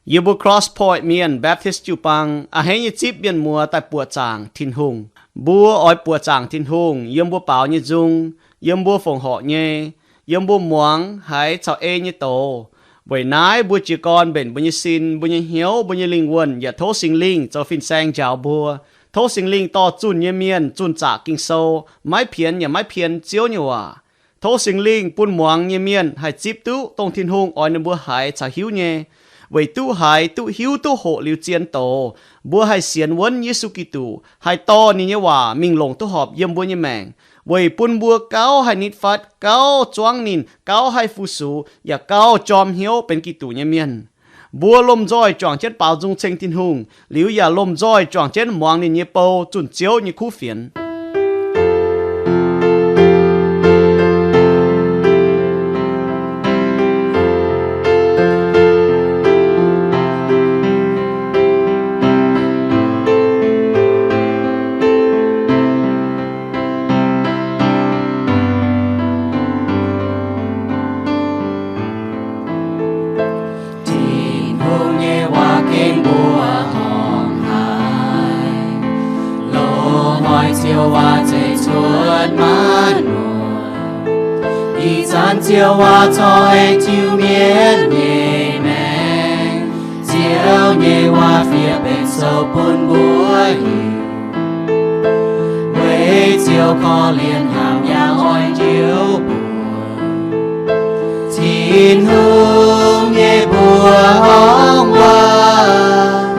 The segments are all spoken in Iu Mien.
Yie mbuo Cross Point Mienh Baptist jiu-baang a'hneiv nyei zipv mienh muoz daaih buoqc zaangc Tin-Hungh. Mbuo oix buoqc zaangc Tin-Hungh yiem mbuo baaux nyei nzung, yiem mbuo fongc horc nyei, yiem mbuo muangx haiz caux ei nyei doz. Weic naaiv mbuo jiez gorn mbenc mbuo nyei sin, mbuo nyei hnyouv, mbuo nyei lingh wuonh yaac tov Singx Lingh zoux fin-saeng njaaux mbuo. Tov Singx Lingh dorh zunh nyei mienh zunh zaqc Ging-Sou, maiv pienx yaac maiv pien Ziouv nyei waac. Tov Singx Lingh bun muangx nyei mienh haih zipv duqv dongh Tin-Hungh oix ninh mbuo haiz caux hiuv nyei. Weic duqv haiz, duqv hiuv, duqv hoqc liuz zien doz, mbuo haih sienx wuonv Yesu Giduc, haih dorh ninh nyei waac mingh longc duqv horpc yiem mbuo nyei maengc, weic bun mbuo gauh haih nitv fatv, gauh zuangv ninh, gauh haih fu-sux, yaac gauh jorm hnyouv benx Giduc nyei mienh. Mbuo lomh nzoih juangc jienv baaux nzung ceng Tin-Hungh, liuz yaac lomh nzoih juangc jienv muangx ninh nyei bou zunh Ziouv nyei kuv fienx. Tin-Hungh nyei waac gengh mbuoqc horngh haic, loz-hnoi Ziouv waac zeiz cuotv maanc muotc. Ih zanc Ziouv waac corc aengx tiuv mienv nyei maengc. Ziouv nyei waac fiev benx sou bun mbuo hiuv, weic Ziouv korv-lienh hnyangx-yaangh oix njoux mbuo. Tin-Hungh nyei mbuoqc horngh waac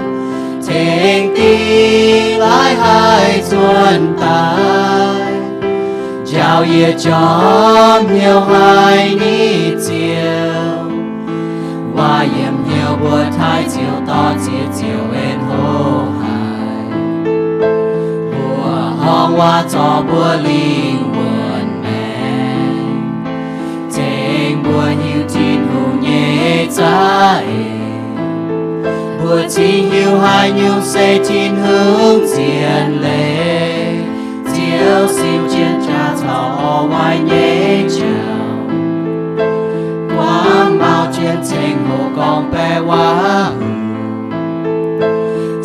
tengx dingh laaix haih zuonc daaih, njaaux yie jorm hnyouv haiz nitv Ziouv. Waac yiemc hnyouv mbuo taaih Ziouv, dorh ziex Ziouv en hlo haic. Mbuoqc horngh waac zorc mbuo lingh wuonh maengc, tengx mbuo hiuv Tin-Hungh nyei za'eix. Mbuo cingx hiuv haaix nyungc se Tin-Hungh nziex leiz. Ziouv siou jienv jaax caux orv waaic nyei jauv, guangc mauc jienv ceng-hlo gorngv-baeqc waac-huc.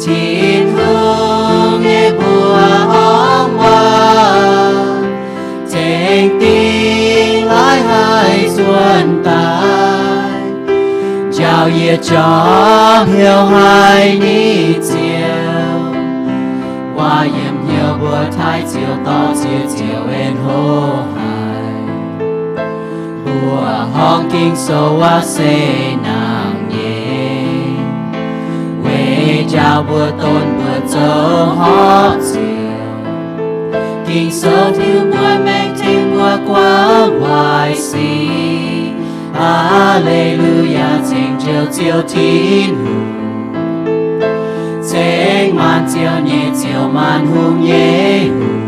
Tin-Hungh nyei mbuoqc horngh waac tengx dingh laaix haih zuonc daaih, njaaux yie jorm hnyouv haiz nitv Ziouv. Waac yiemc hnyouv mbuo taaih Ziouv, dorh ziex Ziouv en hlo haic. Mbuoqc horngh Ging-Sou waac se nangc nyei, weic njaaux mbuo donv mbuo zoux horpc Ziouv. Ging-Sou tiuv mbuo maengc, tengx mbuo guangc waaic sic. Aa^le^lu^yaa, ceng Ziouv, Ziouv Tin-Hungh, ceng maanc ziouv nyei Ziouv, maanc hungh nyei Hungh.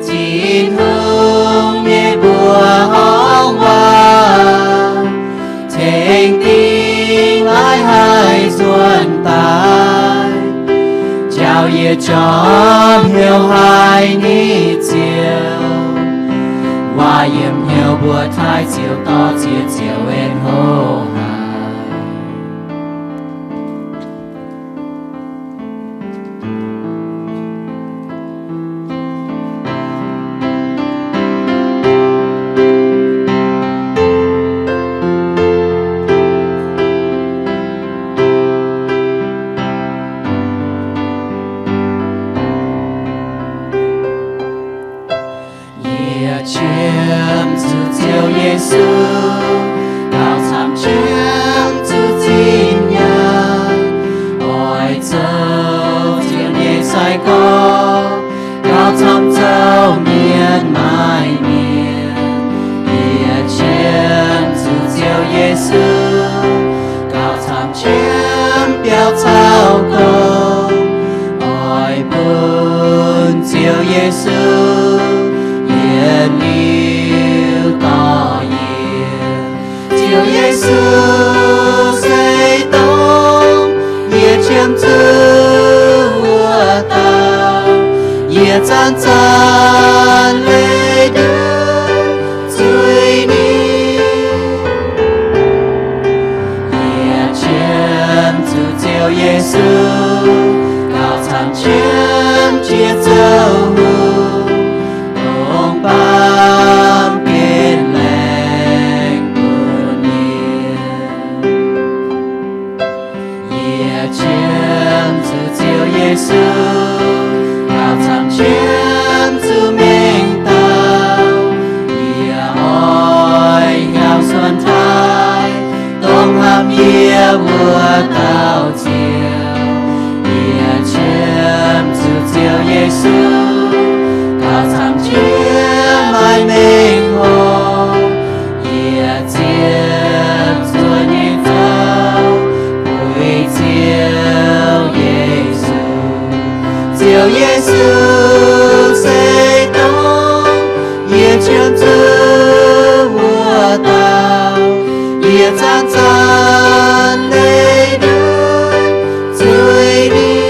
Tin-Hungh nyei mbuoqc horngh waac tengx dingh laaix haih zuonc daaih, njaaux yie jorm hnyouv haiz nitv Ziouv. Waac yiemc hnyouv mbuo taaih Ziouv, dorh ziex Ziouv en hlo haic. Yie qiemx zuqc Ziouv Yesu, gauh camv qiemx zuqc zinh nyaanh, oix zoux Ziouv nyei sai-gorx, gauh camv zoux mienh maaih mienh. Yie qiemx zuqc Ziouv Yesu, gauh camv qiemx biaux caux gong, oix bun Ziouv Yesu yietc liuz dorh yie. Ziouv Yesu se dongh yie qiemx zuqc wuov dauh, yie zanc-zanc leih ndutv zuiz ninh. Yie Ziouv Yesu, gauh camv qiemx jiex zoux hungh, dongh baamh gen laengz bun yie. Yie qiemx zuqc Ziouv Yesu, gauh camv qiemx zuqc mengh dauh. Yie oix hiaaux suonc taaih, dongh hnamv yie wuov dauh Ziouv. Yie qiemx zuqc Ziouv Yesu, gauh camv qiemx maaih mengh hoc. Yie ziepc zuoqv nyei zoux puix Ziouv Yesu. Ziouv Yesu se dongh yie qiemx zuqc wuov dauh. Yie zanc-zanc leih ndutv zuiz ninh.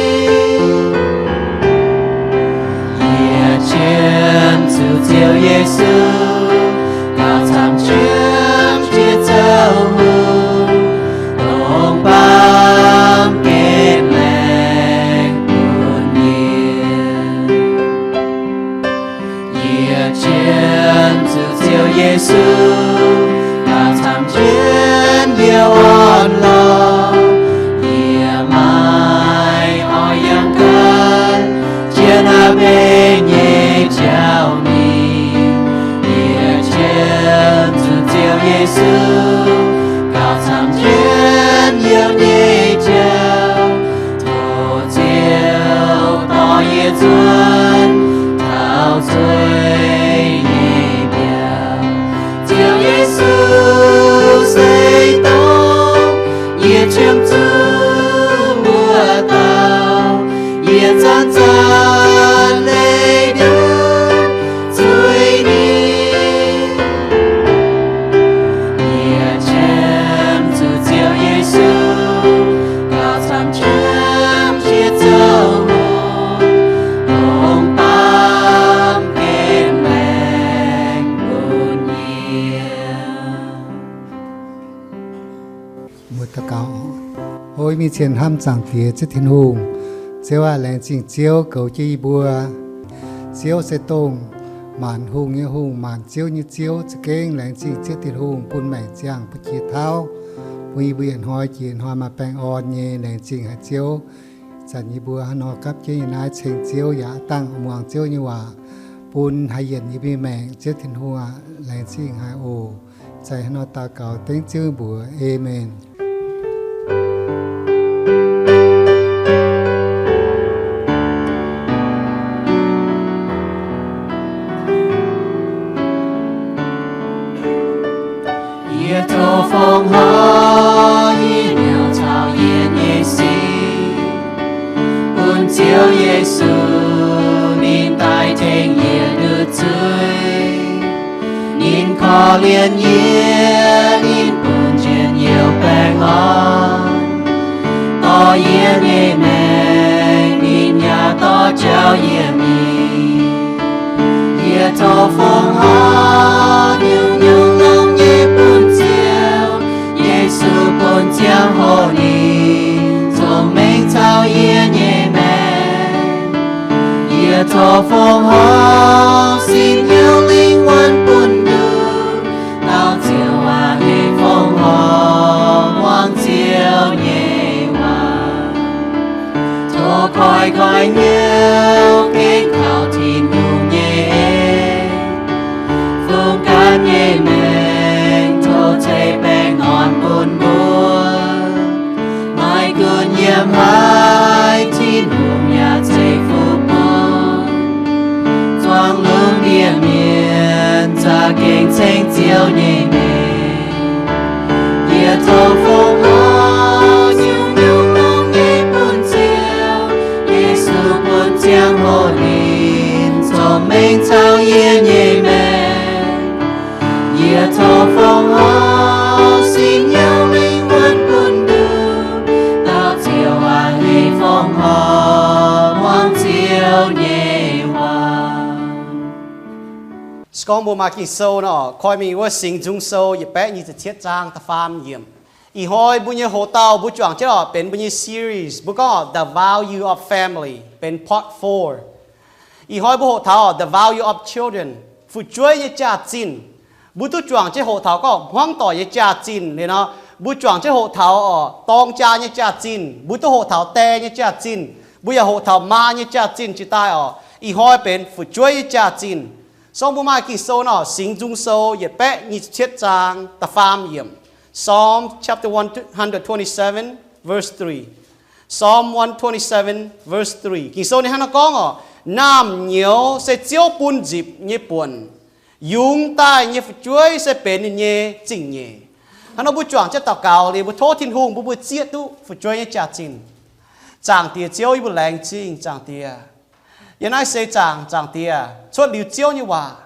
Yie qiemx zuqc Ziouv Yesu, gauh camv qiemx jiex zoux hungh, dongh baamh gen laengz bun yie. Yie qiemx zuqc Ziouv Yesu, gauh camv jienv yie orn-lorqc. Yie maiv oix yangh gaax jiex naaiv mbeix nyei jauv mingh. Yie qiemx zuqc Ziouv Yesu, gauh camv jienv yie nyei jauv. Tov Ziouv dorh yie nzuonx taux zueiz nyei mbiaauc. Ziouv Yesu se dongh yie qiemx zuqc wuov dauh. Yie zanc-zanc leih ndutv zuiz ninh. Yie qiemx zuqc Ziouv Yesu, gauh camv jienv jiex zoux hungh, dongh baamh gen laengz bun yie. Mbuo daux gaux. O mingh cien hnamv Zaangc Diex Ziouv Tin-Hungh. Ziouv aac, laengz zingh Ziouv goux jienv yie mbuo. Ziouv se dongh maanc hungh nyei Hungh, maanc ziouv nyei Ziouv. Za'gengh laengz zingh Ziouv Tin-Hungh bun maengc ziangh, bun jiex tauv, bun yie mbuo yietc hnoi jiex hnoi maaih baengh orn nyei. Laengz zingh haic Ziouv. Zanc yie mbuo hnangv nor gapv jienv nyei naaiv ceng Ziouv yaac aav dangh muangx Ziouv nyei waac, bun haih yienc yie mbuo nyei maengc. Ziouv Tin-Hungh aac, laengz zingh haic oc. Zanc hnangv nor daux gaux dengv Ziouv mbuox. Aamen. Yie tov fongc horc nyei nyouc caux yie nyei sin, bun Ziouv Yesu ninh daaih tengx yie nduqc zuiz. Ninh korv-lienh yie, ninh bun njien-youh baengh orn. Dorh yie nyei maengc, ninh yaac dorh jauv yie mingh. Yie tov fongc horc nyungc-nyungc longx nyei bun Ziouv Yesu, bun ziangh hoc ninh cong-mengh caux yie nyei maengc. Yie tov fongc horc sin hnyouv lingh wuonh bun nduqc dauh Ziouv aac, ninh fongc horc muangx Ziouv nyei waac. Tov koiv-koiv hnyouv gengh kaux Tin-Hungh nyei en, fungx ganh nyei maengc tov ceix baengh orn bun mbuo. Maiv gunv yiem haaix, Tin-Hungh yaac ceix fuqv bun. Zuangx lungh ndiev mienh za'gengh ceng Ziouv nyei mengh. Yie tov fongc horc nyungc-nyungc longx nyei bun Ziouv Yesu, bun ziangh hoc ninh cong-mengh caux yie nyei maengc. Yie tov fongc horc sin hnyouv lingh wuonh bun nduqc dauh Ziouv aac, ninh fongc horc muangx Ziouv nyei waac. Se gorngv mbuo maaih Ging-Sou nor, koi mingh wuov Singx Nzung Sou yietc baeqv nyic ziepc cietv zaang da'faam yiemc. Ih hnoi mbuo nyei hoc-dauh mbuo juangc jienv oc benx mbuo nyei series, mbuo gorngv oc The Value of Family, benx part four. Ih hnoi mbuo hoqc taux oc The Value of Children, fu'jueiv nyei jaax-zinh. Mbuo duqv juangc jienv hoqc taux gorngv hmuangv doic nyei jaax-zinh liuz nor, mbuo juangc jienv hoqc taux oc dorng jaa nyei jaax-zinh, mbuo duqv hoqc taux die nyei jaax-zinh, mbuo yaac hoqc taux maa nyei jaax-zinh jiez daaih oc. Ih hnoi benx fu'jueiv nyei jaax-zinh. Song mbuo maaih Ging-Sou nor, Singx Nzung Sou yietc baeqv nyic ziepc cietv zaang da'faam yiemc. Psalm chapter one hundred twenty-seven, verse three. Psalm one twenty-seven, verse three. Ging-Sou ninh hnangv naaiv gorngv oc, naamh nyouz se Ziouv bun nzipc nyei buonc, yungz daaih nyei fu'jueiv se benx ninh nyei zingh nyeic. Hnangv nor mbuo juangc jienv daux gaux liuz, mbuo tov Tin-Hungh bun mbuo zieqv duqv fu'jueiv nyei jaax-zinh. Zaangc Diex Ziouv, yie mbuo laengz zingh Zaangc Diex. Yiem naaiv seix zaangc, Zaangc Diex, cuotv liuz Ziouv nyei waac,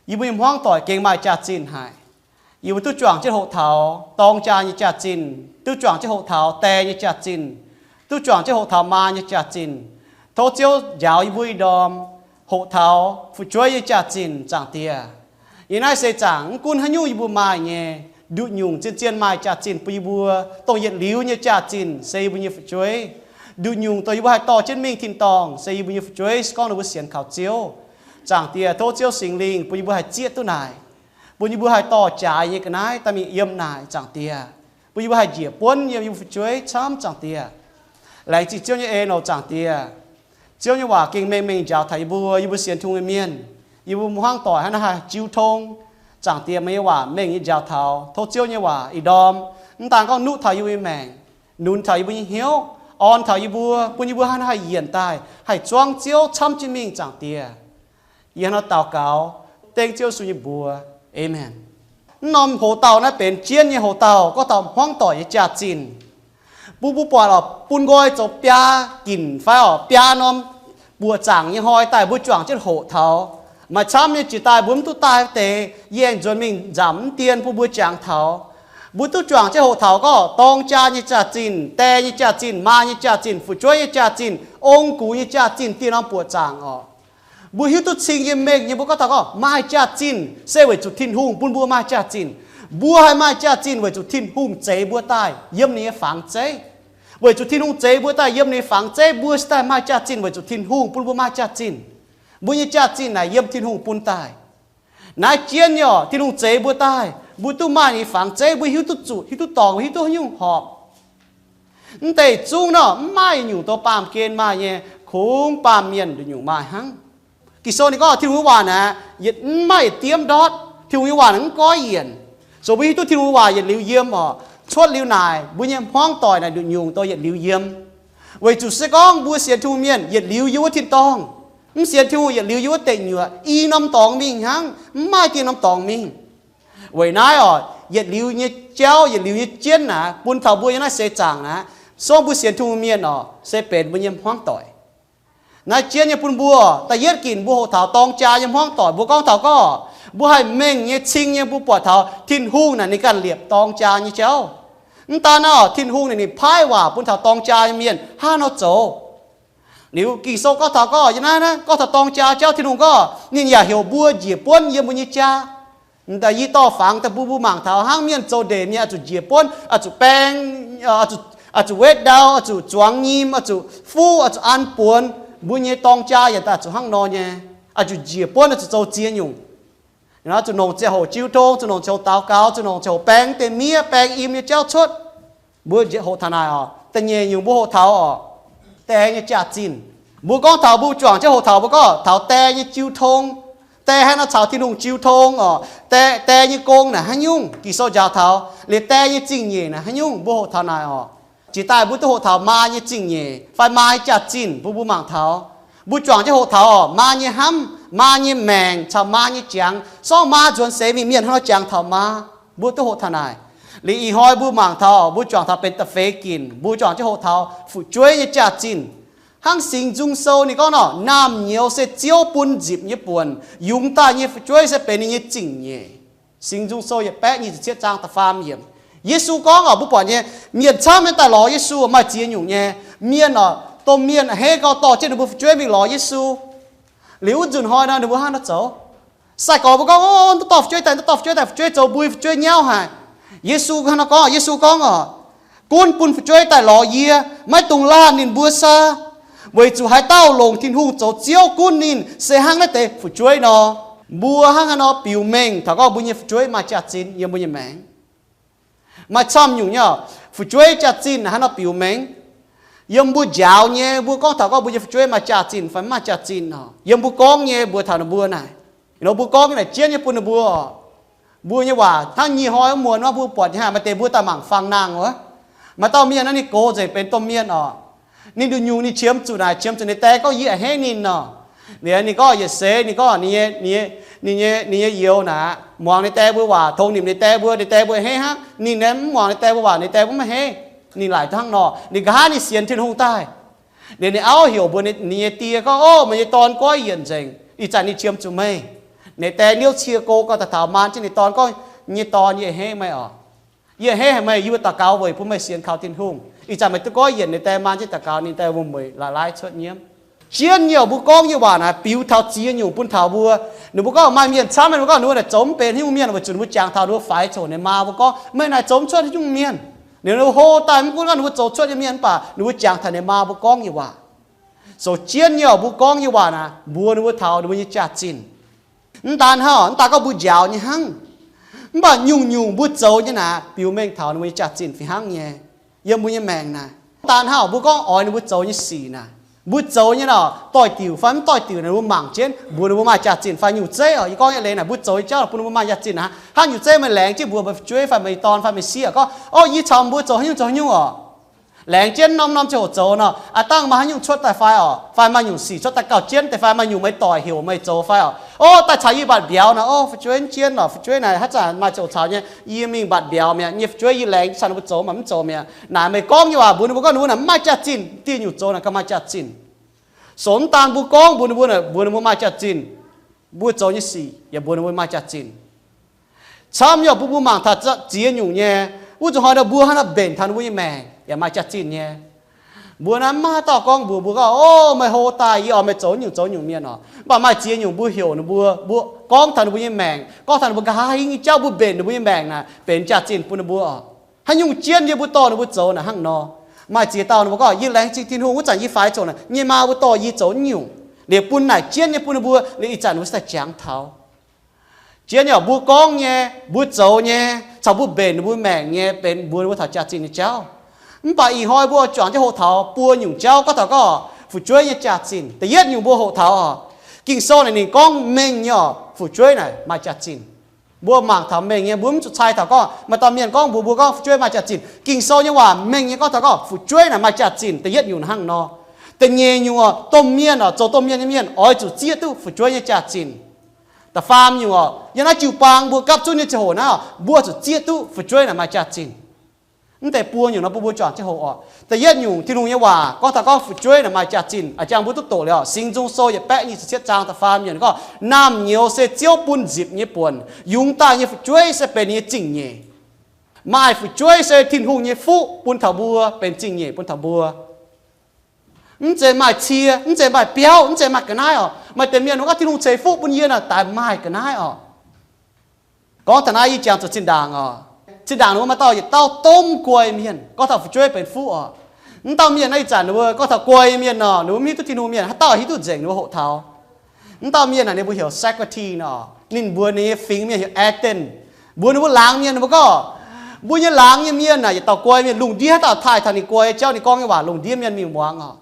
yie mbuo nyei hmuangv doic gengh maaih jaax-zinh haic. Yie mbuo duqv juangc jienv hoqc taux dorng jaa nyei jaax-zinh, duqv juangc jienv hoqc taux die nyei jaax-zinh, duqv juangc jienv hoqc taux maa nyei jaax-zinh. Tov Ziouv njaaux yie mbuo ih ndorm hoqc taux fu'jueiv nyei jaax-zinh, Zaangc Diex. Yiem naaiv seix zaangc mv gunv haaix nyungc yie mbuo maaih nyei, nduqc nyungc zien-zien maaih jaax-zinh bun yie mbuo, dongh yietc liuz nyei jaax-zinh se yie mbuo nyei fu'jueiv. Nduqc nyungc dongh yie mbuo haih dorh jienv mingh tin-dorngh se yie mbuo nyei fu'jueiv, se gorngv ninh mbuo sienx kaux Ziouv. Zaangc Diex, tov Ziouv Singx Lingh bun yie mbuo haih zieqv duqv naaic, bun yie mbuo haih dorh jaaix nyei ga'naaiv daaih mingh yiem naaic, Zaangc Diex. Bun yie mbuo haih njiec buonv yiem yie mbuo fu'jueiv camv, Zaangc Diex. Laengz zingh Ziouv nyei en oc, Zaangc Diex. Ziouv nyei waac gengh mengh mengh njaaux taux yie mbuo, yie mbuo sienx Tin-Hungh nyei mienh, yie mbuo hmuangv doic hnangv naaiv haih jiu tong. Zaangc Diex, meih nyei waac mengh nyei njaaux taux, tov Ziouv nyei waac ih ndorm mv daan gorngv nuqv taux yie mbuo nyei maengc, nunc taux yie mbuo nyei hnyouv, orn taux yie mbuo, bun yie mbuo hnangv naaiv haih yienc daaih, haih zuangv Ziouv camv jienv mingh, Zaangc Diex. Yie hnangv naaiv daux gaux dengv Ziouv Yesu nyei mbuox. Aamen. Mv norm hoc-dauh naaiv benx jienv nyei hoc-dauh, gorngv taux hmuangv doic nyei jaax-zinh. Mbuo, mbuo buatc oc, bun nqoi zoux biaa ginc fai oc biaa norm buoqc zaangc nyei hnoi daaih mbuo juangc jienv hoqc taux. Maaih camv nyei jiex daaih mbuo mv duqv daaih deix, yie aengx nzuonx mingh nzamc mv dien bun mbuo jangx taux. Mbuo duqv juangc jienv hoqc taux gorngv dorng jaa nyei jaax-zinh, die nyei jaax-zinh, maa nyei jaax-zinh, fu'jueiv nyei jaax-zinh, ong-gux nyei jaax-zinh, dieh norm buoqc zaangc oc. Mbuo hiuv duqv cing nyei mengh nyei mbuo gorngv taux gorngv maaih jaax-zinh se weic zuqc Tin-Hungh bun mbuo maaih jaax-zinh. Mbuo haih maaih jaax-zinh weic zuqc Tin-Hungh zeix mbuo daaih yiem ninh nyei fangx zeiv. Weic zuqc Tin-Hungh zeix mbuo daaih yiem ninh nyei fangx zeiv, mbuo se daaih maaih jaax-zinh weic zuqc Tin-Hungh bun mbuo maaih jaax-zinh. Mbuo nyei jaax-zinh naaic yiem Tin-Hungh bun daaih. Naaiv jienv nyei oc, Tin-Hungh zeix mbuo daaih, mbuo duqv maaih ninh nyei fangx zeiv, mbuo hiuv duqv zuqc, hiuv duqv dorngc, hiuv duqv haaix nyungc horpc. Mv deix zungv nor, mv maaih nyungc douz baamh gen maaih nyei, kungx baamh mienh nduqc nyungc maaih hnangv. Ging-Sou ninh gorngv Tin-Hungh nyei waac naaic, yietc mv maaih yietc diemv ndortv. Tin-Hungh nyei waac naaic mv goiv yienc. Zoux mbuo hiuv duqv Tin-Hungh nyei waac yietc liuz yiem oc, cuotv liuz naaic, mbuo nyei hmuangv doic naaic nduqc nyungc douz yietc liuz yiem. Weic zuqc se gorngv mbuo sienx Tin-Hungh mienh yietc liuz yiem wuov tin-dorngh, mv sienx Tin-Hungh yietc liuz yiem wuov deic nyuoqc, i norm dorngx mingh hnangv, mv maaih dieh norm dorngx mingh. Weic naaiv oc, yietc liuz nyei jauv, yietc liuz nyei jienv naaic, bun taux mbuo yiem naaiv seix zaangc naaic, song mbuo sienx Tin-Hungh mienh oc, se benx mbuo nyei hmuangv doic. Naaiv jienv nyei bun mbuo, da'yietv ginc mbuo hoqc taux dorng jaa nyei hmuangv doic, mbuo gorngv taux gorngv, mbuo haih mengh nyei cing nyei mbuo buatc taux Tin-Hungh naaic ninh ganh liepc dorng jaa nyei jauv. Mv daan naaiv oc, Tin-Hungh naaic ninh paaiv waac bun taux dorng jaa nyei mienh hnangv haaix nor zoux. Liuz Ging-Sou gorngv taux gorngv, yiem naaiv, naaiv gorngv taux dorng jaa jauv, Tin-Hungh gorngv ninh yaac heuc mbuo njiec buonv yiem mbuo nyei jaa. Da'yietv dorh fangx daaih bun mbuo mangc taux hnangv mienh zoux ndeic mienh oix zuqc njiec buonv, oix zuqc baeng, oix zuqc, oix zuqc wetv ndau, oix zuqc zuangx nyim, oix zuqc fuqv, oix zuqc an buonx. Mbuo nyei dorng jaa yaac daaih zuqc hnangv nor nyei, oix zuqc njiec buonv, oix zuqc zoux ziex nyungc. Zuqc nongc ziangh hoc jiu tong, zuqc nongc ziangh hoc daux gaux, zuqc nongc ziangh hoc baeng deix miev, baeng im nyei jauv cuotv. Mbuo hoqc taux naaic oc, da'nyeic nyungc mbuo hoqc taux oc, die nyei jaax-zinh. Mbuo gorngv taux mbuo juangc jienv hoqc taux, mbuo gorngv taux die nyei jiu tong. Die hnangv nor caux Tin-Hungh jiu tong oc. Die, die nyei gong naaic haaix nyungc, Ging-Sou njaaux taux, liuz die nyei zingh nyeic naaic haaix nyungc, mbuo hoqc taux naaic oc. Jiex daaih mbuo duqv hoqc taux maa nyei zingh nyeic fai maa nyei jaax-zinh bun mbuo mangc taux. Mbuo juangc jienv hoqc taux oc, maa nyei hnamv, maa nyei maengc caux maa nyei jangx, sorng maa nzuonx seix mingh, mienh hnangv nor jangx taux maa. Mbuo duqv hoqc taux naaic. Liuz ih hnoi mbuo mangc taux, mbuo juangc taux benx da'feix ginc, mbuo juangc jienv hoqc taux fu'jueiv nyei jaax-zinh. Hnangv Singx Nzung Sou ninh gorngv nor, naamh nyouz se Ziouv bun nzipc nyei buonc, yungz daaih nyei fu'jueiv se benx ninh nyei zingh nyeic. Singx Nzung Sou yietc baeqv nyic ziepc cietv zaang da'faam yiemc. Yesu gorngv oc, mbuo buatc nyei, mienh camv nyei daaih lorz Yesu maaih ziex nyungc nyei. Mienh oc, domh mienh a'hneiv gau dorh jienv ninh mbuo fu'jueiv mingh lorz Yesu. Liuz wuov nzunc hnoi nor ninh mbuo hnangv nor zoux. Sai-gorx mbuo gorngv, o, mv dorh fu'jueiv daaih, mv dorh fu'jueiv daaih, fu'jueiv zoux mbui, fu'jueiv nyauv haic. Yesu hnangv nor gorngv, Yesu gorngv oc, gunv bun fu'jueiv daaih lorz yie, maiv dungx laanh ninh mbuo sa, weic zuqc haaix dauh longc Tin-Hungh zoux Ziouv gunv ninh se hnangv naaiv deix fu'jueiv nor. Mbuo hnangv haaix nor biux mengh taux gorngv mbuo nyei fu'jueiv maaih jaax-zinh yiem mbuo nyei maengc? Maaih camv nyungc nyei oc, fu'jueiv jaax-zinh hnangv haaix nor biux mengh? Yiem mbuo njaaux nyei, mbuo gorngv taux gorngv mbuo nyei fu'jueiv maaih jaax-zinh fai mv maaih jaax-zinh oc. Yiem mbuo gorngv nyei, mbuox taux ninh mbuo naaic, ninh mbuo gorngv nyei naaic jienv nyei bun ninh mbuo oc. Mbuo nyei waac hnangv nyic hnoi wuov muonz mbuo buatc nyei haic, maaih deix mbuo daaih mangc fangx nangh wuov. Maaih dauh mienh naaiv ninh gox nzengc benx domh mienh oc. Ninh nduqc nyungc ninh qiemx zuqc naaic, qiemx zuqc ninh die gorngv yie a'hneiv ninh nor. Ninh gorngv yietc seix ninh gorngv ninh nyei, ninh nyei youz naaic muangx ninh die mbuo waac, tongx nimc ninh die mbuo, ninh die mbuo a'hneiv hnangv. Ninh naaiv mv muangx ninh die mbuo waac, ninh die mbuo maiv a'hneiv. Ninh laaic duqv hnangv nor, ninh nqa'haav ninh sienx Tin-Hungh daaih. Liuz ninh auv heuc mbuox ninh nyei die gorngv, Ov, meih nyei dorn goiv yienc nzengc. Ih zanc ninh qiemx zuqc meih. Ninh die niouv cie go gorngv daaih taux maan jienv ninh dorn gorngv, Yie nyei dorn, yie a'hneiv meih oc. Yie a'hneiv haic meih, yie mbuo daux gaux weic bun meih sienx kaux Tin-Hungh. Ih zanc meih duqv goiv yienc. Ninh die maan jienv daux gaux, ninh die mbuo mueic la'laiv cuotv nyiemv. Jienv nyei oc, mbuo gorngv nyei waac naaic biux taux ziex nyungc bun taux mbuo. Ninh mbuo gorngv maaih mienh camv, ninh mbuo gorngv ninh mbuo naaic zoux mv benx haaix nyungc mienh weic zuqc ninh mbuo jangx taux ninh mbuo faix coc ninh maa mbuo gorngv, Meih naaic zoux mv cuotv haaix nyungc mienh. Ninh mbuo hlo daaih mv gunv gorngv ninh mbuo zoux cuotv nyei mienh mv baac ninh mbuo jangx taux ninh maa mbuo gorngv nyei waac. Sou jienv nyei oc, mbuo gorngv nyei waac naaic mbuox ninh mbuo taux ninh mbuo nyei jaax-zinh. Mv daan hnangv, mv daan gorngv mbuo njaaux nyei hnangv, mv baac nyungc-nyungc mbuo zoux nyei naaic biux mengh taux ninh mbuo nyei jaax-zinh fih hnangv nyei. Yiem mbuo nyei maengc naaic, mv daan hnangv mbuo gorngv oix ninh mbuo zoux nyei sic naaic, mbuo zoux nyei nor, doix-diuc fai mv doix-diuc naaic, mbuo mangc jienv mbuox ninh mbuo maaih jaax-zinh fai nyungc zeiv oc. Yie gorngv nyei leiz naaic, mbuo zoux nyei jauv bun ninh mbuo maaih jaax-zinh aqv. Hnangv nyungc zeiv meih laengz jienv mbuox meih fu'jueiv fai meih dorn fai meih sieqv gorngv, Ov, yie caux mbuo zoux haaix nyungc zoux haaix nyungc oc. Laengz jienv norm-norm ziangh hoc zoux nor, aav dangh maaih haaix nyungc cuotv daaih fai oc, fai maaih nyungc sic cuotv daaih gauh jienv deix fai maaih nyungc meih doic heuc meih zoux fai oc. Ov, daaih caux yie mbatc mbiauz nor, ov, fu'jueiv jienv oc, fu'jueiv naaic haaix zanc maaih ziangh hoc caux nyei, yie mingh mbatc mbiauz mi'aqv. Nyei fu'jueiv yie laengz jienv caux ninh mbuo zoux mv baac mv zoux mi'aqv. Naaic meih gorngv nyei waac mbuox ninh mbuo gorngv ninh mbuo naaic mv maaih jaax-zinh, dieh nyungc zoux naaic gauh maaih jaax-zinh. Sou mv daan mbuo gorngv mbuox ninh mbuo naaic, mbuox ninh mbuo maaih jaax-zinh, mbuo zoux nyei sic yaac mbuox ninh mbuo maaih jaax-zinh. Camv nyei oc, mbuo mbuo mangc taux ziex nyungc nyei. Wuov zuqc hnoi nor mbuo hnangv naaiv mbenc taux ninh mbuo nyei maengc yaac maaih jaax-zinh nyei. Mbuo naaiv mv maaih haaix dauh gorngv mbuox mbuo gorngv, Ov, meih hlo daaih, yie oix meih zoux nyungc zoux nyungc mienh oc. Mv baac maaih ziex nyungc mbuo heuc ninh mbuo, mbuo gorngv taux ninh mbuo nyei maengc, gorngv taux ninh mbuo nqa'haav hingv nyei jauv, mbuo mbenc ninh mbuo nyei maengc naaic benx jaax-zinh bun ninh mbuo oc. Haaix nyungc jienv yie mbuo dorh ninh mbuo zoux naaic hnangv nor. Maaih ziex dauh ninh mbuo gorngv, Yie laengz zingh Tin-Hungh, wuov zanc yie faix coc naaic, nyei maa mbuo dorh yie zoux nyungc, liuz bun naaic jienv nyei bun ninh mbuo, liuz ih zanc ninh mbuo se daaih jangx taux. Jienv nyei oc, mbuo gorngv nyei, mbuo zoux nyei, caux mbuo mbenc ninh mbuo maengc nyei benx mbuox ninh mbuo taux jaax-zinh nyei jauv. Mv baac ih hnoi mbuo juangc jienv hoqc taux buo nyungc jauv gorngv taux gorngv fu'jueiv nyei jaax-zinh. Da'yietv nyungc mbuo hoqc taux oc, Ging-Sou naaic ninh gorngv mengh nyei oc, fu'jueiv naaic maaih jaax-zinh. Mbuo mangc taux mengh nyei, mbuo mv zuqc cai taux gorngv maaih dauh mienh gorngv mbuox mbuo gorngv fu'jueiv maaih jaax-zinh. Ging-Sou nyei waac mengh nyei gorngv taux gorngv fu'jueiv naaic maaih jaax-zinh. Da'yietv nyungc hnangv nor. Da'nyeic nyungc oc, domh mienh oc, zoux domh mienh nyei mienh oix zuqc zieqv duqv fu'jueiv nyei jaax-zinh. Da'faam nyungc oc, yiem naaiv jiu-baang mbuo gapv zunv nyei ziangh hoc naaiv oc, mbuo zuqc zieqv duqv fu'jueiv naaic maaih jaax-zinh. Mv deix buo nyungc nor bun mbuo juangc jienv hoqc oc. Da'yietv nyungc, Tin-Hungh nyei waac gorngv taux gorngv fu'jueiv naaic maaih jaax-zinh. A'jangv mbuo duqv doqc liuz, Singx Nzung Sou yietc baeqv nyic ziepc cietv zaang da'faam yiemc gorngv, Naamh nyouz se Ziouv bun nzipc nyei buonc, yungz daaih nyei fu'jueiv se benx ninh nyei zingh nyeic. Maaih fu'jueiv se Tin-Hungh nyei fuqv bun taux mbuo, benx zingh nyeic bun taux mbuo. Mv zeiz maaih cie, mv zeiz maaih biauv, mv zeiz maaih ga'naaiv oc. Maaih deix mienh gorngv, Tin-Hungh ceix fuqv bun yie naaic daaih maaih ga'naaiv oc. Gorngv taux naaiv yie jangx zuqc zinh ndaangc oc. Zinh ndaangc ninh mbuo maaih dauh yietc dauh domh guai mienh, gorngv taux fu'jueiv benx fuqv oc. Mv dauh mienh naaiv ih zanc ninh mbuo gorngv taux guai mienh nor, ninh mbuo mv hiuv duqv Tin-Hungh mienh, haaix dauh hiuv duqv nzengc ninh mbuo hoqc taux. Mv dauh mienh naaic ninh mbuo heuc Socrates nor, ninh mbuox ninh nyei fingx mienh heuc Athens. Mbuox ninh mbuo laangz mienh, ninh mbuo gorngv, mbuo nyei laangz nyei mienh naaic yietc dauh guai mienh, lungh ndiev haaix dauh taaih taux ninh guai jauv, ninh gorngv nyei waac lungh ndiev mienh mingh muangx oc.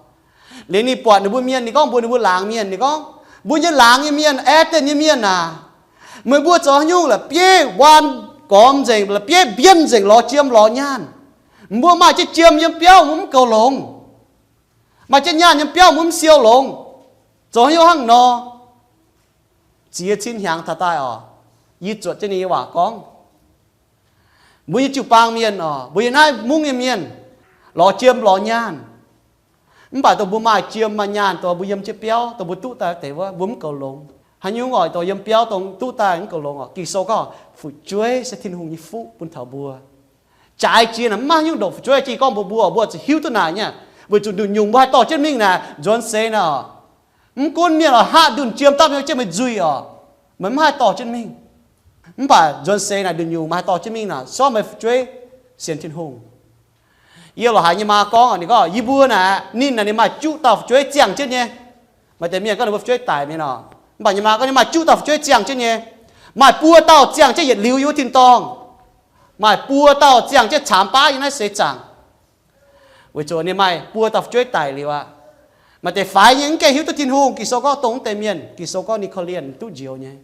Liuz ninh buatc ninh mbuo mienh, ninh gorngv mbuox ninh mbuo laangz mienh, ninh gorngv, mbuo nyei laangz nyei mienh, Athens nyei mienh aac, meih mbuo zoux haaix nyungc la'bieiv waan gormx nzengc, la'bieiv mbienh nzengc lorz jiem lorz nyaanh. Mbuo maaih jienv jiem yiem biauv mbuo mv goux longx. Maaih jienv nyaanh yiem biauv mbuo mv siou longx. Zoux haaix nyungc hnangv nor? Ziex cin hnyangx taux daaih oc, yie zuotc jienv ninh nyei waac gorngv. Mbuo nyei jiu-baang mienh oc, mbuo yiem naaiv mungv nyei mienh, lorz jiem lorz nyaanh. Mv baac dongh mbuo maaih jiem maaih nyaanh, dongh mbuo yiem jienv biauv, dongh mbuo duqv daaih deix wuov, mbuo mv goux longx. Haaix nyungc oc, dongh yiem biauv dongh duqv daaih mv goux longx oc. Ging-Sou gorngv fu'jueiv se Tin-Hungh nyei fuqv bun taux mbuo. Jaaix jiex naaic mv maaih haaix nyungc ndongc fu'jueiv. Jiex gorngv mbuox mbuo, mbuo zuqc hiuv duqv naaic nyei, weic zuqc nduqc nyungc mbuo haih dorh jienv mingh naaic nzuonx seix naaic oc. Mv gunv mienh oix haav ndunh jiem dapv nyei jienv meih nzuih oc, meih mv haih dorh jienv mingh. Mv baac nzuonx seix naaic nduqc nyungc maaih dorh jienv mingh naaic, sortv meih fu'jueiv sienx Tin-Hungh. Yie loc haiz nyei maa gorngv, ninh gorngv yie mbuo naaic, ninh naaic ninh maaih juqv dauh fu'jueiv ziangh jienv nyei. Maaih deix mienh gorngv ninh mbuo fu'jueiv daic mi'aqv nor, mv baac nyei maa gorngv ninh maaih juqv dauh fu'jueiv ziangh jienv nyei. Maaih buo dauh ziangh jienv yietc liuz yiem wuov tin-dorngh. Maaih buo dauh ziangh jienv caamx baav yiem naaiv seix zaangc. Weic zuqc ninh maaih buo dauh fu'jueiv daic liuz aqv. Maaih deix faix nyei mv gaengh hiuv duqv Tin-Hungh. Ging-Sou gorngv dongh mv deix mienh, Ging-Sou gorngv ninh korv-lienh duqv njoux nyei.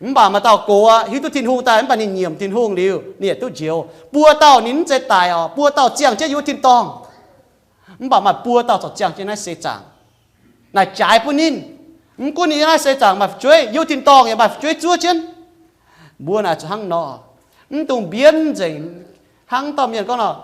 Mv baac maaih dauh gox aqv, hiuv duqv Tin-Hungh daaih, mv baac ninh nyiemc Tin-Hungh liuz ninh yietc duqv njoux. Buo dauh ninh mv zeiz daic oc, buo dauh ziangh jienv yiem wuov tin-dorngh. Mv baac maaih buo dauh corc ziangh jienv naaiv seix zaangc. Naaic jaaix bun ninh. Mv gunv ninh yiem naaiv seix zaangc maaih fu'jueiv, yiem wuov tin-dorngh yaac maaih fu'jueiv zuov jienv. Mbuo naaic zuqc hnangv nor, mv dungx mbienv nzengc. Hnangv dauh mienh gorngv nor,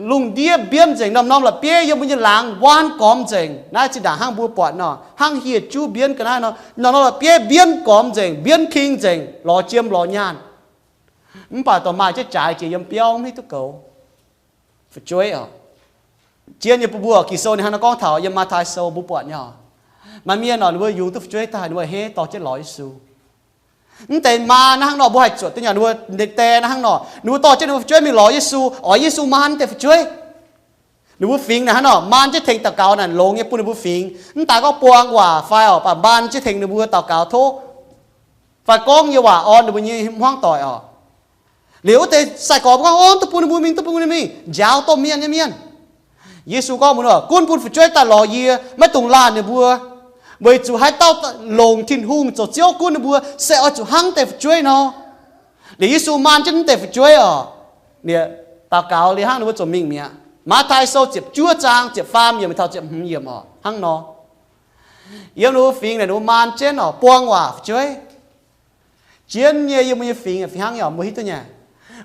lungh ndiev mbienv nzengc, norm-norm la'bieiv yiem mbuo nyei laangz waanv gormx nzengc. Naaiv zinh ndaangc hnangv mbuo buatc nor, hnangv hieh juv mbienv ga'naaiv nor, norm-norm la'bieiv mbienv gormx nzengc, mbienv king nzengc, lorz jiem lorz nyaanh. Mv baac dorh maaih jienv jaaix jiex yiem biauv mv hiuv duqv goux. Fu'jueiv oc. Zien nyei bun mbuo, Ging-Sou ninh hnangv nor gorngv taux yiem Matv^taai Sou mbuo buatc nyei oc. Maaih mienh oc, ninh mbuo yungz duqv fu'jueiv daaih, ninh mbuo hei dorh jienv lorz Yesu. Mv deix maa naaiv hnangv nor mbuo haih zuotc duqv nyei, ninh mbuo die naaiv hnangv nor, ninh mbuo dorh jienv ninh mbuo fu'jueiv mingh lorz Yesu, oix Yesu maan ninh deix fu'jueiv. Ninh mbuo fingx naaic hnangv nor, maan jienv tengx daux gaux naaic longx nyei bun ninh mbuo fingx. Mv daaih gorngv buang waac fai oc, baac maan jienv tengx ninh mbuo daux gaux tov, fai gorngv nyei waac orn ninh mbuo nyei hmuangv doic oc. Liuz wuov deix sai-gorx mbuo gorngv, Ov, duqv bun ninh mbuo mingh, duqv bun ninh mbuo mingh, njaaux domh mienh nyei mienh. Yesu gorngv mbuox ninh, Gunv bun fu'jueiv daaih lorz yie, maiv dungx laanh ninh mbuo, weic zuqc haaix dauh longc Tin-Hungh zoux Ziouv gunv ninh mbuo, se oix zuqc hnangv deix fu'jueiv nor. Liuz Yesu maan jienv mv deix fu'jueiv oc, daux gaux liuz hnangv ninh mbuo ziouc mingh mi'aqv. Matv^taai Sou ziepc juov zaang ziepc faam yiemc taux ziepc hmz yiemc oc, hnangv nor. Yiem ninh mbuo fingx naaic ninh mbuo maan jienv oc, buang waac fu'jueiv. Zien nyei yiem mbuo nyei fingx, fih hnangv yaac mbuo hiuv duqv nyei.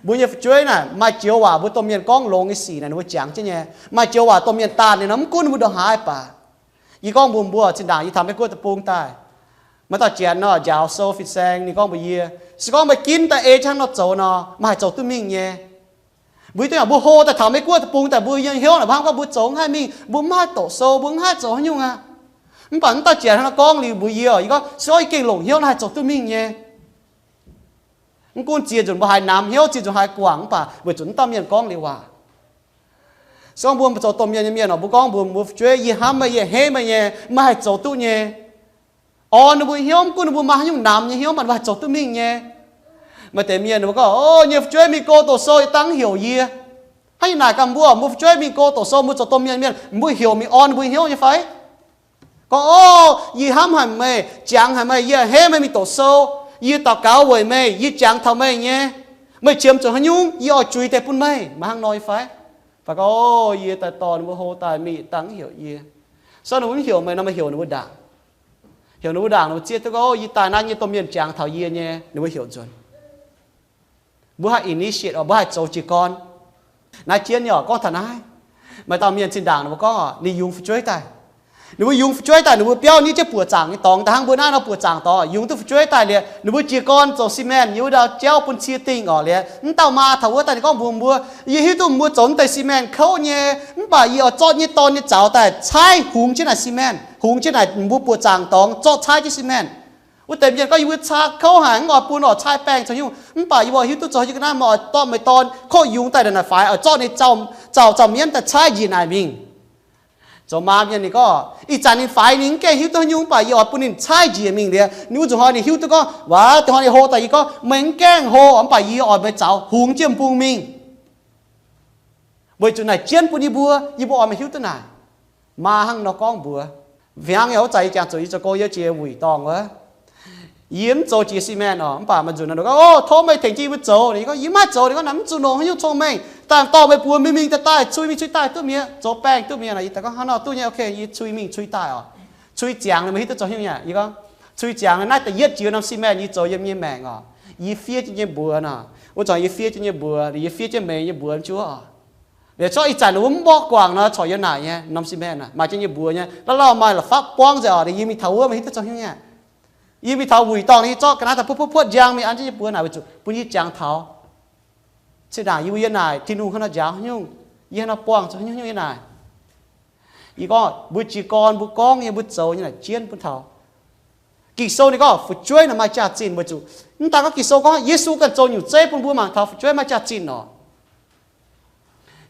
Mbuo nyei fu'jueiv naaic maaih joux waac mbuo domh mienh gorngv longx nyei sic naaic ninh mbuo jangx jienv nyei. Maaih joux waac domh mienh daanh ninh nor mv gunv ninh mbuo ndongc haaix baac. Yie gorngv mbuox mbuo, zinh ndaangc yie taux Meiv Guoqv deic-bung daaih, maaih dauh janx nor njaaux sou fin-saeng, ninh gorngv mbuox yie, se gorngv meih ginv daaih ei hnangv nor zoux nor, meih haih zoux duqv mingh nyei. Mbuo hiuv duqv nyei, mbuo hlo daaih taux Meiv Guoqv deic-bung daaih, mbuo nyei hnyouv naaic mbuo hnangv gorngv mbuo zoux mv haih mingh, mbuo mv haih doqc sou, mbuo mv haih zoux haaix nyungc aqv. Mv baac mv dauh janx hnangv nor gorngv liuz mbuox yie oc, yie gorngv, se gorngv yie gengh longc hnyouv naaic haih zoux duqv mingh nyei. Mv gunv ziex nzunc mbuo haiz namx hnyouv, ziex nzunc haiz guangc, mv baac weic zuqc mv dauh mienh gorngv liuz waac. Se gorngv mbuo zoux domh mienh nyei mienh oc, mbuo gorngv mbuox mbuo fu'jueiv, yie hnamv meih, yie hei meih nyei, meih haih zoux duqv nyei. Orn ninh mbuo hnyouv, mv gunv ninh mbuo maaih haaix nyungc namx nyei hnyouv, mv baac ninh mbuo haih zoux duqv mingh nyei. Maaih deix mienh ninh mbuo gorngv, O, nyei fu'jueiv mingh go doqc sou, yie dangv heuc yie. Hnangv yie naaic gaax mbuo, mbuo fu'jueiv mingh go doqc sou, mbuo zoux domh mienh mienh, mbuo heuc mingh orn ninh mbuo hnyouv nyei fai? Gorngv, O, yie hnamv haic meih, jangx haic meih, yie hei meih mingh doqc sou, yie daux gaux weic meih, yie jangx taux meih nyei. Meih qiemx zuqc haaix nyungc, yie oix zuiz deix bun meih. Maaih hnangv nor nyei fai? Fai gorngv, O, yie daaih dorh ninh mbuo hlo daaih mingh, dangv heuc yie. Se gorngv ninh mbuo mv heuc meih nor, meih heuc ninh mbuo ndaangc. Heuc ninh mbuo ndaangc, ninh mbuo zieqv duqv gorngv, O, yie daaih naaiv nyei domh mienh jangx taux yie nyei, ninh mbuo heuc nzuonx. Mbuo haih initiate oc, mbuo haih zoux jiez gorn. Naaiv jienv nyei oc, gorngv taux naaiv. Maaih dauh mienh zinh ndaangc ninh mbuo gorngv oc, ninh yungz fu'jueiv daaih. Ninh mbuo yungz fu'jueiv daaih, ninh mbuo biauv nitv jienv buoqc zaangc nyei dorngx daaih hnangv mbuo naaiv nor buoqc zaangc dorngx, yungz duqv fu'jueiv daaih liuz, ninh mbuo jiez gorn zoux cement, yiem wuov ndau jauv bun cie dingh oc. Liuz mv dauh maa taux wuov daaih ninh gorngv mbuox mbuo, Yie hiuv duqv mbuo zoux mv deix cement kouv nyei, mv baac yie oix zorqv nyei dorn nyei zaux daaih caaiv hungx jienv naaic cement, hungx jienv naaic mbuo buoqc zaangc dorngx, zorqv caaiv jienv cement. Wuov deix mienh gorngv, Yie mbuo caa kouv haic, mv oix bun oc, caaiv baengh zoux haaix nyungc. Mv baac yie mbuo hiuv duqv zoux haaix nyungc ga'naaiv, meih oix dorh meih dorn kouv yungz daaih ndongc naaic faix, oix zorqv ninh zaux zaux mienv daaih caaiv njiec naaic mingh. Zoux maa mienh ninh gorngv, Ih zanc ninh faix ninh mv gaengh hiuv duqv haaix nyungc, mv baac yie oix bun ninh caaiv njiec mingh. Liuz ninh wuov nzunc hnoi ninh hiuv duqv gorngv, Waac, deix hnoi ninh hlo daaih yie gorngv, Meih mv gaengh hlo, mv baac yie oix meih zaux hungx jienv m'bung mingh, weic zuqc naaic jienv bun yie mbuo, yie mbuo oix meih hiuv duqv naaic. Maa hnangv nor gorngv mbuox. Fih hnangv yie wuov zanc yie jangx zuqc yie zoux gong yie jiex wuic dorngh wuov, yie mv zoux jiex cement oc, mv baac maaih nzunc ninh gorngv, O, tov meih tengx jienv yie mbuo zoux. Ninh gorngv, Yie mv haih zoux. Ninh gorngv, Naaiv mv zuqc longc haaix nyungc cong-mengh, daaih dorh meih buoz mingh mingh daaih daaih, cui mingh cui daaih duqv mi'aqv, zoux baengh duqv mi'aqv. Yie daaih gorngv, Hnangv nor duqv nyei, ok, yie cui mingh cui daaih oc. Cui ziangx liuz meih hiuv duqv zoux haaix nyungc aqv? Yie gorngv, Cui ziangx liuz naaiv da'yietv jiex norm cement yie zoux yiem nyei maengc oc. Yie fiev jienv nyei mbuox nor, wuov zanc yie fiev jienv nyei mbuox, yie fiev jienv meih nyei mbuox mv juov oc. Liuz zorqv ih zanc ninh mbuo mv mborqv guangc nor, corc yiem naaic nyei norm cement naaic, maaih jienv nyei mbuox nyei, lauh lauh maaih la'fapv buangv nzengc oc. Yie mingh taux wuov meih hiuv duqv zoux haaix nyungc aqv? Yie mingh taux wuic dorngh, yie zorqv ga'naaiv daaih puotv puotv puotv njang mingh an jienv nyei mbuox naaic, weic zuqc bun yie jangx taux. Cin ndaangc yie mbuo yiem naaic Tin-Hungh hnangv nor njaaux haaix nyungc, yie hnangv nor buangh zoux haaix nyungc haaix nyungc yiem naaic. Yie gorngv mbuo jiez gorn mbuo gorngv nyei, mbuo zoux nyei naaic jienv bun taux. Ging-Sou ninh gorngv fu'jueiv naaic maaih jaax-zinh weic zuqc mv daaih gorngv Ging-Sou gorngv Yesu ganh zoux nyungc zeiv bun mbuo mangc taux fu'jueiv maaih jaax-zinh orqc.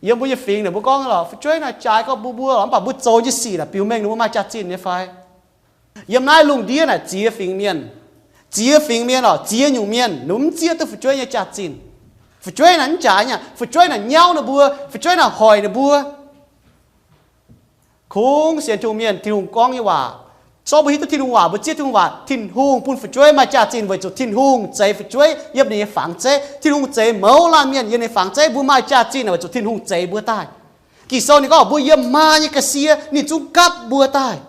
Yiem mbuo nyei fingx naaic mbuo gorngv lorqc, fu'jueiv naaic jaaix gorngv mbuo mbuo, mv baac mbuo zoux nyei sic naaic biux mengh ninh mbuo maaih jaax-zinh nyei fai? Yiem naaiv lungh ndiev naaic ziex fingx mienh, ziex fingx mienh orqc, ziex nyungc mienh ninh mv zieqv duqv fu'jueiv nyei jaax-zinh. Fu'jueiv naaic mv jaaix nyei, fu'jueiv naaic nyauv ninh mbuo, fu'jueiv naaic hoic ninh mbuo. Kungx sienx Tin-Hungh mienh, Tin-Hungh gorngv nyei waac, zorqv mbuo hiuv duqv Tin-Hungh waac, mbuo zieqv Tin-Hungh waac, Tin-Hungh bun fu'jueiv maaih jaax-zinh weic zuqc Tin-Hungh zeix fu'jueiv yiem ninh nyei fangx zeiv. Tin-Hungh zeix mouz laanh mienh yiem ninh fangx zeiv. Mbuo maaih jaax-zinh naaic weic zuqc Tin-Hungh zeix mbuo daaih. Ging-Sou ninh gorngv mbuo yiem maa nyei ga'sie ninh zungv gapv mbuo daaih.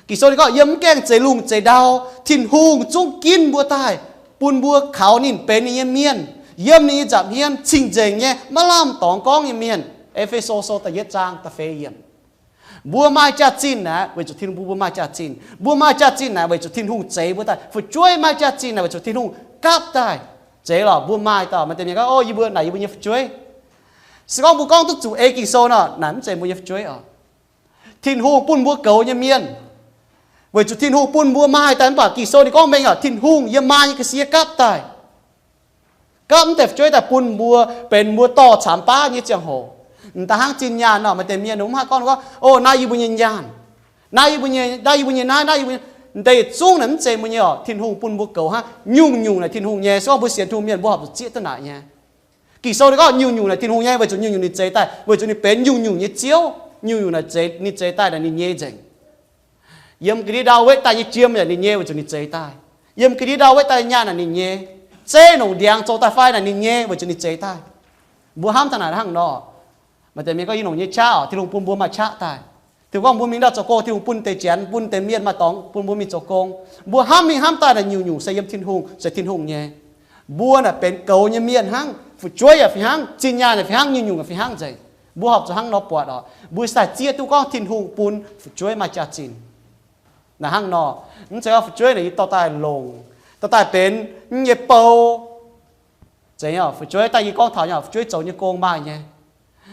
Ging-Sou ninh gorngv yiem mv gaengh zeix lungh zeix ndau, Tin-Hungh zungv ginv mbuo daaih, bun mbuo kaux ninh benx ninh nyei mienh, yiem ninh nyei nza'hmien cing-nzengc nyei, maiv lamh dorngx gorngv nyei mienh. E^fe^so Sou da'yietv zaang da'feix yiemc. Mbuo maaih jaax-zinh naaic weic zuqc Tin-Hungh bun mbuo maaih jaax-zinh. Mbuo maaih jaax-zinh naaic weic zuqc Tin-Hungh zeix mbuo daaih. Fu'jueiv maaih jaax-zinh naaic weic zuqc Tin-Hungh gapv daaih. Zeiz lorqc, mbuo maaih dauh maaih deix mienh gorngv, O, yie mbuo naaic yie mbuo nyei fu'jueiv. Se gorngv mbuo gorngv duqv zuqc ei Ging-Sou nor, naaic mv zeiz mbuo nyei fu'jueiv oc. Tin-Hungh bun mbuo goux nyei mienh, weic zuqc Tin-Hungh bun mbuo maaih daaih. Mv baac Ging-Sou ninh gorngv mengh oc, Tin-Hungh yiem maa nyei ga'sie gapv daaih. Gapv mv deix fu'jueiv daaih bun mbuo benx mbuo dorh camx baav nyei ziangh hoc. M'daaih hnangv zinh nyaanh nor, maaih deix mienh mv haih gorngv, gorngv, O, naaiv yie mbuo nyei nyaanh, naaiv yie mbuo nyei, naaiv yie mbuo nyei naaiv, naaiv yie mbuo nyei. M'deix yietc zungv naaic mv zeiz mbuo nyei oc. Tin-Hungh bun mbuo goux hnangv. Nyungc-nyungc naaic Tin-Hungh nyei. Se gorngv mbuo sienx Tin-Hungh mienh mbuo horpc zuqc zieqv duqv naaic nyei. Ging-Sou ninh gorngv nyungc-nyungc naaic Tin-Hungh nyei, weic zuqc nyungc-nyungc ninh zeix daaih, weic zuqc ninh benx nyungc-nyungc nyei Ziouv. Nyungc-nyungc naaic zeix, ninh zeix daaih naaic ninh nyei nzengc. Yiem ga'ndiev ndau wetv daaih nyei jiem yaac ninh nyei, weic zuqc ninh zeix daaih. Yiem ga'ndiev ndau wetv daaih nyei nyaanh naaic ninh nyei. Zeiv nongc ndiangx zoux daaih fai naaic ninh nyei, weic zuqc ninh zeix daaih. Mbuo hnamv taux naaic hnangv nor. Maaih deix mienh gorngv, Yie nongc nyei qaqv oc, Tin-Hungh bun mbuo maaih qaqv daaih. Tin-Hungh gorngv mbuo mingh ndau zoux gong, Tin-Hungh bun deix janx, bun deix mienh maaih dorngx bun mbuo mingh zoux gong. Mbuo hnamv mingh hnamv daaih naaic nyungc-nyungc se yiem Tin-Hungh, se Tin-Hungh nyei. Mbuo naaic benx goux nyei mienh hnangv. Fu'jueiv yaac fih hnangv, zinh nyaanh yaac fih hnangv, nyungc-nyungc yaac fih hnangv nzengc. Mbuo horpc zuqc hnangv nor buatc oc. Mbuo se daaih zieqv duqv gorngv Tin-Hungh bun fu'jueiv maaih jaax-zinh. Naaic hnangv nor, mv zeiz gorngv fu'jueiv naaic yie dorh daaih longc, dorh daaih benx mv nyei bou. Zeiz nyei oc, fu'jueiv daaih yie gorngv taux nyei oc, fu'jueiv zoux nyei gong maaih nyei.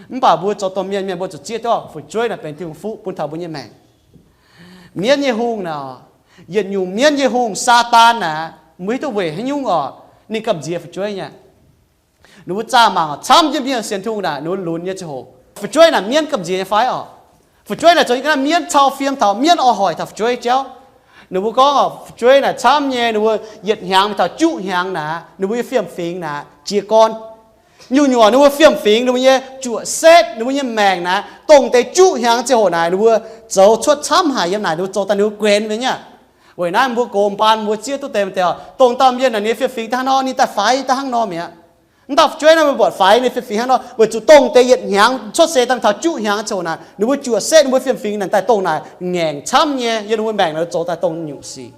Mv baac mbuo zoux domh mienh mienh mbuo zuqc zieqv duqv oc, fu'jueiv naaic benx Tin-Hungh fuqv bun taux mbuo nyei maengc. Mienv nyei hungh naaic, yietc nyungc mienv nyei hungh, Saadaan naaic, mbuo hiuv duqv weic haaix nyungc oc, ninh gamh nziex fu'jueiv nyei. Ninh mbuo zaah mangc oc, camv jienv mienh sienx Tin-Hungh naaic, ninh mbuo lunx nyei ziangh hoc, fu'jueiv naaic mienv gamh nziex nyei fai oc? Fu'jueiv naaic zoux nyei ga'naaiv mienv cau fiem taux, mienv oix hoic taux fu'jueiv jauv. Ninh mbuo gorngv oc, fu'jueiv naaic camv nyei, ninh mbuo yietc hnyangx mingh taux juqv hnyangx naaic, ninh mbuo nyei fiem-fingx naaic jiez gorn. Nyungc-nyungc ninh mbuo fiem-fingx, ninh mbuo nyei juoqc setv, ninh mbuo nyei maengc naaic, dongh deix juqv hnyangx ziangh hoc naaic, ninh mbuo zoux cuotv camv haic yiem naaic, ninh mbuo zoux daaih ninh mbuo guenx mingh nyei. Weic naaiv mbuo gox mbaan mbuo zieqv duqv deix, dongh dauh mienh naaic ninh fiem-fingx daaih hnangv nor, ninh daaih faix daaih hnangv nor mi'aqv. Mv dauh fu'jueiv naaiv mbuo buatc faix ninh fiem-fingx hnangv nor, weic zuqc dongh deix yietc hnyangx cuotv seix daaih mingh taux juqv hnyangx ziangh hoc naaic, ninh mbuo juoqc setv ninh mbuo fiem-fingx naaic daaih dongh naaic ngaengc camv nyei, yiem ninh mbuo maengc naaic zoux daaih dongh nyungc sic.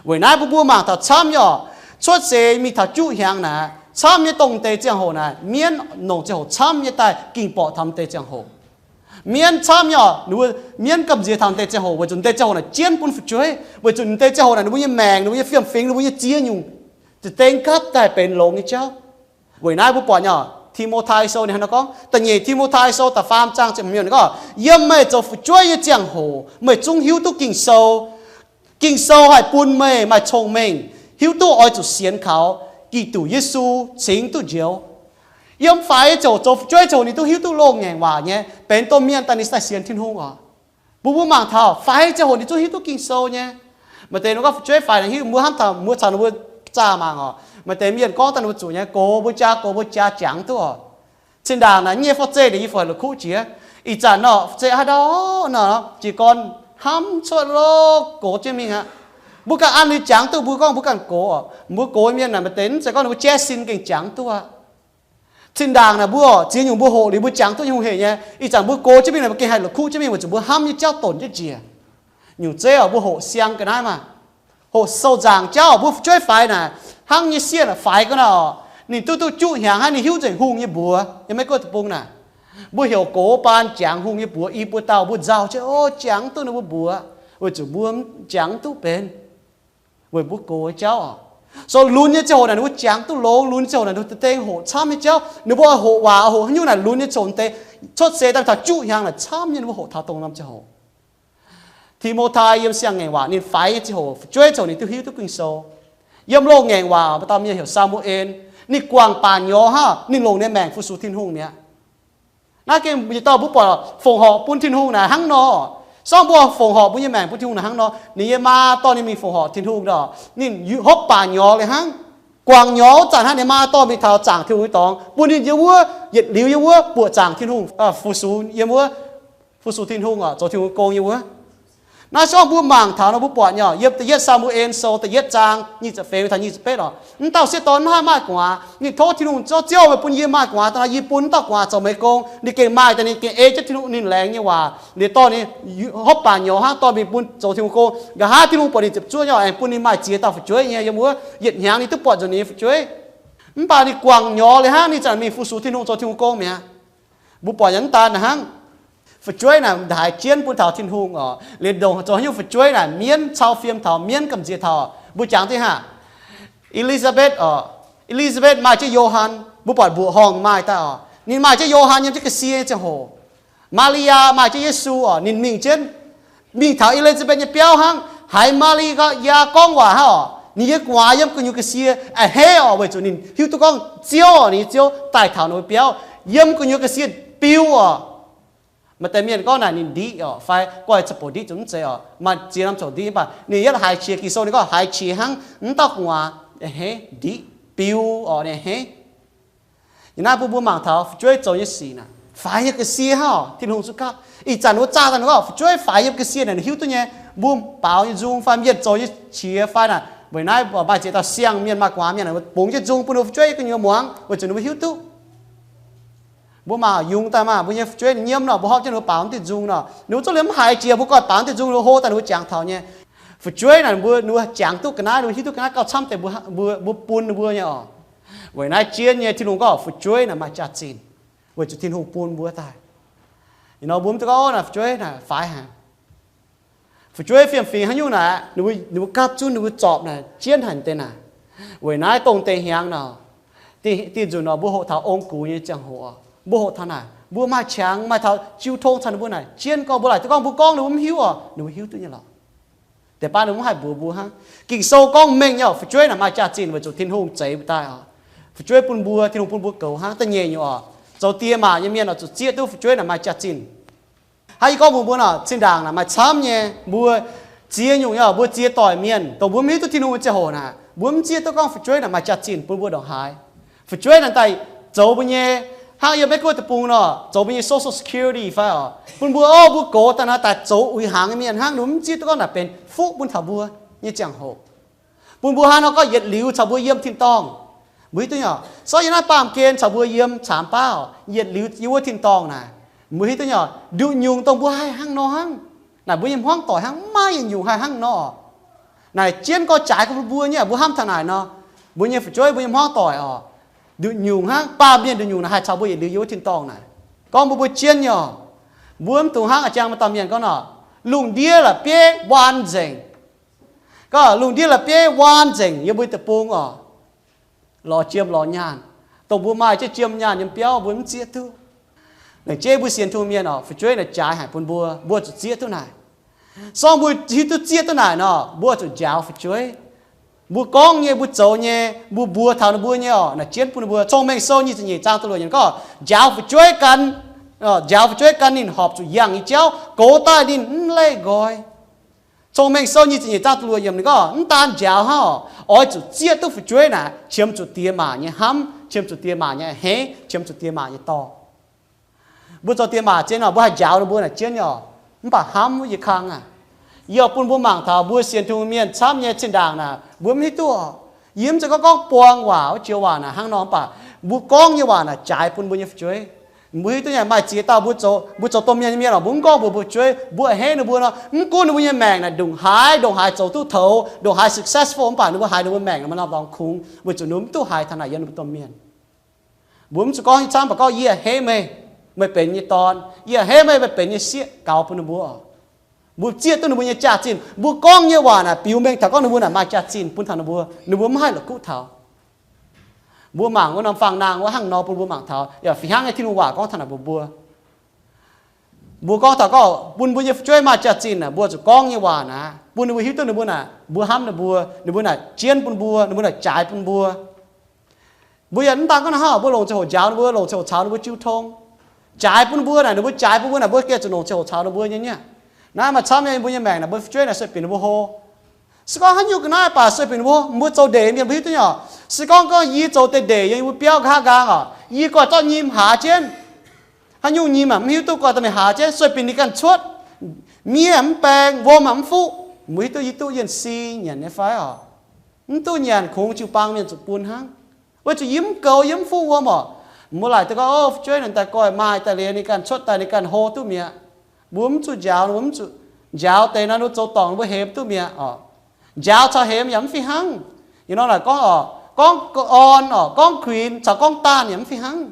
Weic naaiv mbuo mbuo mangc taux camv nyei oc, cuotv seix mingh taux juqv hnyangx naaic, camv nyei dongh deix ziangh hoc naaic, mienv nongc ziangh hoc camv nyei daaih ging borqc taux m'deix ziangh hoc. Mienv camv nyei oc, ninh mbuo mienv gamh nziex taux m'deix ziangh hoc, weic zuqc m'deix ziangh hoc naaic jienv bun fu'jueiv, weic zuqc m'deix ziangh hoc naaic ninh mbuo nyei maengc, ninh mbuo nyei fiem-fingx, ninh mbuo nyei ziex nyungc za'dengh gapv daaih benx longx nyei jauv. Weic naaiv mbuo buatc nyei oc, Ti^mo^tai Sou ninh hnangv nor gorngv, da'nyeic Ti^mo^tai Sou da'faam zaang ziepc hmz gorngv, Yiem meih zoux fu'jueiv nyei ziangh hoc meih zungv hiuv duqv Ging-Sou. Ging-Sou haih bun meih maaih cong-mengh, hiuv duqv oix zuqc sienx kaux Giduc Yesu cingx duqv njoux. Yiem faix ziangh hoc, zoux fu'jueiv ziangh hoc ninh duqv hiuv duqv loz-ngaengc waac nyei, benx domh mienh daaih ninh daaih sienx Tin-Hungh oc. Mbuo mbuo mangc taux faix ziangh hoc ninh zungv hiuv duqv Ging-Sou nyei. Maaih deix ninh gorngv fu'jueiv faix naaic hiuv, mbuo hnamv taux mbuo caux ninh mbuo zaah mangc oc. Maaih deix mienh gorngv daaih ninh mbuo zuqc nyei, gox mbuo jaa, gox mbuo jaa jangx duqv oc. Cin-ndaangc naaic nyei fai zeiz naaic yie fai la'kuqv jiex. Ih zanc nor, se haaix ndau nor, jiez gorn hnamv cuotv lo gox jienv mingh aqv. Mbuo ganh an liuz jangx duqv, mbuo gorngv mbuo ganh gox oc. Mbuo gox mienh naaic maaih deix mv zeiz gorngv ninh mbuo jaiv sin gengh jangx duqv aqv. Cin-ndaangc naaic mbuo oc, ziex nyungc mbuo hoqc liuz mbuo jangx duqv nyei hungh heic nyei. Ih zanc mbuo gox jienv mingh naaic mbuo gengh haih la'kuqv jienv mingh weic zuqc mbuo hnamv nyei jauv donc jienv njiec. Nyungc zeiv oc, mbuo hoqc siang ga'naaiv maah. Hoqc sou nzaangc jauv oc, mbuo fu'jueiv faix naaic, hnangv nyei sieqv naaic faix ga'naaiv oc, ninh duqv duqv juqv hnyangx hnangv, ninh hiuv nzengc hungh nyei mbuox. Yiem Meiv Guoqv deic-bung naaic, mbuo heuc gox baan jangx hungh nyei mbuox. I buo dauh mbuo nzauh jienv, o, jangx duqv ninh mbuo mbuox, weic zuqc mbuo jangx duqv benx, weic mbuo gox nyei jauv oc. So lunx nyei ziangh hoc naaic ninh mbuo jangx duqv longx, lunx nyei ziangh hoc naaic ninh mbuo deix hoqc camv nyei jauv. Ninh mbuo oix hoqc waac, hoqc haaix nyungc naaic lunx nyei ziangh hoc deix, cuotv seix daaih taux juqv hnyangx naaic camv nyei ninh mbuo hoqc taux dongh norm ziangh hoc. Ti^mo^tai yiem Siang-Ngaengc Waac ninh faix nyei ziangh hoc fu'jueiv zoux ninh duqv hiuv duqv Ging-Sou. Yiem Loz-Ngaengc Waac maaih dauh mienh heuc Saa^mu^en, ninh guangc baac nyorx hnangv ninh longc ninh nyei maengc fu-sux Tin-Hungh mi'aqv. Naaiv gengh yietc dauh mbuo buatc fongc horc bun Tin-Hungh naaic hnangv nor. Sorng mbuo fongc horc mbuo nyei maengc bun Tin-Hungh naaic hnangv nor, ninh nyei maa dorh ninh mingh fongc horc Tin-Hungh nor, ninh hopv baac nyorx liuz hnangv. Guangc nyorx wuov zanc hnangv, ninh maa dorh mingh taux zaangc Tin-Hungh nyei dorngx, bun ninh yiem wuov yietc liuz yiem wuov buoqc zaangc Tin-Hungh, fu-sux yiem wuov, fu-sux Tin-Hungh oc, zoux Tin-Hungh gong yiem wuov. Naaiv sorng mbuo mangc taux nor mbuo buatc nyei, yiem da'yietv Saa^mu^en Sou da'yietv zaang nyic ziepc feix taux nyic ziepc betv oc, wuov dauh sieqv dorn maiv haih maaih gu'nguaaz. Ninh tov Tin-Hungh, Ziouv, meih bun yie maaih gu'nguaaz daaih nor, yie bun wuov dauh gu'nguaaz zoux meih gong. Ninh gengh maaih daaih, ninh gengh ei jienv Tin-Hungh ninh laengz nyei waac liuz dorh ninh hopv baac nyorx hnangv dorh mingh bun zoux Tin-Hungh gong. Nqa'haav Tin-Hungh buatc ninh ziepc zuoqv nyei oc, aengx bun ninh maaih ziex dauh fu'jueiv nyei yiem wuov. Yietc hnyangx ninh duqv buatc nzunc ninh nyei fu'jueiv. Mv baac ninh guangc nyorx liuz hnangv, ninh zanc mingh fu-sux Tin-Hungh, zoux Tin-Hungh gong mi'aqv. Mbuo buatc yaac mv daan hnangv. Fu'jueiv naaic haiz jienv bun taux Tin-Hungh oc, liuz ndongc zoux haaix nyungc fu'jueiv naaic mienv cau fiem taux, mienv gamh nziex taux. Mbuo jangx dih hnangv. E^li^saa^betv oc, E^li^saa^betv maaih jienv Yo^han, mbuo buatc mbuoqc horngh maaih daaih oc, ninh maaih jienv Yo^han yiem jienv ga'sie nyei ziangh hoc. Maa^li^yaa maaih jienv Yesu oc, ninh mingh jienv, mingh taux E^li^saa^betv nyei biauv hnangv, haiz Maa^li^yaa gorngv waac hnangv oc, ninh nyei gu'nguaaz yiem gu'nyuoz ga'sie a'hneiv oc, weic zuqc ninh hiuv duqv gorngv Ziouv oc, ninh nyei Ziouv daaih taux ninh nyei biauv yiem gu'nyuoz ga'sie biu oc. Maaih deix mienh gorngv naaic ninh ndiqv oc, fai gorngv ca'bouc ndiqv zuqc mv zeiz oc, maaih ziex norm ziangh hoc ndiqv, mv baac ninh yietv haiz qiex, Ging-Sou ninh gorngv haiz qiex hnangv, wuov dauh gu'nguaaz a'hneiv, ndiqv, biu oc, ninh a'hneiv. Yiem naaiv bun mbuo mangc taux fu'jueiv zoux nyei sic naaic faix nyei ga'sie hnangv oc. Tin-Hungh zuqc gapv. Ih zanc wuov zaah daaih ninh gorngv fu'jueiv faix yiem ga'sie naaic ninh hiuv duqv nyei. Mbuo baaux nyei nzung fai mienh zoux nyei qiex fai naaic, weic naaiv maaih ziex dauh siang-mienh maaih gu'nguaaz mienh naaic bungx jienv nzung bun ninh mbuo fu'jueiv gu'nyuoz muangx, weic zuqc ninh mbuo hiuv duqv. Mbuo mangc yungz daaih maah, mbuo nyei fu'jueiv nyiemv nor, mbuo horpc jienv ninh mbuo baaux wuov diuh nzung nor, ninh mbuo zungv liemh mv haiz jiex, mbuo goi baaux wuov diuh nzung, ninh mbuo hlo daaih ninh mbuo jangx taux nyei. Fu'jueiv naaic mbuo, ninh mbuo jangx duqv ga'naaiv, ninh mbuo hiuv duqv ga'naaiv gauh camv deix mbuo, mbuo, mbuo bun ninh mbuo nyei oc. Weic naaiv jienv nyei Tin-Hungh gorngv fu'jueiv naaic maaih jaax-zinh, weic zuqc Tin-Hungh bun mbuo daaih. Ih nor mbuo mv duqv gorngv naaic fu'jueiv naaic faix haic. Fu'jueiv fiem-fingx haaix nyungc naaic, ninh mbuo, ninh mbuo gapv zunv, ninh mbuo zorpc naaic jienv haic deix naaic. Weic naaiv dongh deix hnyangx nor, dieh nzunc nor mbuo hoqc taux ong-gux nyei ziangh hoc, mbuo hoqc taux naaic mbuo maaih qangx, maaih taux jiu tong caux ninh mbuo naaic jienv gorngv, mbuo laaic duqv gorngv mbuo gorngv ninh mbuo mv hiuv oc, ninh mbuo hiuv duqv nyei lorqc. Deix baav ninh mv haih mbuox mbuo hnangv. Ging-Sou gorngv mengh nyei oc, fu'jueiv naaic maaih jaax-zinh weic zuqc Tin-Hungh zeix mbuo daaih oc. Fu'jueiv bun mbuo, Tin-Hungh bun mbuo goux hnangv. Da'nyeic nyungc oc, zoux die maac nyei mienh oc, zuqc zieqv duqv fu'jueiv naaic maaih jaax-zinh. Hnangv yie gorngv mbuox mbuo nor, zinh ndaangc naaic maaih camv nyei, mbuo ziex nyungc nyei oc, mbuo ziex doic mienh, dongh mbuo mv hiuv duqv Tin-Hungh nyei ziangh hoc naaic, mbuo mv zieqv duqv gorngv fu'jueiv naaic maaih jaax-zinh bun mbuo ndongc haaix. Fu'jueiv naaic daaih zoux mbuo nyei, hnangv yiem Meiv Guoqv deic-bung nor, zoux mbuo nyei Social Security fai oc, bun mbuo, o, mbuo gox daaih naaic daaih zoux uix hnaangx nyei mienh hnangv, ninh mv zieqv duqv gorngv naaic benx fuqv bun taux mbuo nyei ziangh hoc, bun mbuo hnangv nor gorngv yietc liuz caux mbuo yiem tin-dorngh. Mbuo hiuv duqv nyei oc. Sorng yie naaiv baamh gen caux mbuo yiem caamx baav oc, yietc liuz yiem wuov tin-dorngh naaic. Mbuo hiuv duqv nyei oc, nduqc nyungc dongh mbuo haih hnangv nor hnangv. Naaic mbuo nyei hmuangv doic hnangv, maiv yietc nyungc haih hnangv nor. Naaic jienv gorx-jaaix gorngv mbuo nyei, mbuo hnamv taux naaic nor, mbuo nyei fu'jueiv, mbuo nyei hmuangv doic oc, nduqc nyungc hnangv, baamh mienh nduqc nyungc naaic haih caux mbuo yietc liuz yiem wuov tin-dorngh naaic. Gorngv mbuo mbuo jienv nyei oc. Mbuo mv dungx hnangv a'jang maaih dauh mienh gorngv nor, lungh ndiev la'bieiv waan nzengc. Gorngv lungh ndiev la'bieiv waan nzengc yiem mbuo deic-bung oc, lorz jiem lorz nyaanh. Dongh mbuo maaih jienv jiem nyaanh yiem biauv mbuo mv zieqv duqv. Laengz jeiv mbuo sienx Tin-Hungh mienh oc, fu'jueiv naaic jaaix haic bun mbuo, mbuo zuqc zieqv duqv naaic. Sorng mbuo hiuv duqv zieqv duqv naaic nor, mbuo zuqc njaaux fu'jueiv. Mbuo gorngv nyei, mbuo zoux nyei, mbuo mbuox taux ninh mbuo nyei oc, naaic jienv bun ninh mbuo. Cong-Mengh Sou nyic ziepc nyeic zaang da'luoqc yiemc gorngv njaaux fu'jueiv gan, njaaux fu'jueiv gan ninh horpc zuqc yangh nyei jauv, gox daaih ninh mv leih nqoi. Cong-Mengh Sou nyic ziepc nyeic zaang da'luoqc yiemc ninh gorngv mv daan njaaux hnangv oc, oix zuqc zieqv duqv fu'jueiv naaic qiemx zuqc diex maac nyei hnamv, qiemx zuqc diex maac nyei a'hneiv, qiemx zuqc diex maac nyei dorh. Mbuo zoux diex maac zien oc, mbuo haih njaaux ninh mbuo naaic jienv nyei oc. Mv baac hnamv wuov yietc kang aac, yie oix bun mbuo mangc taux mbuo sienx Tin-Hungh mienh camv nyei zinh ndaangc naaic, mbuo mv hiuv duqv oc. Yie mv zeiz gorngv gorngv buang waac wuov joux waac naaic hnangv nor, mv baac mbuo gorngv nyei waac naaic jaaix bun mbuo nyei fu'jueiv. Mbuo hiuv duqv nyei, maaih ziex dauh mbuo zoux, mbuo zoux domh mienh nyei mienh oc, mbuo mv gorngv mbuox mbuo fu'jueiv, mbuo a'hneiv ninh mbuo nor, mv gunv ninh mbuo nyei maengc naaic ndongc haaix ndongc haaix zoux duqv toux, ndongc haaix successful, mv baac ninh mbuo haiz ninh mbuo maengc naaic maaih norm dorngx kungx, weic zuqc ninh mbuo mv duqv haiz taux naaic yiem ninh mbuo domh mienh. Mbuo mv zuqc gorngv nyei camv, mv baac gorngv yie a'hneiv meih, meih benx yie nyei dorn, yie a'hneiv meih, meih benx yie nyei sieqv, gaux bun ninh mbuo oc. Mbuo zieqv duqv ninh mbuo nyei jaax-zinh. Mbuo gorngv nyei waac naaic biux mengh taux gorngv ninh mbuo naaic maaih jaax-zinh bun taux ninh mbuo, ninh mbuo mv haih la'kuqv taux. Mbuo mangc wuov norm fangx-naang wuov hnangv nor bun mbuo mangc taux, yaac fih hnangv nyei Tin-Hungh waac gorngv taux naaic mbuox mbuo. Mbuo gorngv taux gorngv bun mbuo nyei fu'jueiv maaih jaax-zinh naaic, mbuo zuqc gorngv nyei waac naaic, bun ninh mbuo hiuv duqv ninh mbuo naaic, mbuo hnamv ninh mbuo, ninh mbuo naaic jienv bun mbuo, ninh mbuo naaic jaaix bun mbuo. Mbuo yaac mv daan gorngv naaiv hnangv, mbuo longc ziangh hoc njaaux ninh mbuo, longc ziangh hoc caux ninh mbuo jiu tong, jaaix bun mbuo naaic, ninh mbuo jaaix bun mbuo naaic, mbuo gengh zuqc longc ziangh hoc caux ninh mbuo nyei niaa. Naaiv maaih camv nyei, mbuo nyei maengc naaic, mbuo fu'jueiv naaic sueih binc ninh mbuo hlo. Se gorngv haaix nyungc ga'naaiv baac sueih binc ninh mbuo, mbuo zoux ndeic mienh mbuo hiuv duqv nyei oc. Se gorngv gorngv yie zoux deix ndeic yiem yie mbuo biauv nqa'haav nqaang oc, yie guai zorqv nyim haaz jienv, haaix nyungc nyim aah, mv hiuv duqv guai daaih mingh haaz jienv, sueih binc ninh ganh cuotv. Miev mv baeng, wuom mv fuqv, mbuo hiuv duqv yie duqv yienh si nyanc nyei fai oc? Mv duqv nyanc, kungx jiu-baang mienh zuqc bun hnangv. Weic zuqc yie mv goux, yie mv fuqv wuom oc. Mbuo laaic duqv gorngv, o, fu'jueiv naaic daaih goiv maaih daaih liuz ninh ganh cuotv daaih ninh ganh hlo duqv mi'aqv. Mbuo mv zuqc njaaux, mbuo mv zuqc njaaux deix nor, ninh mbuo zoux dorngc ninh mbuo hemx duqv mi'aqv oc. Njaaux caux hemx yaac mv fih hnangv. Ih nor naaic gorngv oc, gorngv orn oc, gorngv kuinx caux gorngv daanh yaac mv fih hnangv.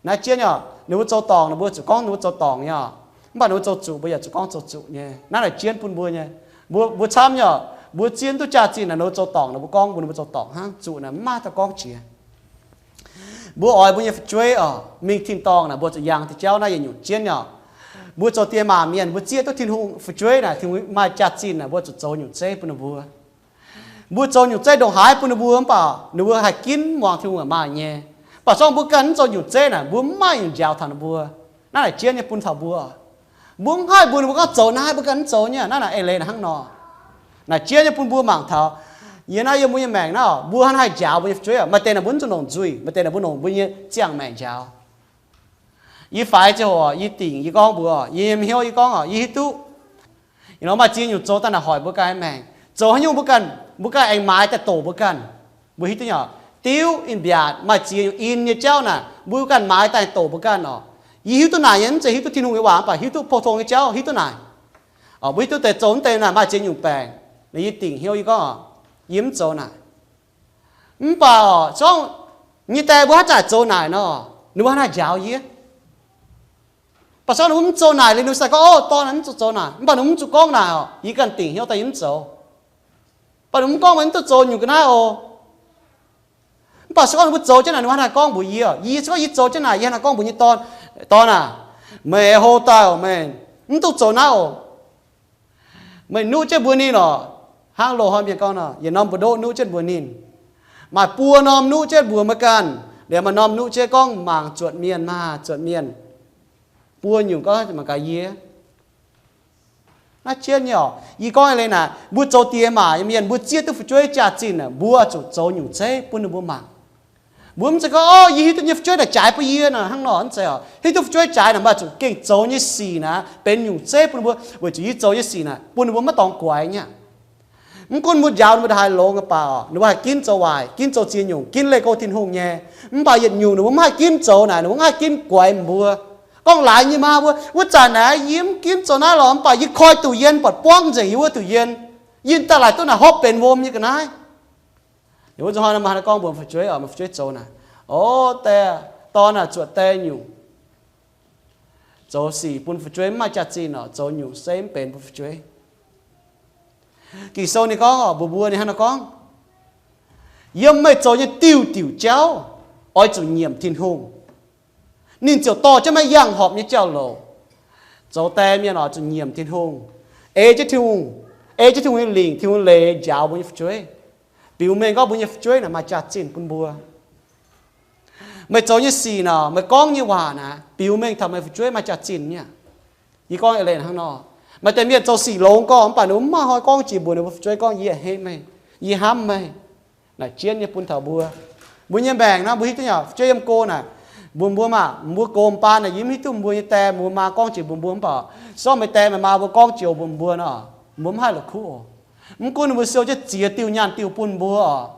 Naaiv jienv oc, ninh mbuo zoux dorngc naaic, mbuo zuqc gorngv ninh mbuo zoux dorngc nyei oc. Mv baac ninh mbuo zoux zuqc, mbuo yaac zuqc gorngv zoux zuqc nyei. Naaiv naaic jienv bun mbuo nyei. Mbuo, mbuo camv nyei oc, mbuo zien duqv jaax-zinh naaic, ninh mbuo zoux dorngc naaic, mbuo gorngv mbuox ninh mbuo zoux dorngc hnangv, zuqc naaic mv maaih daaih gorngv jiex. Mbuo oix mbuo nyei fu'jueiv oc, mingh tin-dorngh naaic, mbuo zuqc yangh diuh jauv naaiv yietc nyungc jienv nyei oc. Mbuo zoux diex maac mienh, mbuo zieqv duqv Tin-Hungh fu'jueiv naaic, Tin-Hungh maaih jaax-zinh naaic, mbuo zuqc zoux nyungc zeiv bun ninh mbuo. Mbuo zoux nyungc zeiv ndongc haaix bun ninh mbuo mv baac ninh mbuo haih ginv muangx Tin-Hungh maaih nyei. Mv baac se gorngv mbuo ganh mv zoux nyungc zeiv naaic, mbuo mv maaih nyungc njaaux taux ninh mbuo. Naaiv naaic jienv nyei bun taux mbuo. Mbuo mv haih mbuox ninh mbuo gorngv zoux naaiv, mbuo ganh mv zoux nyei. Naaiv naaic eix leiz naaic hnangv nor. Naaic jienv nyei bun mbuo mangc taux, yie naaiv yiem mbuo nyei maengc naaiv oc, mbuo hnangv haih njaaux mbuo nyei fu'jueiv oc. Maaih deix naaic mbuo mv zuqc longc nzuih, maaih deix naaic mbuo longc mbuo nyei ziangh maengc njaaux. Yie faix ziangh hoc yie dingc, yie gorngv mbuox, yie nyei hnyouv yie gorngv oc, yie hiuv duqv ih nor maaih ziex nyungc zoux daaih naaic hoic mbuo ganh maengc. Zoux haaix nyungc mbuo ganh, mbuo ganh aengx maaiz daaih doqc mbuo ganh. Mbuo hiuv duqv nyei oc, diuv in-mbiaatc maaih ziex nyungc in nyei jauv naaic, mbuo ganh maaiz daaih doqc mbuo ganh oc. Yie hiuv duqv naaic nyei, mv zeiz hiuv duqv Tin-Hungh nyei waac, mv baac hiuv duqv pou-tong nyei jauv hiuv duqv naaic. Oc, mbuo hiuv duqv deix zoux mv deix naaic maaih ziex nyungc baengc. Naaic yie dingc hnyouv yie gorngv oc, yie mv zoux naaic. Mv baac oc, se gorngv nyei die mbuo haaix zanc zoux naaic nor, ninh mbuo hnangv naaiv njaaux yie. Baac se gorngv ninh mbuo mv zoux naaic liuz, ninh mbuo sai gorngv, o, dorn naaic mv zuqc zoux naaic. Mv baac ninh mbuo mv zuqc gorngv naaic oc, yie ganh dingc hnyouv daaih yie mv zoux. Baac ninh mv gorngv meih mv duqv zoux nyungc ga'naaiv oc. Mv baac se gorngv ninh mbuo zoux jienv naaic, ninh mbuo hnangv naaiv gorngv mbuox yie oc. Yie se gorngv yie zoux jienv naaic, yie hnangv naaiv gorngv mbuox nyei dorn, dorn aac, meih hlo daaih oc, meih mv duqv zoux naaiv oc. Meih nuqv jienv mbuox ninh oc. Hnangv loz-hnoi mienh gorngv nor, yietc norm mbu'ndoqv nuqv jienv mbuox ninh. Maaih buo norm nuqv jienv mbuox meih ganh, liemh maaih norm nuqv jienv gorngv mangc zuotc mienh maah, zuotc mienh. Buo nyungc gorngv mangc gaax yie. Naaiv jienv nyei oc, yie gorngv eix leiz naaic, mbuo zoux diex maac nyei mienh, mbuo zieqv duqv fu'jueiv jaax-zinh naaic, mbuo zuqc zoux nyungc zeiv bun ninh mbuo mangc. Mbuo mv zeiz gorngv, o, yie hiuv duqv nyei fu'jueiv naaic jaaix bun yie nor, hnangv nor mv zeiz oc. Hiuv duqv fu'jueiv jaaix naaic, maaih zuqc gengh zoux nyei sic naaic benx nyungc zeiv bun ninh mbuo, weic zuqc yie zoux nyei sic naaic bun ninh mbuo maiv dorngx guaix nyei aqv. Mv gunv mbuo njaaux ninh mbuo ndongc haaix longx nyei baac oc, ninh mbuo haih ginv zoux waaic, ginv zoux ziex nyungc, ginv leih go Tin-Hungh nyei. Mv baac yietc nyungc ninh mbuo mv haih ginv zoux naaic, ninh mbuo mv haih ginv guaix mbuo. Gorngv laaix nyei maa mbuo, wuov zanc naaic yie mv ginv zoux naaiv lorqc, mv baac yie koi duqv yienh, buatc buangv nzengc yie wuov duqv yienh. Yie daaih laaic duqv naaic hopv benx wuom nyei ga'naaiv. Wuov zanc hnoi maaih gorngv mbuox fu'jueiv oc, maaih fu'jueiv zoux naaic, o, die, dorn naaic zuotc die nyungc, zoux sic bun fu'jueiv mv maaih jaax-zinh oc, zoux nyungc se mv benx bun fu'jueiv. Ging-Sou ninh gorngv oc, mbuox mbuo ninh hnangv naaiv gorngv, yiem meih zoux nyei diuh diuh jauv oix zuqc nyiemc Tin-Hungh, ninh ziouc dorh jienv meih yangh horpc nyei jauv-louc. Zoux die mienh oix zuqc nyiemc Tin-Hungh, ei jienv Tin-Hungh, ei jienv Tin-Hungh nyei lingc, Tin-Hungh nyei leiz njaaux mbuo nyei fu'jueiv, biux mengh gorngv mbuo nyei fu'jueiv naaic maaih jaax-zinh bun mbuo. Meih zoux nyei sic naaic, meih gorngv nyei waac naaic, biux mengh taux meih fu'jueiv maaih jaax-zinh nyei aqv. Yie gorngv eix leiz hnangv nor, maaih deix mienh zoux sic longx gorngv mv baac ninh mbuo mv maaih hnoi gorngv jiex mbuox ninh mbuo fu'jueiv gorngv, yie haiz meih, yie hnamv meih. Naaic jienv nyei bun taux mbuo. Mbuo nyei maengc naaiv mbuo hiuv duqv nyei, fu'jueiv yiem go naaic, mbuox mbuo maah, mbuo gox m'baan naaic yie mv hiuv duqv mbuo nyei die mbuo maa gorngv jiex mbuox mbuo mv baac, se gorngv meih die meih maa mbuo gorngv jiex mbuox mbuo nor, mbuo mv haih la'kuqv oc. Mv gunv ninh mbuo siou jienv ziex diuh nyaanh diuh bun mbuo oc,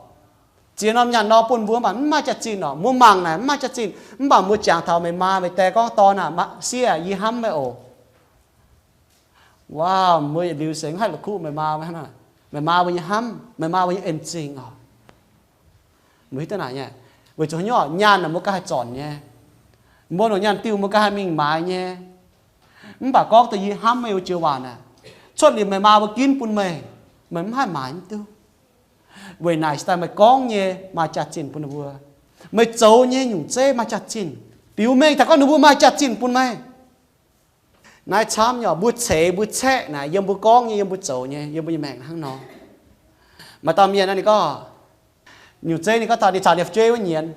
ziex norm nyaanh norm bun mbuo mv baac mv maaih jaax-zinh oc. Mbuo mangc naaic mv maaih jaax-zinh, mv baac mbuo jangx taux meih maa meih die gorngv, dorn aah, sieqv aah, yie hnamv meih oc. Waac, mbuo yietc liuz se mv haih la'kuqv meih maa, meih maa mbuo nyei hnamv, meih maa mbuo nyei en zingh oc. Mbuo hiuv duqv naaic nyei, weic zuqc haaix nyungc, nyaanh naaic mbuo ganh haih zornc nyei, mbuo longc nyaanh diuh mbuo ganh haih mingh maaiz nyei. Mv baac gorngv deix yie hnamv meih wuov joux waac naaic, cuotv liuz meih maa mbuo ginv bun meih, meih mv haih maaiz mv duqv. Weic naaic se daaih meih gorngv nyei maaih jaax-zinh bun ninh mbuo, meih zoux nyei nyungc zeiv maaih jaax-zinh, biux mengh taux gorngv ninh mbuo maaih jaax-zinh bun meih. Naaiv camv nyei, mbuo ceix mbuo caeqv naaic yiem mbuo gorngv nyei, yiem mbuo zoux nyei, yiem mbuo nyei maengc hnangv nor. Maaih dauh mienh ninh gorngv, nyungc zeiv ninh gorngv taux ninh caux ninh fu'jueiv wuov nyienz,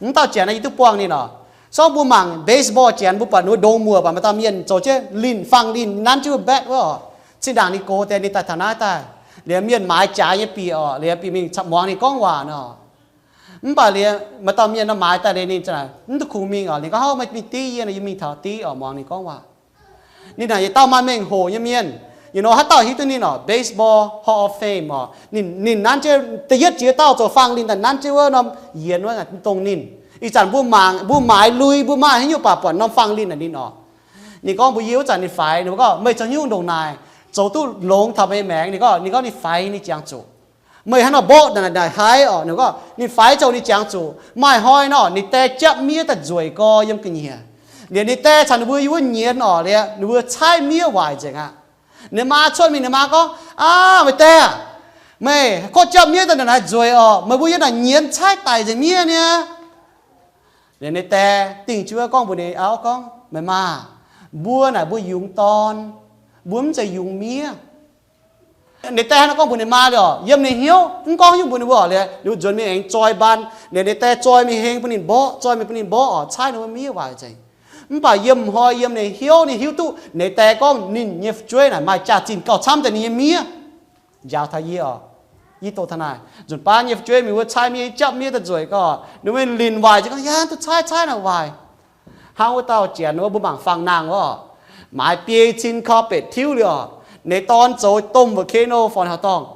mv dauh janx naaiv yie duqv buangh ninh oc. Sorng mbuo mangc baseball janx, mbuo buatc ninh mbuo ndongx muoc, buatc maaih dauh mienh zoux jienv linh, fangx linh, nanv jienv wuov bat wuov oc. Zinh ndaangc ninh gox deix ninh daaih taux naaiv daaih, liemh mienh maaiz jaaix nyei bieqc oc, liemh bieqc mingh muangx ninh gorngv waac nor. Mv baac liemh maaih dauh mienh nor maaiz daaih liemh ninh mv duqv kungx mingh oc. Ninh gorngv, Hov, meih mingh div yie nor, yie mingh taux div oc, muangx ninh gorngv waac. Ninh naaic yietc dauh maaih mengh hoc nyei mienh. Yietc nor haaix dauh hiuv duqv ninh oc, Baseball Hall of Fame oc. Ninh, ninh nanv jienv da'yietv jiex dauh zoux fangx linh daaih nanv jienv wuov norm yienx wuov dongh ninh. Ih zanc mbuo mangc, mbuo maaiz lui, mbuo maaih haaix nyungc baac buatc norm fangx linh naaic ninh oc. Ninh gorngv mbuox yie wuov zanc ninh faix, ninh mbuo gorngv, Meih zoux haaix nyungc ndongc naaic zoux duqv longx taux meih maengc? Ninh gorngv, ninh gorngv ninh faix ninh jangx zuqc. Meih hnangv nor mborqv naaic naaic haaix oc? Ninh gorngv ninh faix zoux ninh jangx zuqc. Maaih hnoi nor ninh die japv miev daaih nzueic gorx yiem ga'nyiec. Liemh ninh die caux ninh mbuo yiem wuov nyienz oc, liemh ninh mbuo caaiv miev waaic nzengc aqv. Ninh maa cuotv mingh, ninh maa gorngv, Aav, meih die aah! Meih kotv japv miev daaih naaic naaic nzueic oc. Meih mbuo yiem naaic nyienz caaiv daic nzengc miev niaa. Liemh ninh die dingh jienv wuov gorngv mbuox ninh auv gorngv, Meih maa, mbuo naaic mbuo yungz dorn, mbuo mv zeiz yungz miev. Ninh die hnangv nor gorngv mbuox ninh maa liuz oc, yiem ninh hnyouv mv gorngv nyungc mbuox ninh mbuo oc, liemh ninh mbuo nzuonx mingh aengx zoi mbaan. Liemh ninh die zoi mingh heng bun ninh mborqv, zoi mingh bun ninh mborqv oc, caaiv ninh mbuo miev waaic nzengc. Mv baac yiem hnoi yiem ninh hnyouv ninh hiuv duqv ninh die gorngv ninh nyei fu'jueiv naaic maaih jaax-zinh gauh camv deix ninh nyei miev. Njaaux taux yie oc. Yie doqc taux naaic, nzunc baav nyei fu'jueiv mingh wuov caaiv miev, japv miev daaih nzueic gorx, ninh mbuo linh waaic nzengc gorx, Yaac duqv caaiv, caaiv naaic waaic. Hnangv wuov dauh janx wuov, mbuo mangc fangx nangh wuov, maaiz biei cin carpet tiuv liuz oc, ninh dorn zoux domh volcano fon haaix dorngh.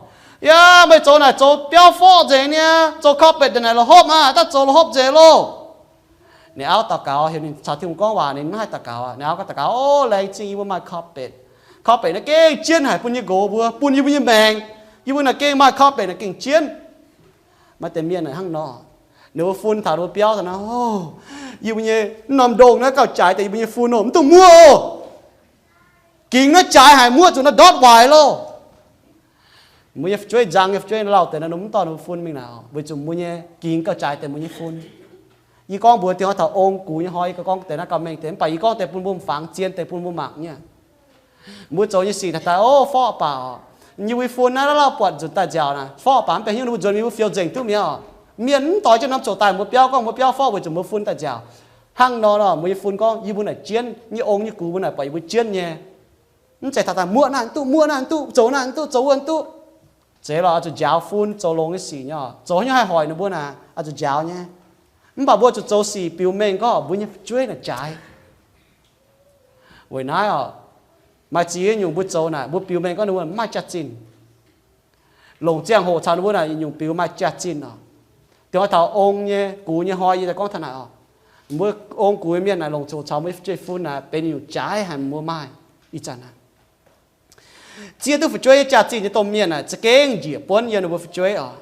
Yaac meih zoux naaic zoux biauv forv nzengc niaa, zoux carpet daaih naaic la'hopv aqv, daaih zoux la'hopv nzengc loh. Ninh auv daux gaux, heuc ninh caux Tin-Hungh gorngv waac, ninh mv haih daux gaux. Ninh auv gorngv daux gaux, O, laengz zingh yie mbuo maaih carpet. Carpet naaiv gengh jienv haic bun yie nqox mbuo, bun yie mbuo nyei maengc. Yie mbuo naaic gengh maaih carpet naaic gengh jienv. Maaih deix mienh naaic hnangv nor, ninh mbuo fun taux ninh mbuo biauv taux naaiv, O, yie mbuo nyei norm ndongh naaiv gauh jaaix deix yie mbuo nyei fun oc, mv dungx muoqv oc. Gingx naaiv jaaix haic, muoqv zuqc naaiv ndortv waaic loh. Mbuo nyei fu'jueiv, nzang nyei fu'jueiv lauh deix naaiv, mv dorh ninh mbuo fun mingh naaic, weic zuqc mbuo nyei gingx gauh jaaix deix mbuo nyei fun. Yie gorngv mbuox taux oix-gorx gu'nyuoz hnoi, yie gauh gorngv deix naaiv gauh mengh deix, mv baac yie gorngv deix bun mbuo mangc, zien deix bun mbuo mangc nyei. Mbuo zoux nyei sic taux daaih, o, forv baac oc, yie mbuo fun naaiv lauh buatc nzunc daaih nziaauc naaic, forv baac mv baac hnyouv ninh mbuo nzuonx mingh mbuo fiou nzengc duqv mi'aqv oc. Mienh mv doix jienv norm zoqc daaih mbuo biauv, gorngv mbuo biauv forv weic zuqc mbuo fun daaih nziaauc. Hnangv nor nor, mbuo nyei fun gorngv yie mbuo naaic jienv, nyei ong nyei gux mbuo naaic buatc yie mbuo jienv nyei. Mv zeiz taux daaih muoqv naaiv duqv, muoqv naaiv duqv, zoux naaiv duqv, zoux wuov duqv. Zeiz lorqc, oix zuqc njaaux fun zoux longx nyei sic nyei oc. Zoux haaix nyungc haih hoic ninh mbuo naaic, oix zuqc njaaux nyei. Mv baac mbuo zuqc zoux sic biux mengh gorngv mbuo nyei fu'jueiv naaic jaaix. Weic naaiv oc, maaih ziex nyungc mbuo zoux naaic, mbuo biux mengh gorngv ninh mbuo mv maaih jaax-zinh. Longc ziangh hoc caux ninh mbuo naaic yietc nyungc biux maaih jaax-zinh oc. Dongh oix taux ong nyei gux nyei hnoi yie daaih gorngv taux naaic oc. Mbuo ong gux nyei mienh naaic longc ziangh hoc caux mbuo nyei fu'jueiv fun naaic benx yietc nyungc jaaix haic mbuo maaih ih zanc naaic. Zieqv duqv fu'jueiv nyei jaax-zinh nyei domh mienh naaic za'gengh njiec buonv yiem ninh mbuo fu'jueiv oc.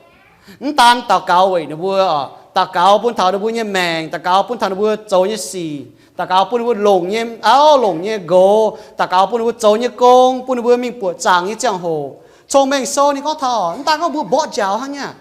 Mv daan daux gaux weic ninh mbuo oc, daux gaux bun taux ninh mbuo nyei maengc, daux gaux bun taux ninh mbuo zoux nyei sic, daux gaux bun ninh mbuo longc nyei auv, longc nyei nqox, daux gaux bun ninh mbuo zoux nyei gong, bun ninh mbuo mingh buoqc zaangc nyei ziangh hoc. Cong-Mengh Sou ninh gorngv taux, mv daan gorngv mbuo mborqv njaaux hnangv nyei.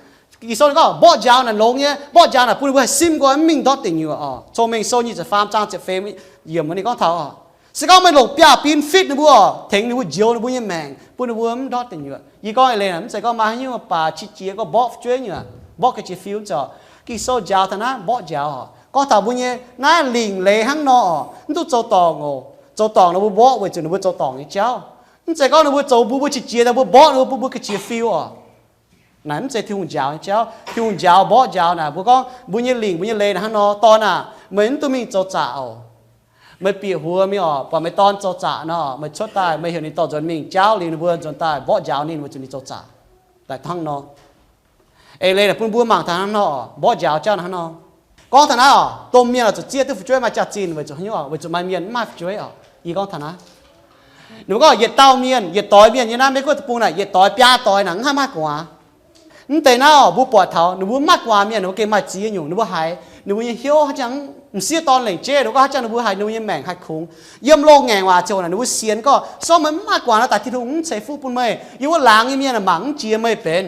Ging-Sou ninh gorngv mborqv njaaux naaic longx nyei, mborqv njaaux naaic bun ninh mbuo haih simv nqoi mv mingh ndortv deic nyuoqc oc. Cong-Mengh Sou nyic ziepc faam zaang ziepc feix yiemc ninh gorngv taux oc, se gorngv meih longc biaav-bin fitv ninh mbuo oc, tengx ninh mbuo njoux ninh mbuo nyei maengc, bun ninh mbuo mv ndortv deic nyuoqc. Yie gorngv eix leiz naaic, mv zeiz gorngv maaih haaix nyungc baac qiex jiez gorngv mborqv fu'jueiv nyei, mborqv ga'qiex fiu mv zeiz oc. Ging-Sou njaaux taux naaiv mborqv njaaux oc, gorngv taux mbuo nyei naaiv lingc leiz hnangv nor oc, mv duqv zoux dorngc oc. Zoux dorngc nor mbuo mborqv weic zuqc ninh mbuo zoux dorngc nyei jauv. Mv zeiz gorngv ninh mbuo zoux mbuo, mbuo qiex jiez daaih mbuo mborqv ninh mbuo, bun mbuo ga'qiex fiu oc. Naaic mv zeiz Tin-Hungh njaaux nyei jauv. Tin-Hungh njaaux mborqv njaaux naaic, mbuo gorngv mbuo nyei lingc, mbuo nyei leiz naaic hnangv nor, dorn aah, meih mv dungx mingh zoux zaqc oc. Meih bieqc huox mingh oc, buatc meih dorn zoux zaqc nor, meih cuotv daaih, meih heuc ninh dorh nzuonx mingh jaauv liuz ninh mbuo nzuonx daaih mborqv njaaux ninh weic zuqc ninh zoux zaqc. Daaih hnangv nor. Eix leiz naaic bun mbuo mangc taux hnangv nor oc, mborqv njaaux jauv naaic hnangv nor. Gorngv taux naaiv oc, domh mienh oix zuqc zieqv duqv fu'jueiv maaih jaax-zinh weic zuqc haaix nyungc oc? Weic zuqc maaih mienh mv maaih fu'jueiv oc. Yie gorngv taux naaiv. Ninh mbuo gorngv yietc dauh mienh, yietc doix mienh nyei naaiv Meiv Guoqv deic-bung naaic, yietc doix biaa doix naaic mv haih maaih gu'nguaaz. Mv deix naaiv oc, mbuo buatc taux ninh mbuo mv maaih gu'nguaaz mienh, ninh mbuo gengh maaih ziex nyungc, ninh mbuo haiz, ninh mbuo nyei hnyouv haaix zanc m'sieqv dorn lengc jeiv, ninh mbuo gorngv haaix zanc ninh mbuo haiz ninh mbuo nyei maengc haih kungx. Yiem loz-ngaengc waac ziouc naaic ninh mbuo sienx gorngv, se gorngv meih mv maaih gu'nguaaz naaic daaih Tin-Hungh mv ceix fuqv bun meih. Yiem wuov laangz nyei mienh mangc mv jiex meih benx.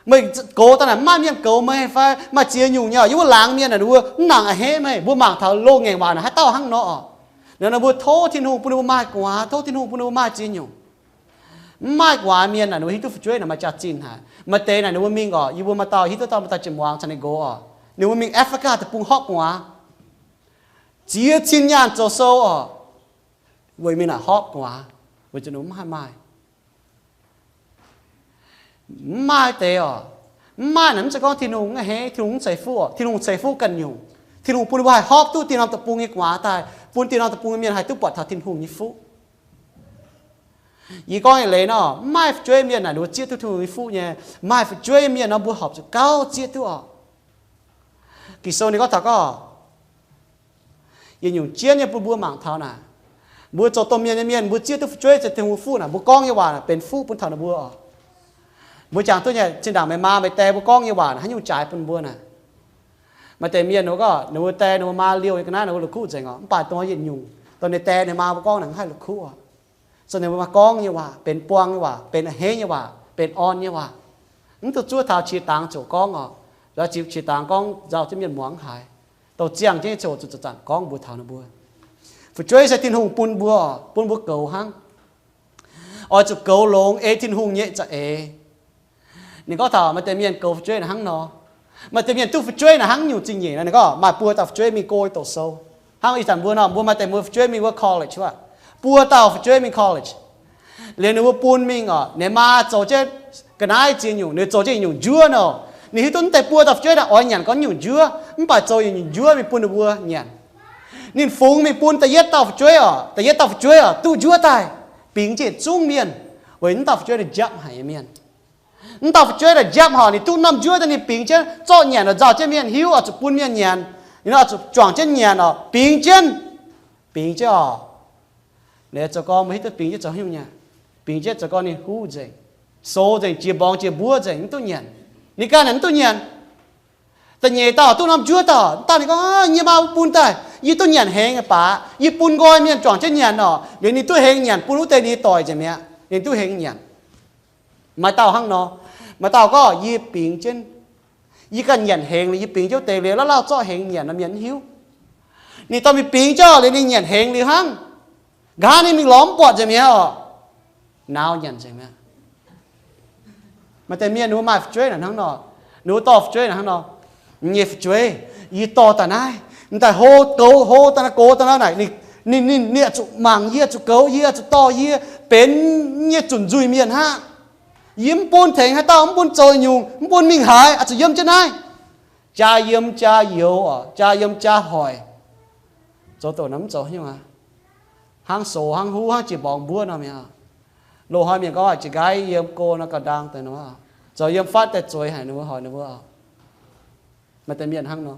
Meih goux daaih naaic mv maaih mienh goux meih fai maaih ziex nyungc nyei oc. Yiem wuov laangz mienh naaic ninh mbuo mv nangc a'hneiv meih. Mbuo mangc taux loz-ngaengc waac naaic haaix dauh hnangv nor oc. Naaiv ninh mbuo tov Tin-Hungh bun ninh mbuo maaih gu'nguaaz, tov Tin-Hungh bun ninh mbuo maaih ziex nyungc. Mv maaih gu'nguaaz mienh naaic, ninh mbuo hiuv duqv fu'jueiv naaic maaih jaax-zinh haic. Maaih deix naaic ninh mbuo mingh orqc, yie mbuo maaih dauh hiuv duqv dauh maaih dauh jiex muangx caux ninh nqox orqc, ninh mbuo mingh Africa deic-bung horpc gu'nguaaz, ziex cin nyaanh zoux sou orqc, weic mingh naaic horpc gu'nguaaz, weic zuqc ninh mbuo mv haih maaih. Mv maaih deix orqc. Mv maaih naaic mv zeiz gorngv Tin-Hungh mv a'hneiv, Tin-Hungh mv ceix fuqv orqc. Tin-Hungh ceix fuqv ganh nyungc. Tin-Hungh bun ninh mbuo haih horpc duqv dieh norm deic-bung nyei gu'nguaaz daaih, bun dieh norm deic-bung nyei mienh haih duqv buatc taux Tin-Hungh nyei fuqv. Yie gorngv eix leiz nor, mv maaih fu'jueiv mienh naaic ninh mbuo zieqv duqv Tin-Hungh nyei fuqv nyei. Maaih fu'jueiv mienh nor mbuo horpc zuqc gauh zieqv duqv orqc. Ging-Sou ninh gorngv taux gorngv, yietc nyungc jienv nyei bun mbuo mangc taux naaic, mbuo zoux domh mienh nyei mienh, mbuo zieqv duqv fu'jueiv, zieqv Tin-Hungh fuqv naaic, mbuo gorngv nyei waac naaic benx fuqv bun taux ninh mbuo oc. Mbuo jangx duqv nyei, zinh ndaangc meih maa meih die mbuo gorngv nyei waac naaic haaix nyungc jaaix bun mbuo naaic. Maaih deix mienh ninh mbuo gorngv ninh mbuo die ninh mbuo maa liouh nyei ga'naaiv ninh mbuo la'kuqv nzengc oc, mv baac dongh yietc nyungc dongh ninh die ninh maa mbuo gorngv naaic mv haih la'kuqv oc. Zuqc ninh mbuo maaih gorngv nyei waac, benx buang nyei waac, benx a'hneiv nyei waac, benx orn nyei waac. Mv duqv zuov taux qiex dangx ziouc gorngv oc, qiex dangx gorngv nzauh jienv mienh muangx mv haiz. Dongh ziangh jienv nyei ziouc zuqc zanc-zanc gorngv mbuox taux ninh mbuo. Fu'jueiv se Tin-Hungh bun mbuo, bun mbuo goux hnangv. Oix zuqc goux longx ei Tin-Hungh nyei za'eix. Ninh gorngv taux maaih deix mienh goux fu'jueiv naaic hnangv nor. Maaih deix mienh duqv fu'jueiv naaic hnangv nyungc zingh nyeic nor, ninh gorngv maaih buo dauh fu'jueiv mingh go doqc sou. Hnangv ih zanc mbuo nor, mbuo maaih deix mbuo fu'jueiv mingh wuov college wuov, buo dauh fu'jueiv mingh college. Liuz ninh mbuo bun mingh oc, ninh maa zoux jienv ga'naaiv ziex nyungc, ninh zoux jienv nyungc njuov nor. Ninh hiuv duqv deix buo dauh fu'jueiv naaic oix nyanc gorngv nyungc njuov, mv baac zoux nyungc njuov mingh bun ninh mbuo nyanc. Ninh fungx mingh bun da'yietv dauh fu'jueiv oc, da'yietv dauh fu'jueiv oc duqv njuov daaih, bingx jienv zungv mienh, weic mv dauh fu'jueiv naaic njapv haic nyei mienh. Mv dauh fu'jueiv naaic njapv horc, ninh duqv norm njuov daaih ninh bingx jienv zorqv nyanc oc, nzauh jienv mienh hiuv oix zuqc bun mienh nyanc, ninh oix zuqc juangc jienv nyanc oc, bingx jienv, bingx jienv oc. Ninh zoux gorngv maiv hiuv duqv bingx jienv zoux haaix nyungc nyanc. Bingx jienv zoux gorngv ninh huv nzengc, soux nzengc, jiex mborngz jiex mbuov nzengc, mv duqv nyanc. Ninh ganh naaic mv duqv nyanc. Da'nyeic dauh duqv norm njuov dauh daaih, ninh gorngv, Yie maa mbuo bun daaih, yie duqv nyanc hengx baac yie bun nqoi mienh juangc jienv nyanc oc. Liuz ninh duqv hengx nyanc bun wuov deix ninh nyei doic nzengc mi'aqv. Ninh duqv hengx nyanc. Maaih dauh hnangv nor. Maaih dauh gorngv, Yie bingx jienv, yie ganh nyanc hengx liuz, yie bingx jienv wuov deix liuz, lauh lauh zorqv hengx nyanc nor mienh mv hiuv. Ninh dorh mingh bingx jienv liuz ninh nyanc hengx liuz hnangv. Nqa'haav ninh mingh lorz mv buatc nzengc mi'aqv oc. Nauz nyanc nzengc mi'aqv. Maaih deix mienh ninh mbuo maaih fu'jueiv naaic hnangv nor. Ninh mbuo dorh fu'jueiv naaic hnangv nor. Nyei fu'jueiv, yie dorh daaih naaiv, daaih hlo goux, hlo daaih naaiv goux daaih naaiv naaic, ninh, ninh, ninh, ninh zuqc mangc yie, zuqc goux yie, zuqc dorh yie benx nyei zunc nzuih mienh hnangv. Yie mv bun tengx haaix dauh, mv bun zoux nyungc, mv bun mingh haaix, zuqc yiem jienv naaiv. Jaa yiem jaa youz oc, jaa yiem jaa hoic. Zoux doqc naaiv mv zoux haaix nyungc aqv. Hnangv soux, hnangv huv, hnangv jiex mborngz mbuov nor mi'aqv. Loz-hnoi mienh gorngv jiex nqaiv yiem go nor gauh ndaang deix nor, zoux yiem fatv daaih zueiz haic ninh mbuo hoic ninh mbuo. Maaih deix mienh hnangv nor.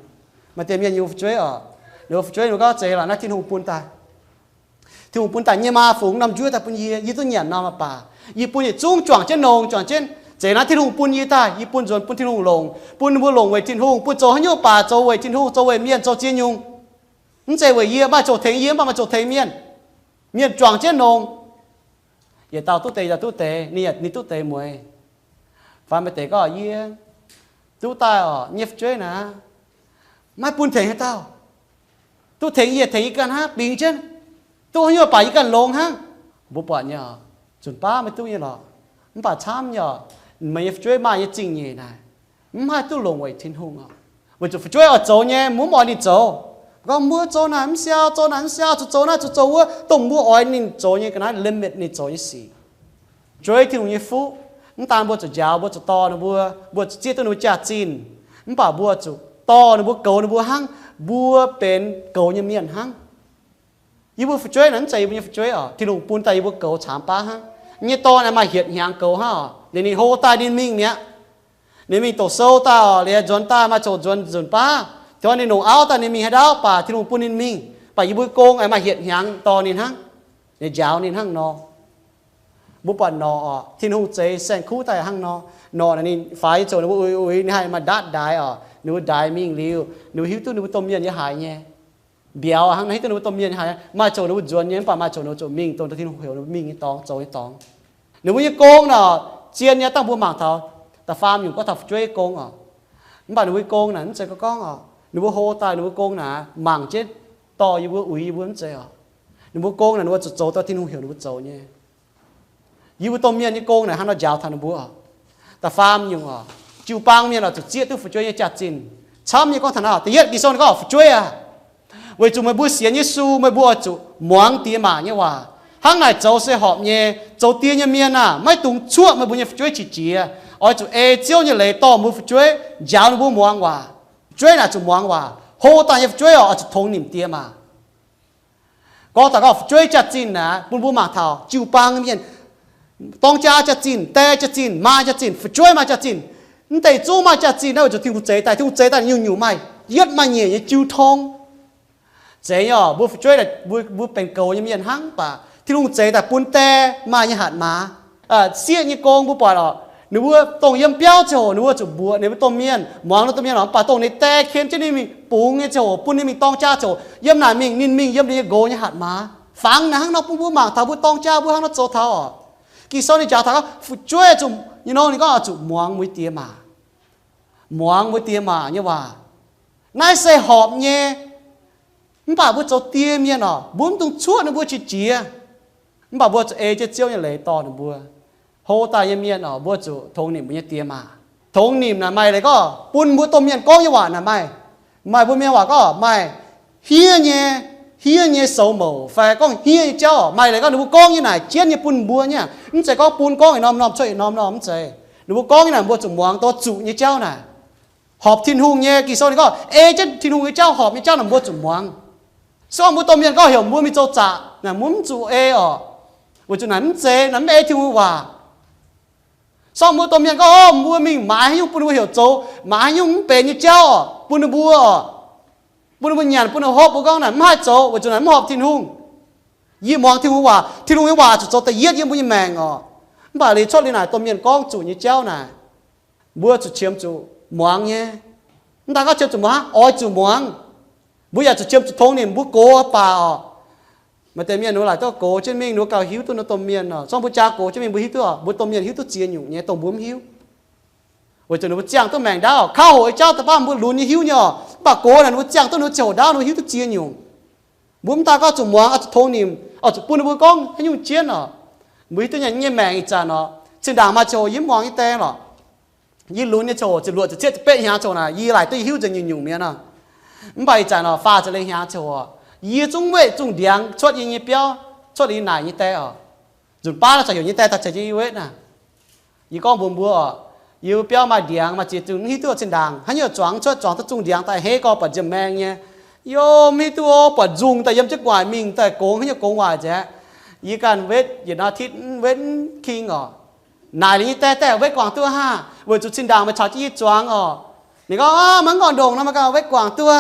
Maaih deix mienh yungz fu'jueiv oc, ninh mbuo fu'jueiv ninh mbuo gorngv, Zeiz lorqc, naaiv Tin-Hungh bun daaih. Tin-Hungh bun daaih, nyei maa fungx norm njuov daaih bun yie, yie duqv nyanc norm aqv baac yie bun yietc zungv juangc jienv nongx, juangc jienv. Zeiz naaiv Tin-Hungh bun yie daaih, yie bun nzuonx bun Tin-Hungh longc, bun ninh mbuo longc weic Tin-Hungh, bun zoux haaix nyungc baac zoux weic Tin-Hungh, zoux weic mienh, zoux ziex nyungc. Mv zeiz weic yie, maaih zoux tengx yie mv baac maaih zoux tengx mienh. Mienh juangc jienv nongx. Yietc dauh duqv deix, yietc dauh duqv deix, ninh, ninh duqv deix mueiz. Fai maaih deix gorngv, Yie duqv daaih oc, nyei fu'jueiv naaic, maiv bun tengx haaix dauh. Duqv tengx yie, tengx yie ganh hnangv, bingx jienv. Duqv haaix nyungc baac yie ganh longx hnangv. Mbuo buatc nyei oc, nzunc baav maiv duqv nyei lorqc. Mv baac camv nyei oc, meih nyei fu'jueiv maaih nyei zingh nyeic naaic, mv haih duqv longc weic Tin-Hungh oc. Weic zuqc fu'jueiv oix zoux nyei, mbuo mv oix ninh zoux. Gorngv mbuo zoux naaic mv siau, zoux naaic mv siau, zuqc zoux naaiv, zuqc zoux wuov, dongh mbuo oix ninh zoux nyei ga'naaiv limit ninh zoux nyei sic. Fu'jueiv Tin-Hungh nyei fuqv, mv daan mbuo zuqc njaaux, mbuo zuqc dorh ninh mbuo, mbuo zuqc zieqv duqv ninh mbuo jaax-zinh, mv baac mbuo zuqc dorh ninh mbuo, goux ninh mbuo hnangv mbuo benx goux nyei mienh hnangv. Yie mbuo fu'jueiv naaic mv zeiz yie mbuo nyei fu'jueiv oc. Tin-Hungh bun daaih yie mbuo goux caamx baav hnangv. Nyei dorn aengx maaih hietc hnyangx goux hnangv oc. Liuz ninh hlo daaih ninh mingh mi'aqv. Ninh mingh doqc sou daaih oc, liuz nzuonx daaih maaih coc nzuonx nzunc baav. Tov ninh longc auv daaih ninh mingh haaix ndau baac Tin-Hungh bun ninh mingh. Baac yie mbuo gong aengx maaih hietc hnyangx dorh ninh hnangv, ninh njaaux ninh hnangv nor. Mbuo buatc norqc oc, Tin-Hungh zeix saeng-kuv daaih hnangv nor. Norqc naaic ninh faix nyei ziouc ninh mbuo uix uix ninh haih maaih ndaatv ndaix oc. Ninh mbuo ndaix mingh liuz ninh mbuo hiuv duqv ninh mbuo domh mienh nyei haiz nyei. Mbiauz hnangv nor hiuv duqv ninh mbuo domh mienh nyei haiz. Maaih coc ninh mbuo nzuonx nyei mv baac maaih coc ninh mbuo zuqc mingh dongh Tin-Hungh heuc ninh mbuo mingh nyei dorngx, zoux nyei dorngx. Ninh mbuo nyei gong naaic zien nyei, dangh mbuo mangc taux da'faam nyungc gorngv taux fu'jueiv gong oc. Mv baac ninh mbuo nyei gong naaic mv zeiz gorngv oc, ninh mbuo hlo daaih ninh mbuo gong naaic mangc jienv dorh yie mbuo, uix yie mbuo mv zeiz oc. Ninh mbuo gong naaic ninh mbuo zuqc zoux dongh Tin-Hungh heuc ninh mbuo zoux nyei. Yie mbuo domh mienh nyei gong naaic hnangv nor njaaux taux ninh mbuo oc. Da'faam nyungc oc, jiu-baang mienh oix zuqc zieqv duqv fu'jueiv nyei jaax-zinh. Camv nyei gorngv taux naaiv, da'yietv Ging-Sou ninh gorngv fu'jueiv aah, weic zuqc meih mbuo sienx Yesu, meih mbuo oix zuqc muangx diex maac nyei waac. Hnangv naaic zoux se horpc nyei. Zoux diex nyei mienh aah, maiv dungx cuoqv meih mbuo nyei fu'jueiv qiex jiez. Oix zuqc ei Ziouv nyei leiz dorh mbuo fu'jueiv, njaaux ninh mbuo muangx waac. Fu'jueiv naaic zuqc muangx waac. Hlo daaih nyei fu'jueiv oc, oix zuqc tongx nimc diex maac. Gorngv taux gorngv fu'jueiv jaax-zinh naaic, bun mbuo mangc taux jiu-baang mienh, dorng jaa jaax-zinh, die jaax-zinh, maa jaax-zinh, fu'jueiv maaih jaax-zinh. Mv deix zungv maaih jaax-zinh naaiv weic zuqc Tin-Hungh zeix daaih. Tin-Hungh zeix daaih nyungc-nyungc maaih, yietv maaih nyeic nyei jiu tong. Zeiz nyei oc, mbuo fu'jueiv, mbuo, mbuo benx goux nyei mienh hnangv, mv baac Tin-Hungh zeix daaih bun die maaih nyei hatc maaz. Sieqv nyei gong mbuo buatc oc, ninh mbuo dongh yiem biauv ziangh hoc ninh mbuo zuqc mbuoqc ninh mbuo domh mienh, muangx ninh domh mienh oc, mv baac dongh ninh die ken jienv ninh mingh bungx nyei ziangh hoc, bun ninh mingh dorng jaa ziangh hoc, yiem naaic mingh ninh mingh yiem ninh nyei nqox nyei hatc maaz. Fangx naaic hnangv nor bun mbuo mangc taux mbuo dorng jaa mbuo hnangv nor zoux taux oc. Ging-Sou ninh njaaux taux gorngv fu'jueiv zuqc, nyei nor ninh gorngv zuqc muangx mbuo diex maac. Muangx mbuo diex maac nyei waac. Naaiv se horpc nyei. Mv baac mbuo zoux die mienh oc, mbuo mv dungx cuoqv ninh mbuo qiex jiez. Mv baac mbuo zuqc ei jienv Ziouv nyei leiz dorh ninh mbuo. Hlo daaih nyei mienh oc, mbuo zuqc tongx nimc mbuo nyei diex maac. Tongx nimc naaic maaih leiz gorngv bun mbuo domh mienh gorngv nyei waac naaic maaih, maaih mbuo mienh waac gorngv maaih hniev nyei, hniev nyei soux mouc fai gorngv hniev nyei jauv oc. Maaih leiz gorngv ninh mbuo gorngv nyei naaic jienv nyei bun mbuo nyei, mv zeiz gorngv bun gorngv yietc norm norm cuotv yietc norm norm, mv zeiz. Ninh mbuo gorngv nyei naaic mbuo zuqc muangx, dongh zuqc nyei jauv naaic. Horpc Tin-Hungh nyei, Ging-Sou ninh gorngv ei jienv Tin-Hungh nyei jauv, horpc nyei jauv naaic mbuo zuqc muangx. Se gorngv mbuo domh mienh gorngv heuc mbuo mingh zoux zaqc naaic, mbuo mv zuqc ei oc, weic zuqc naaic mv zeiz, naaic mv ei Tin-Hungh waac. Se gorngv mbuo domh mienh gorngv, o, mbuo mingh maaiz haaix nyungc bun ninh mbuo heuc zoux, maaiz haaix nyungc mv benx nyei jauv oc, bun ninh mbuo oc, bun ninh mbuo nyanc, bun ninh hopv, mbuo gorngv naaic mv haih zoux weic zuqc naaic mv horpc Tin-Hungh. Yie muangx Tin-Hungh waac, Tin-Hungh nyei waac zuqc zoux da'yietv yiem mbuo nyei maengc oc. Mv baac liuz cuotv liuz naaic domh mienh gorngv zuqc nyei jauv naaic, mbuo zuqc qiemx zuqc muangx nyei. Mv daan gorngv qiemx zuqc muangx, oix zuqc muangx. Mbuo yaac zuqc qiemx zuqc tongx nimc mbuo gox baac oc. Maaih deix mienh ninh mbuo laaic duqv gox jienv mingh, ninh mbuo gauh hiuv duqv ninh domh mienh oc. Se gorngv mbuo jaa gox jienv mingh mbuo hiuv duqv oc, mbuo domh mienh hiuv duqv ziex nyungc nyei dongh mbuo mv hiuv. Weic zuqc ninh mbuo ziangh duqv maengc ndaauv, kauv hoqc nyei jauv daaih baav mbuo lunx nyei hiuv nyei oc. Mv baac gox naaic ninh mbuo ziangh duqv ninh mbuo ziangh hoc ndaauv ninh mbuo hiuv duqv ziex nyungc. Mbuo mv daan gorngv zuqc muangx, oix zuqc tongx nimc, oix zuqc bun ninh mbuo gorngv haaix nyungc jienv oc. Mbuo hiuv duqv nyei maengc ih zanc oc, zinh ndaangc maaih ziangh hoc yie mv muangx nyei die lorqc. Yie lunx nyei ziangh hoc, ziepc luoqc ziepc cietv ziepc betv hnyangx ziangh hoc naaic, yie laaic duqv hiuv nzengc nyungc-nyungc mienh oc. Mv baac ih zanc oc, faah ziepc leih hnyangx ziangh hoc, yie zungv weqv zungh ndiangx cuotv yie nyei biauv, cuotv yie naaic nyei die oc. Nzunc baav naaiv caux heuc nyei die daaih caux jienv yie weqv naaic. Yie gorngv mbuox mbuo oc, yie biauv maaih ndiangx maaih ziex zungh, mv hiuv duqv zinh ndaangc haaix nyungc zuangx cuotv, zuangx duqv zungh ndiangx daaih hei gorx buatc nziemh maeng nyei. Yie mv hiuv duqv oc, buatc nzungh daaih yiem jienv gu'nguaaic mingh daaih gongx haaix nyungc gongx waaic nzengc. Yie ganh wetv yietc norm อาทิตย์ mv wetv mv king oc. Naaic liuz nyei die, die, weqv guangc duqv haah, weic zuqc zinh ndaangc meih caux jienv yie zuangx oc. Ninh gorngv, meih mv gorngv ndongc nor meih ganh wetv guangc duqv.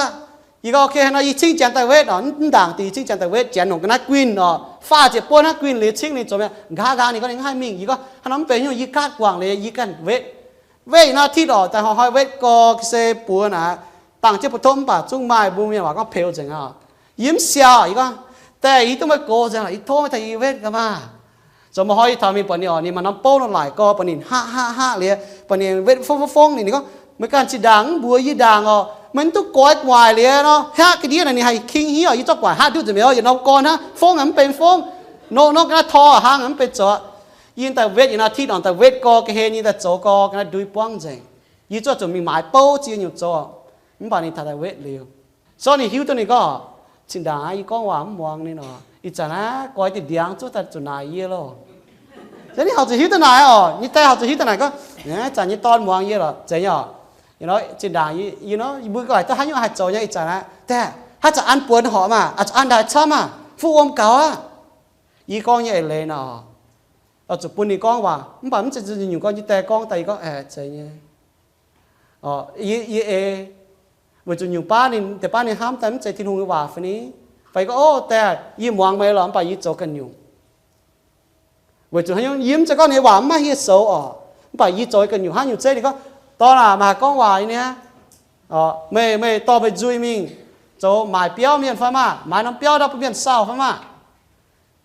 Yie gorngv, ok, hnangv nor yie cingv janx daaih wetv oc. Mv ndaangc dingc yie cingv janx daaih wetv, janx nongc ga'naaiv guinh oc. Faah ziepc buonv hnangv guinh liuz cingv ninh zoux mi'aqv. Nqa'haav nqaang ninh gorngv ninh mv haih mingh. Yie gorngv, hnangv nor mv benx haaix nyungc, yie gaatv guangc liuz yie ganh wetv. Wetv yietc norm อาทิตย์ oc, daaih hnoi-hnoi wetv gorx ga'sie buoz naaic, dangh jienv butv-totv mv baac zungv maaih mbuo mienh waac gorngv peux nzengc oc. Yie mv siau, yie gorngv, die, yie hiuv duqv meih gox nzengc lorqc, yie tov meih tengx yie wetv gaax maah. Zoux maaih hnoi yie taux mingh buatc ninh oc, ninh maaih norm bouv nor laaic gorx, buatc ninh haqv haqv haqv liuz, buatc ninh wetv fong fong fong ninh, ninh gorngv, meih ganh zinh ndaangc mv mbuox yie ndaangc oc, meih mv duqv goix gu'nguaaic liuz nor, haqv ga'ndiev naaic ninh haih king hniev oc, yie zorqv gu'nguaaic haqv duqv nzengc mi'aqv oc, yietc norm gorn hnangv, fong aqv mv benx fong, nor nor ga'naaiv tor hangv aqv mv benx zoqc. Yie daaih wetv yietc norm อาทิตย์ oc, daaih wetv gorx ga'hlen nyei, daaih zoux gorx ga'naaiv ndui buangv nzengc. Yie zuqc zuqc mingh maaiz bouv ziex nyungc zoux, mv baac ninh taux daaih wetv liuz. Se gorngv ninh hiuv duqv ninh gorngv, zinh ndaangc aqv, yie gorngv waac mv muangx ninh oc. Ih zanc aqv, goix diuh ndiangx zuqc daaih zuqc naaic yie loh. Se ninh horpc zuqc hiuv duqv naaic oc, nyei die horpc zuqc hiuv duqv naaic gorngv, ih zanc nyei dorn muangx yie lorqc, zeiz nyei oc. Zinh ndaangc yie nor, mbuo laaic duqv haaix nyungc haih zoux nyei ih zanc aqv. Die, haaix zanc an buonc horpc maah, zuqc an ndaaih camv maah, fuqv wuom gaux aqv. Yie gorngv nyei eix leiz nor, oix zuqc bun ninh gorngv waac, mv baac mv zeiz nyungc gorngv nyei die gorngv daaih yie gorngv, aeqv, zeiz nyei. Yie, yie ei, weic zuqc nyungc baav ninh, deix baav ninh hnamv daaih mv zeiz Tin-Hungh nyei waac fai ni? Fai yie gorngv, o, die, yie muangx meih lorqc, mv baac yie zoux ganh nyungc. Weic zuqc haaix nyungc, yie mv zeiz gorngv ninh nyei waac mv maaih hieh soux oc, mv baac yie zoux ganh nyungc hnangv nyungc zeiv. Ninh gorngv, dorn aac, meih haih gorngv waac nyei niaa. Meih, meih dorh meih nzuih mingh zoux maaic biauv mienh fai maah? Maaiz norm biauv ndau bun mienh sauh fai maah?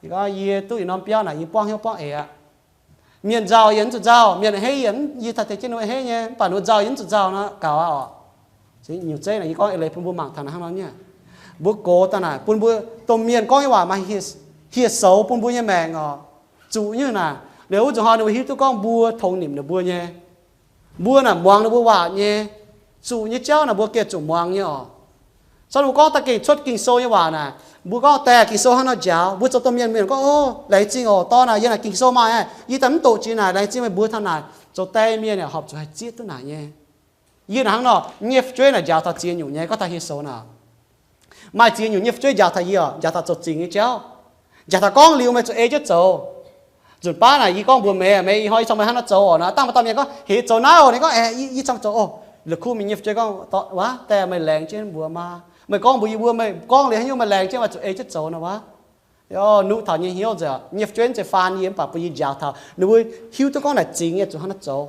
Ninh gorngv, yie duqv yietc norm biauv naaic yie buangv hnyouv buangv eix aqv. Mienh nzauh yie mv zuqc nzauh, mienh a'hneiv yie, yie taux deix jienv ninh a'hneiv nyei, mv baac ninh mbuo nzauh yie mv zuqc nzauh nor gaux aqv oc. Nyungc zeiv naaic yie gorngv eix leiz bun mbuo mangc taux naaiv hnangv nor nyei. Mbuo gox daaih naaic bun mbuo domh mienh gorngv nyei waac maaih hieh, hieh soux bun mbuo nyei maengc oc. Zuqc nyungc naaic, liuz wuov nzunc hnoi ninh mbuo hiuv duqv gorngv mbuo tongx nimc ninh mbuo nyei. Mbuo naaic muangx ninh mbuo waac nyei. Zuqc nyei jauv naaic mbuo gengh zuqc muangx nyei oc. Cau ninh mbuo gorngv daaih gengh cuotv Ging-Sou nyei waac naaic, mbuo gorngv daaih Ging-Sou hnangv nor njaaux, mbuo zoux domh mienh mienh gorngv, Ov, laengz zingh oc, dorn aac, yie naaic Ging-Sou maaih aqv, yie daaih mv doqc jiex naaic, laengz zingh meih mbuox taux naaic. Zoux die mienh horpc zuqc haih zieqv duqv naaic nyei. Yie naaic hnangv nor, nyei fu'jueiv naaic njaaux taux ziex nyungc nyei, gorngv taux hieh soux naaic. Maaih ziex nyungc nyei fu'jueiv njaaux taux yie oc, njaaux taux zoux zingx nyei jauv. Njaaux taux gorngv liuz meih zuqc ei jienv zoux. Nzunc baav naaic yie gorngv mbuox meih, meih ih hnoi yie cong meih hnangv nor zoux oc. Naaiv dangh maaih dauh mienh gorngv, Heix zoux naaiv oc. Ninh gorngv, Aeqv, yie cong zoux oc. La'kuqv mingh nyei fu'jueiv gorngv, Waac, daaih meih laengz jienv mbuox maah. Meih gorngv mbuox yie mbuo, meih gorngv liuz haaix nyungc meih laengz jienv meih zuqc ei jienv zoux nor waac. Yie nuqv taux nyei hnyouv nzengc. Nyei fu'jueiv mv zeiz faan yie, mv baac bun yie njaaux taux ninh mbuo hiuv duqv gorngv naaic zingx nyei zuqc hnangv naaiv zoux.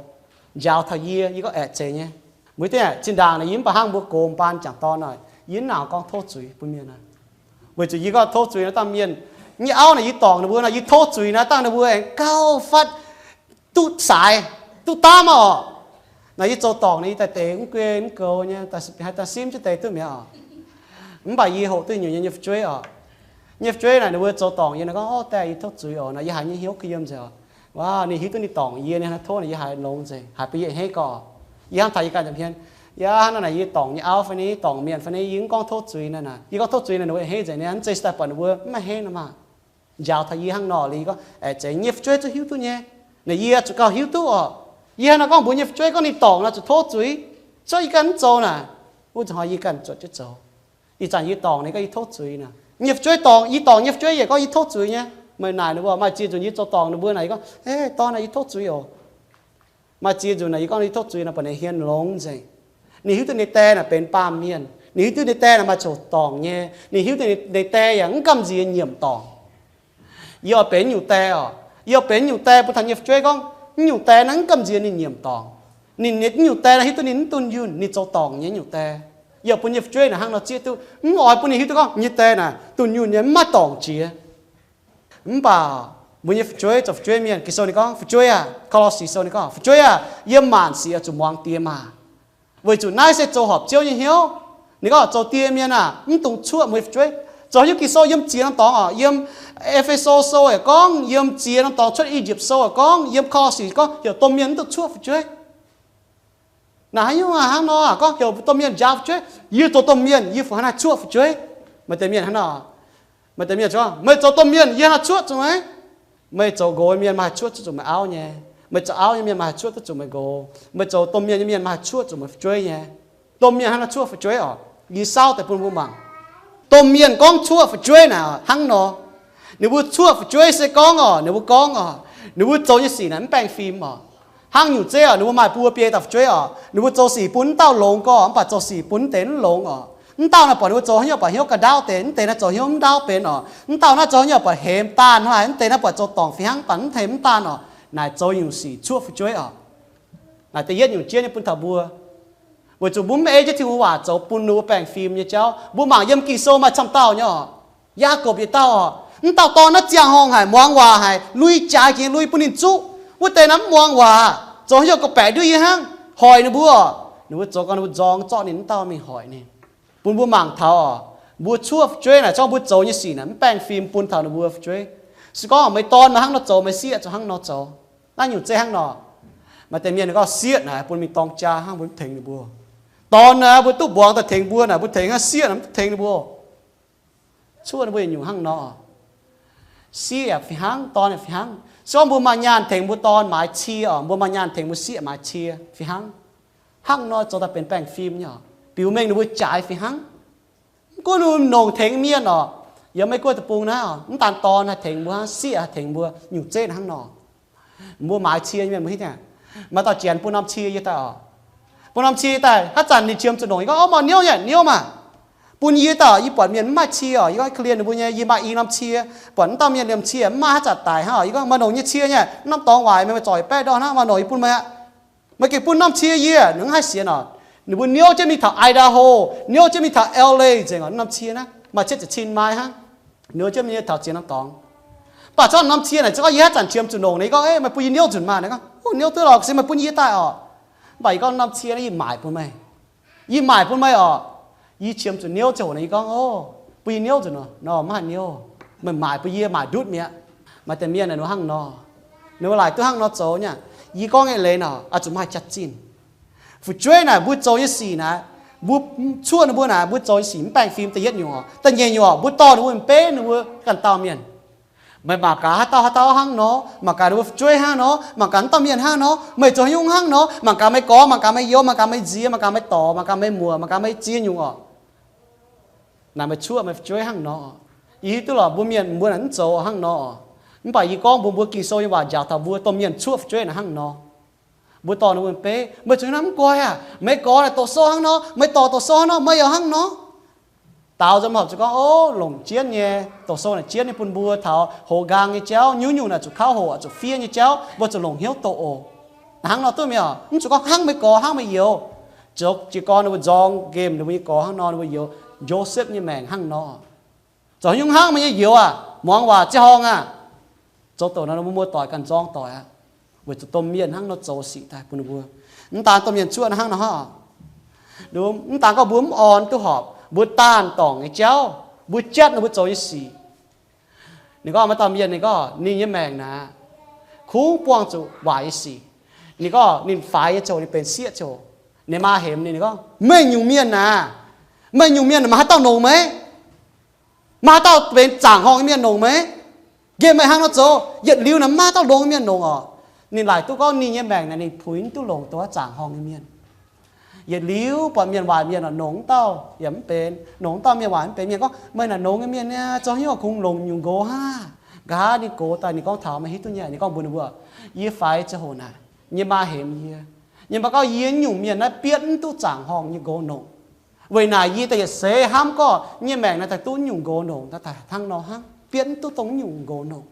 Njaaux taux yie, yie gorngv aeqv, zeiz nyei. Mbuo deix zinh ndaangc naaic yie mv baac hnangv mbuo gox baan jangc dorn naaic, yie mv nangc gorngv tov zuiz bun mienh aqv. Weic zuqc yie gorngv tov zuiz naaiv dangh mienh nyei auv naaic yie dorngc ninh mbuo naaic, yie tov zuiz naaiv dangh ninh mbuo aengx gauh fatv duqv saaix, duqv daamv oc. Naaic yie zoux dorngc naaic yie daaih deix mv guei mv goux nyei, haih daaih simv jienv deix duqv mi'aqv oc. Mv baac yie hoqc duqv nyungc nyei nyei fu'jueiv oc. Nyei fu'jueiv naaic ninh mbuo zoux dorngc yie naaic gorngv, Ov, daaih yie tov zuiz oc. Naaic yie haiz nyei hnyouv kuh yiem nzengc oc. Waac, ninh hiuv duqv ninh dorngc yie, ninh hnangv tov naaic yie haiz longx nzengc, haiz bun yie a'hneiv gorqv. Yie hnamv taux yie ganh nza'hmien, yaac hnangv naaic yie dorngc nyei auv fai ni, dorngc mienh fai ni, yie mv gorngv tov zuiz naaic, yie gorngv tov zuiz naaic ninh mbuo a'hneiv nzengc. Naaiv mv zeiz daaih buatc ninh mbuo mv maaih a'hneiv nor maah. Njaaux taux yie hnangv nor liuz yie gorngv, Aeqv, zeiz nyei fu'jueiv zuqc hiuv duqv nyei. Naaic yie zuqc gauh hiuv duqv oc. Yie hnangv naaiv gorngv mbuox nyei fu'jueiv gorngv ninh dorngc naaic zuqc tov zuiz, cuotv yie ganh mv zoux naaic. Wuov nzunc hnoi yie ganh zuotc jienv zoux. Ih zanc yie dorngc ninh gorngv yie tov zuiz naaic. Nyei fu'jueiv dorngc, yie dorngc nyei fu'jueiv yie gorngv yie tov zuiz nyei. Meih naaic ninh mbuo maaih ziex nzunc yie zoux dorngc ninh mbuo naaic yie gorngv, Ov, dorn aac, yie tov zuiz oc. Maaih ziex nzunc naaic yie gorngv yie tov zuiz naaic buatc ninh hmien longx nzengc. Ninh hiuv duqv ninh die naaic benx baamh mienh. Ninh hiuv duqv ninh die naaic maaih zoux dorngc nyei. Ninh hiuv duqv ninh die yaac mv gamh nziex nyiemc dorngc. Yie oix benx nyungc die oc. Yie oix benx nyungc die bun taux nyei fu'jueiv gorngv, nyungc die naaiv mv gamh nziex ninh nyiemc dorngc. Ninh nyei nyungc die naaiv hiuv duqv ninh mv dunh yunh, ninh zoux dorngc nyei nyungc die. Yie oix bun nyei fu'jueiv naaic hnangv nor zieqv duqv, mv oix bun ninh hiuv duqv gorngv nyei die naaic dunh yunh nyei, mv maaih dorngc jiex. Mv baac mbuo nyei fu'jueiv zoux fu'jueiv mienh, Ging-Sou ninh gorngv, fu'jueiv aah, Ko^lo^si Sou ninh gorngv, fu'jueiv aah, yiem maanc sic oix zuqc muangx die maah. Weic zuqc naaiv se zoux horpc Ziouv nyei hnyouv. Ninh gorngv zoux die mienh aah, mv dungx cuoqv mbuo nyei fu'jueiv. Zoux haaix nyungc Ging-Sou yiem ziex norm dorngx oc, yiem E^fe^so Sou yaac gorngv, yiem ziex norm dorngx cuotv I^yipv Sou yaac gorngv, yiem Ko^lo^si gorngv heuc domh mienh mv dungx cuoqv fu'jueiv. Naaic haaix nyungc hnangv nor gorngv heuc domh mienh njaaux fu'jueiv, yie zoux domh mienh yie fungc hnangv naaiv cuoqv fu'jueiv. Maaih deix mienh hnangv nor, maaih deix mienh gorngv, meih zoux domh mienh yie hnangv cuoqv zuqc meih. Meih zoux nqox mienh maaih haih cuoqv duqv zuqc meih auv nyei. Meih zoux auv nyei mienh maaih haih cuoqv duqv zuqc meih nqox. Meih zoux domh mienh nyei mienh maaih haih cuoqv zuqc meih fu'jueiv nyei. Domh mienh hnangv naaiv cuoqv fu'jueiv oc. Yie saauv deix bun mbuo mangc. Domh mienh gorngv cuoqv fu'jueiv naaic hnangv nor. Ninh mbuo cuoqv fu'jueiv se gorngv oc, ninh mbuo gorngv oc, ninh mbuo zoux nyei sic naaic mv baengh fim oc. Hnangv nyungc zeiv oc, ninh mbuo maaih buo biei dauh fu'jueiv oc, ninh mbuo zoux sic bun wuov dauh longx gorngv, mv baac zoux sic bun wuov deix mv longx oc. Wuov dauh naaic buatc ninh mbuo zoux haaix nyungc buatc hnyouv ga'ndaauv deix, wuov deix naaiv zoux hnyouv mv ndaauv benx oc. Wuov dauh naaiv zoux haaix nyungc buatc hemx daanh, wuov deix naaiv buatc zoux dorngc fih hnangv, mv baac mv hemx mv daanh oc. Naaic zoux nyungc sic cuoqv fu'jueiv oc. Naaic da'yietv nyungc jienv nyei bun taux mbuo, weic zuqc mbuo mv ei jienv Tin-Hungh waac zoux bun ninh mbuo baengh fim nyei jauv. Mbuo mangc yiem Ging-Sou maaih camv dauh nyei oc. Yaagorpc yietc dauh oc. Wuov dauh dorn naaiv ziangh horngh haic, muangx waac haic, lui jaaix jiex lui bun ninh zuqv. Wuov deix naaiv mv muangx waac, zoux haaix nyungc gorngv-baeqc nduov yie hnangv, hoic ninh mbuo oc. Ninh mbuo zoux gau, ninh mbuo nzorng zorqv ninh, wuov dauh mingh hoic ninh. Bun mbuo mangc taux oc, mbuo cuoqv fu'jueiv naaic, zorqv mbuo zoux nyei sic naaic mv baengh fim bun taux ninh mbuo fu'jueiv. Se gorngv meih dorn meih hnangv nor zoux, meih sieqv zuqc hnangv nor zoux. Naaiv nyungc zeiv hnangv nor. Maaih deix mienh gorngv sieqv naaic bun mingh dorng jaa hnangv, mbuo mv tengx ninh mbuo. Dorn naaic mbuo duqv mbuangz daaih tengx mbuo naaic, mbuo tengx hnangv, sieqv naaic mv tengx ninh mbuo. Cuoqv ninh mbuo yietc nyungc hnangv nor. Sieqv yaac fih hnangv, dorn yaac fih hnangv. Se gorngv mbuo maaih nyaanh tengx mbuo dorn maaiz cie oc, mbuo maaih nyaanh tengx mbuo sieqv maaiz cie fih hnangv. Hnangv nor zoux daaih benx baengh fim nyei oc. Biux mengh ninh mbuo jaaix fih hnangv. Mv gunv ninh mbuo longc tengx mienh oc, yiem Meiv Guoqv deic-bung naaiv oc, mv daan dorn haih tengx mbuo hnangv, sieqv haih tengx mbuo, nyungc zeiv hnangv nor. Mbuo maaiz cie nyei mienh mbuo hiuv duqv, maaih dauh janx bun norm cie yie daaih oc. Bun norm cie yie daaih, haaix zanc ninh qiemx zuqc longc, yie gorngv, Ov, mv baac niouv nyei, niouv maah. Bun yie daaih, yie buatc mienh mv maaih cie oc, yie gorngv korv-lienh ninh mbuo nyei, yie maaih i norm cie, buatc mv dauh mienh liemh cie mv maaih, haaix zanc daic hnangv oc, yie gorngv, Maaih longc nyei cie nyei, norm dorngx waaic meih, meih zorc yietc baeqv ndorh hnangv, maaih longc, yie bun meih aqv. Maaih gengh bun norm cie yie, ninh mv haih sienx oc. Ninh mbuo niouv jienv mingh taux Idaho, niouv jienv mingh taux L A nzengc oc, norm cie naaiv maaih cietv ziepc cin mai hnangv. Niouv jienv mingh taux ziex norm dorngx. Mv baac zorqv norm cie naaic, se gorngv yie haaix zanc qiemx zuqc longc, ninh gorngv, Eix, meih bun yie niouv nzunc maah. Ninh gorngv, Ov, niouv duqv lorqc, se meih bun yie daaih oc. Mv baac yie gorngv, Norm cie naaiv yie maaic bun meih. Yie maaic bun meih oc. Yie qiemx zuqc niouv ziangh hoc nor, yie gorngv, Ov, bun yie niouv nzunc nor. Nor, mv haih niouv. Meih maaic bun yie maaic ndutv mi'aqv. Maaih deix mienh naaic ninh hnangv nor, ninh mbuo laaic duqv hnangv nor zoux nyei. Yie gorngv nyei eix leiz nor, oix zuqc maaih jaax-zinh. Fu'jueiv naaic mbuo zoux nyei sic naaic, mbuo cuoqv ninh mbuo naaic, mbuo zoux nyei sic mv baengh fim da'yietv nyungc oc. Da'nyeic nyungc oc, mbuo dorh ninh mbuo mv beiv ninh mbuo ganh dauh mienh. Meih mangc gaax haaix dauh haaix dauh hnangv nor, mangc gaax ninh mbuo fu'jueiv hnangv nor, mangc gaax naaiv dauh mienh hnangv nor, meih zoux haaix nyungc hnangv nor, mangc gaax meih gorx, mangc gaax meih youz, mangc gaax meih nziez, mangc gaax meih dorc, mangc gaax meih muoc, mangc gaax meih ziex nyungc oc. Naaic meih cuoqv meih fu'jueiv hnangv nor. Yie hiuv duqv lorqc, mbuo mienh mbuo naaic mv zoux hnangv nor. Mv baac yie gorngv mbuox mbuo Ging-Sou nyei waac njaaux taux mbuo domh mienh cuoqv fu'jueiv naaic hnangv nor. Mbuo dorh ninh mbuo mv beiv, meih zoux haaix nyungc mv guai aac, meih gorx naaic doqc sou hnangv nor, meih dorc doqc sou hnangv nor, meih yaac hnangv nor. Daaux nzunc horpc zuqc gorngv, o, longc jienv nyei, doqc sou naaic jienv nyei bun mbuo taux hoz nqaang nyei jauv, nyungc-nyungc naaic zuqc kauv hoqc, zuqc fiev nyei jauv, mbuo zuqc longc hnyouv doqc oc. Hnangv nor duqv mingh oc. Mv zuqc gorngv hnangv meih gorx hnangv meih youz. Zoux jiez gorn ninh mbuo nzorng nqemh ninh mbuo nyei gorx hnangv nor, ninh mbuo youz Josepv nyei maengc hnangv nor. Zoux haaix nyungc hnangv meih nyei youz aac, muangx waac ziangh horngh aac. Zoux doqc nor, mbuo muoz-doic ganh nzorng doic aqv. Weic zuqc domh mienh hnangv nor zoux sic daaih bun ninh mbuo. Mv daan domh mienh cuoqv hnangv nor hnangv. Mv daan gorngv mbuo mv orn duqv horpc, mbuo daanh dorngc nyei jauv, mbuo jatv ninh mbuo zoux nyei sic. Ninh gorngv maaih dauh mienh ninh gorngv ninh nyei maengc naaic, kungx buangh zuqc waaic nyei sic. Ninh gorngv ninh faix nyei ziangh hoc ninh benx sieqv ziangh hoc, ninh maa hemx ninh, ninh gorngv, meih nyungc mienh naaic, meih nyungc mienh naaic maaih haaix dauh longc meih? Maaih haaix dauh benx zaangc horngh nyei mienh longc meih? Nqemh meih hnangv nor zoux, yietc liuz naaic mv maaih haaix dauh longx mienh longc oc. Ninh laaic duqv gorngv ninh nyei maengc naaic ninh puix mv duqv longc dongh wuov zaangc horngh nyei mienh. Yietc liuz buatc mienh waaic mienh oc, longc mv dauh yaac mv benx, longc mv dauh mienh waaic mv benx. Mienh gorngv, meih naaic longx nyei mienh niaa, zoux haaix nyungc kungx longc nyungc nqox hnangv. Nqa'haav ninh gox daaih ninh gorngv taux, meih hiuv duqv nyei? Ninh gorngv mbuox ninh mbuo, yie faix ziangh hoc naaic, yie nyei maa hemx yie. Yie mv baac gorngv yie nyungc mienh naaiv bietv mv duqv zaangc horngh nyei nqox longc. Weic naaic yie daaih yietc seix hnamv gorngv yie nyei maengc naaiv daaih duqv nyungc nqox longc, daaih hnangv nor hnangv, bietv mv duqv dongh nyungc nqox longc.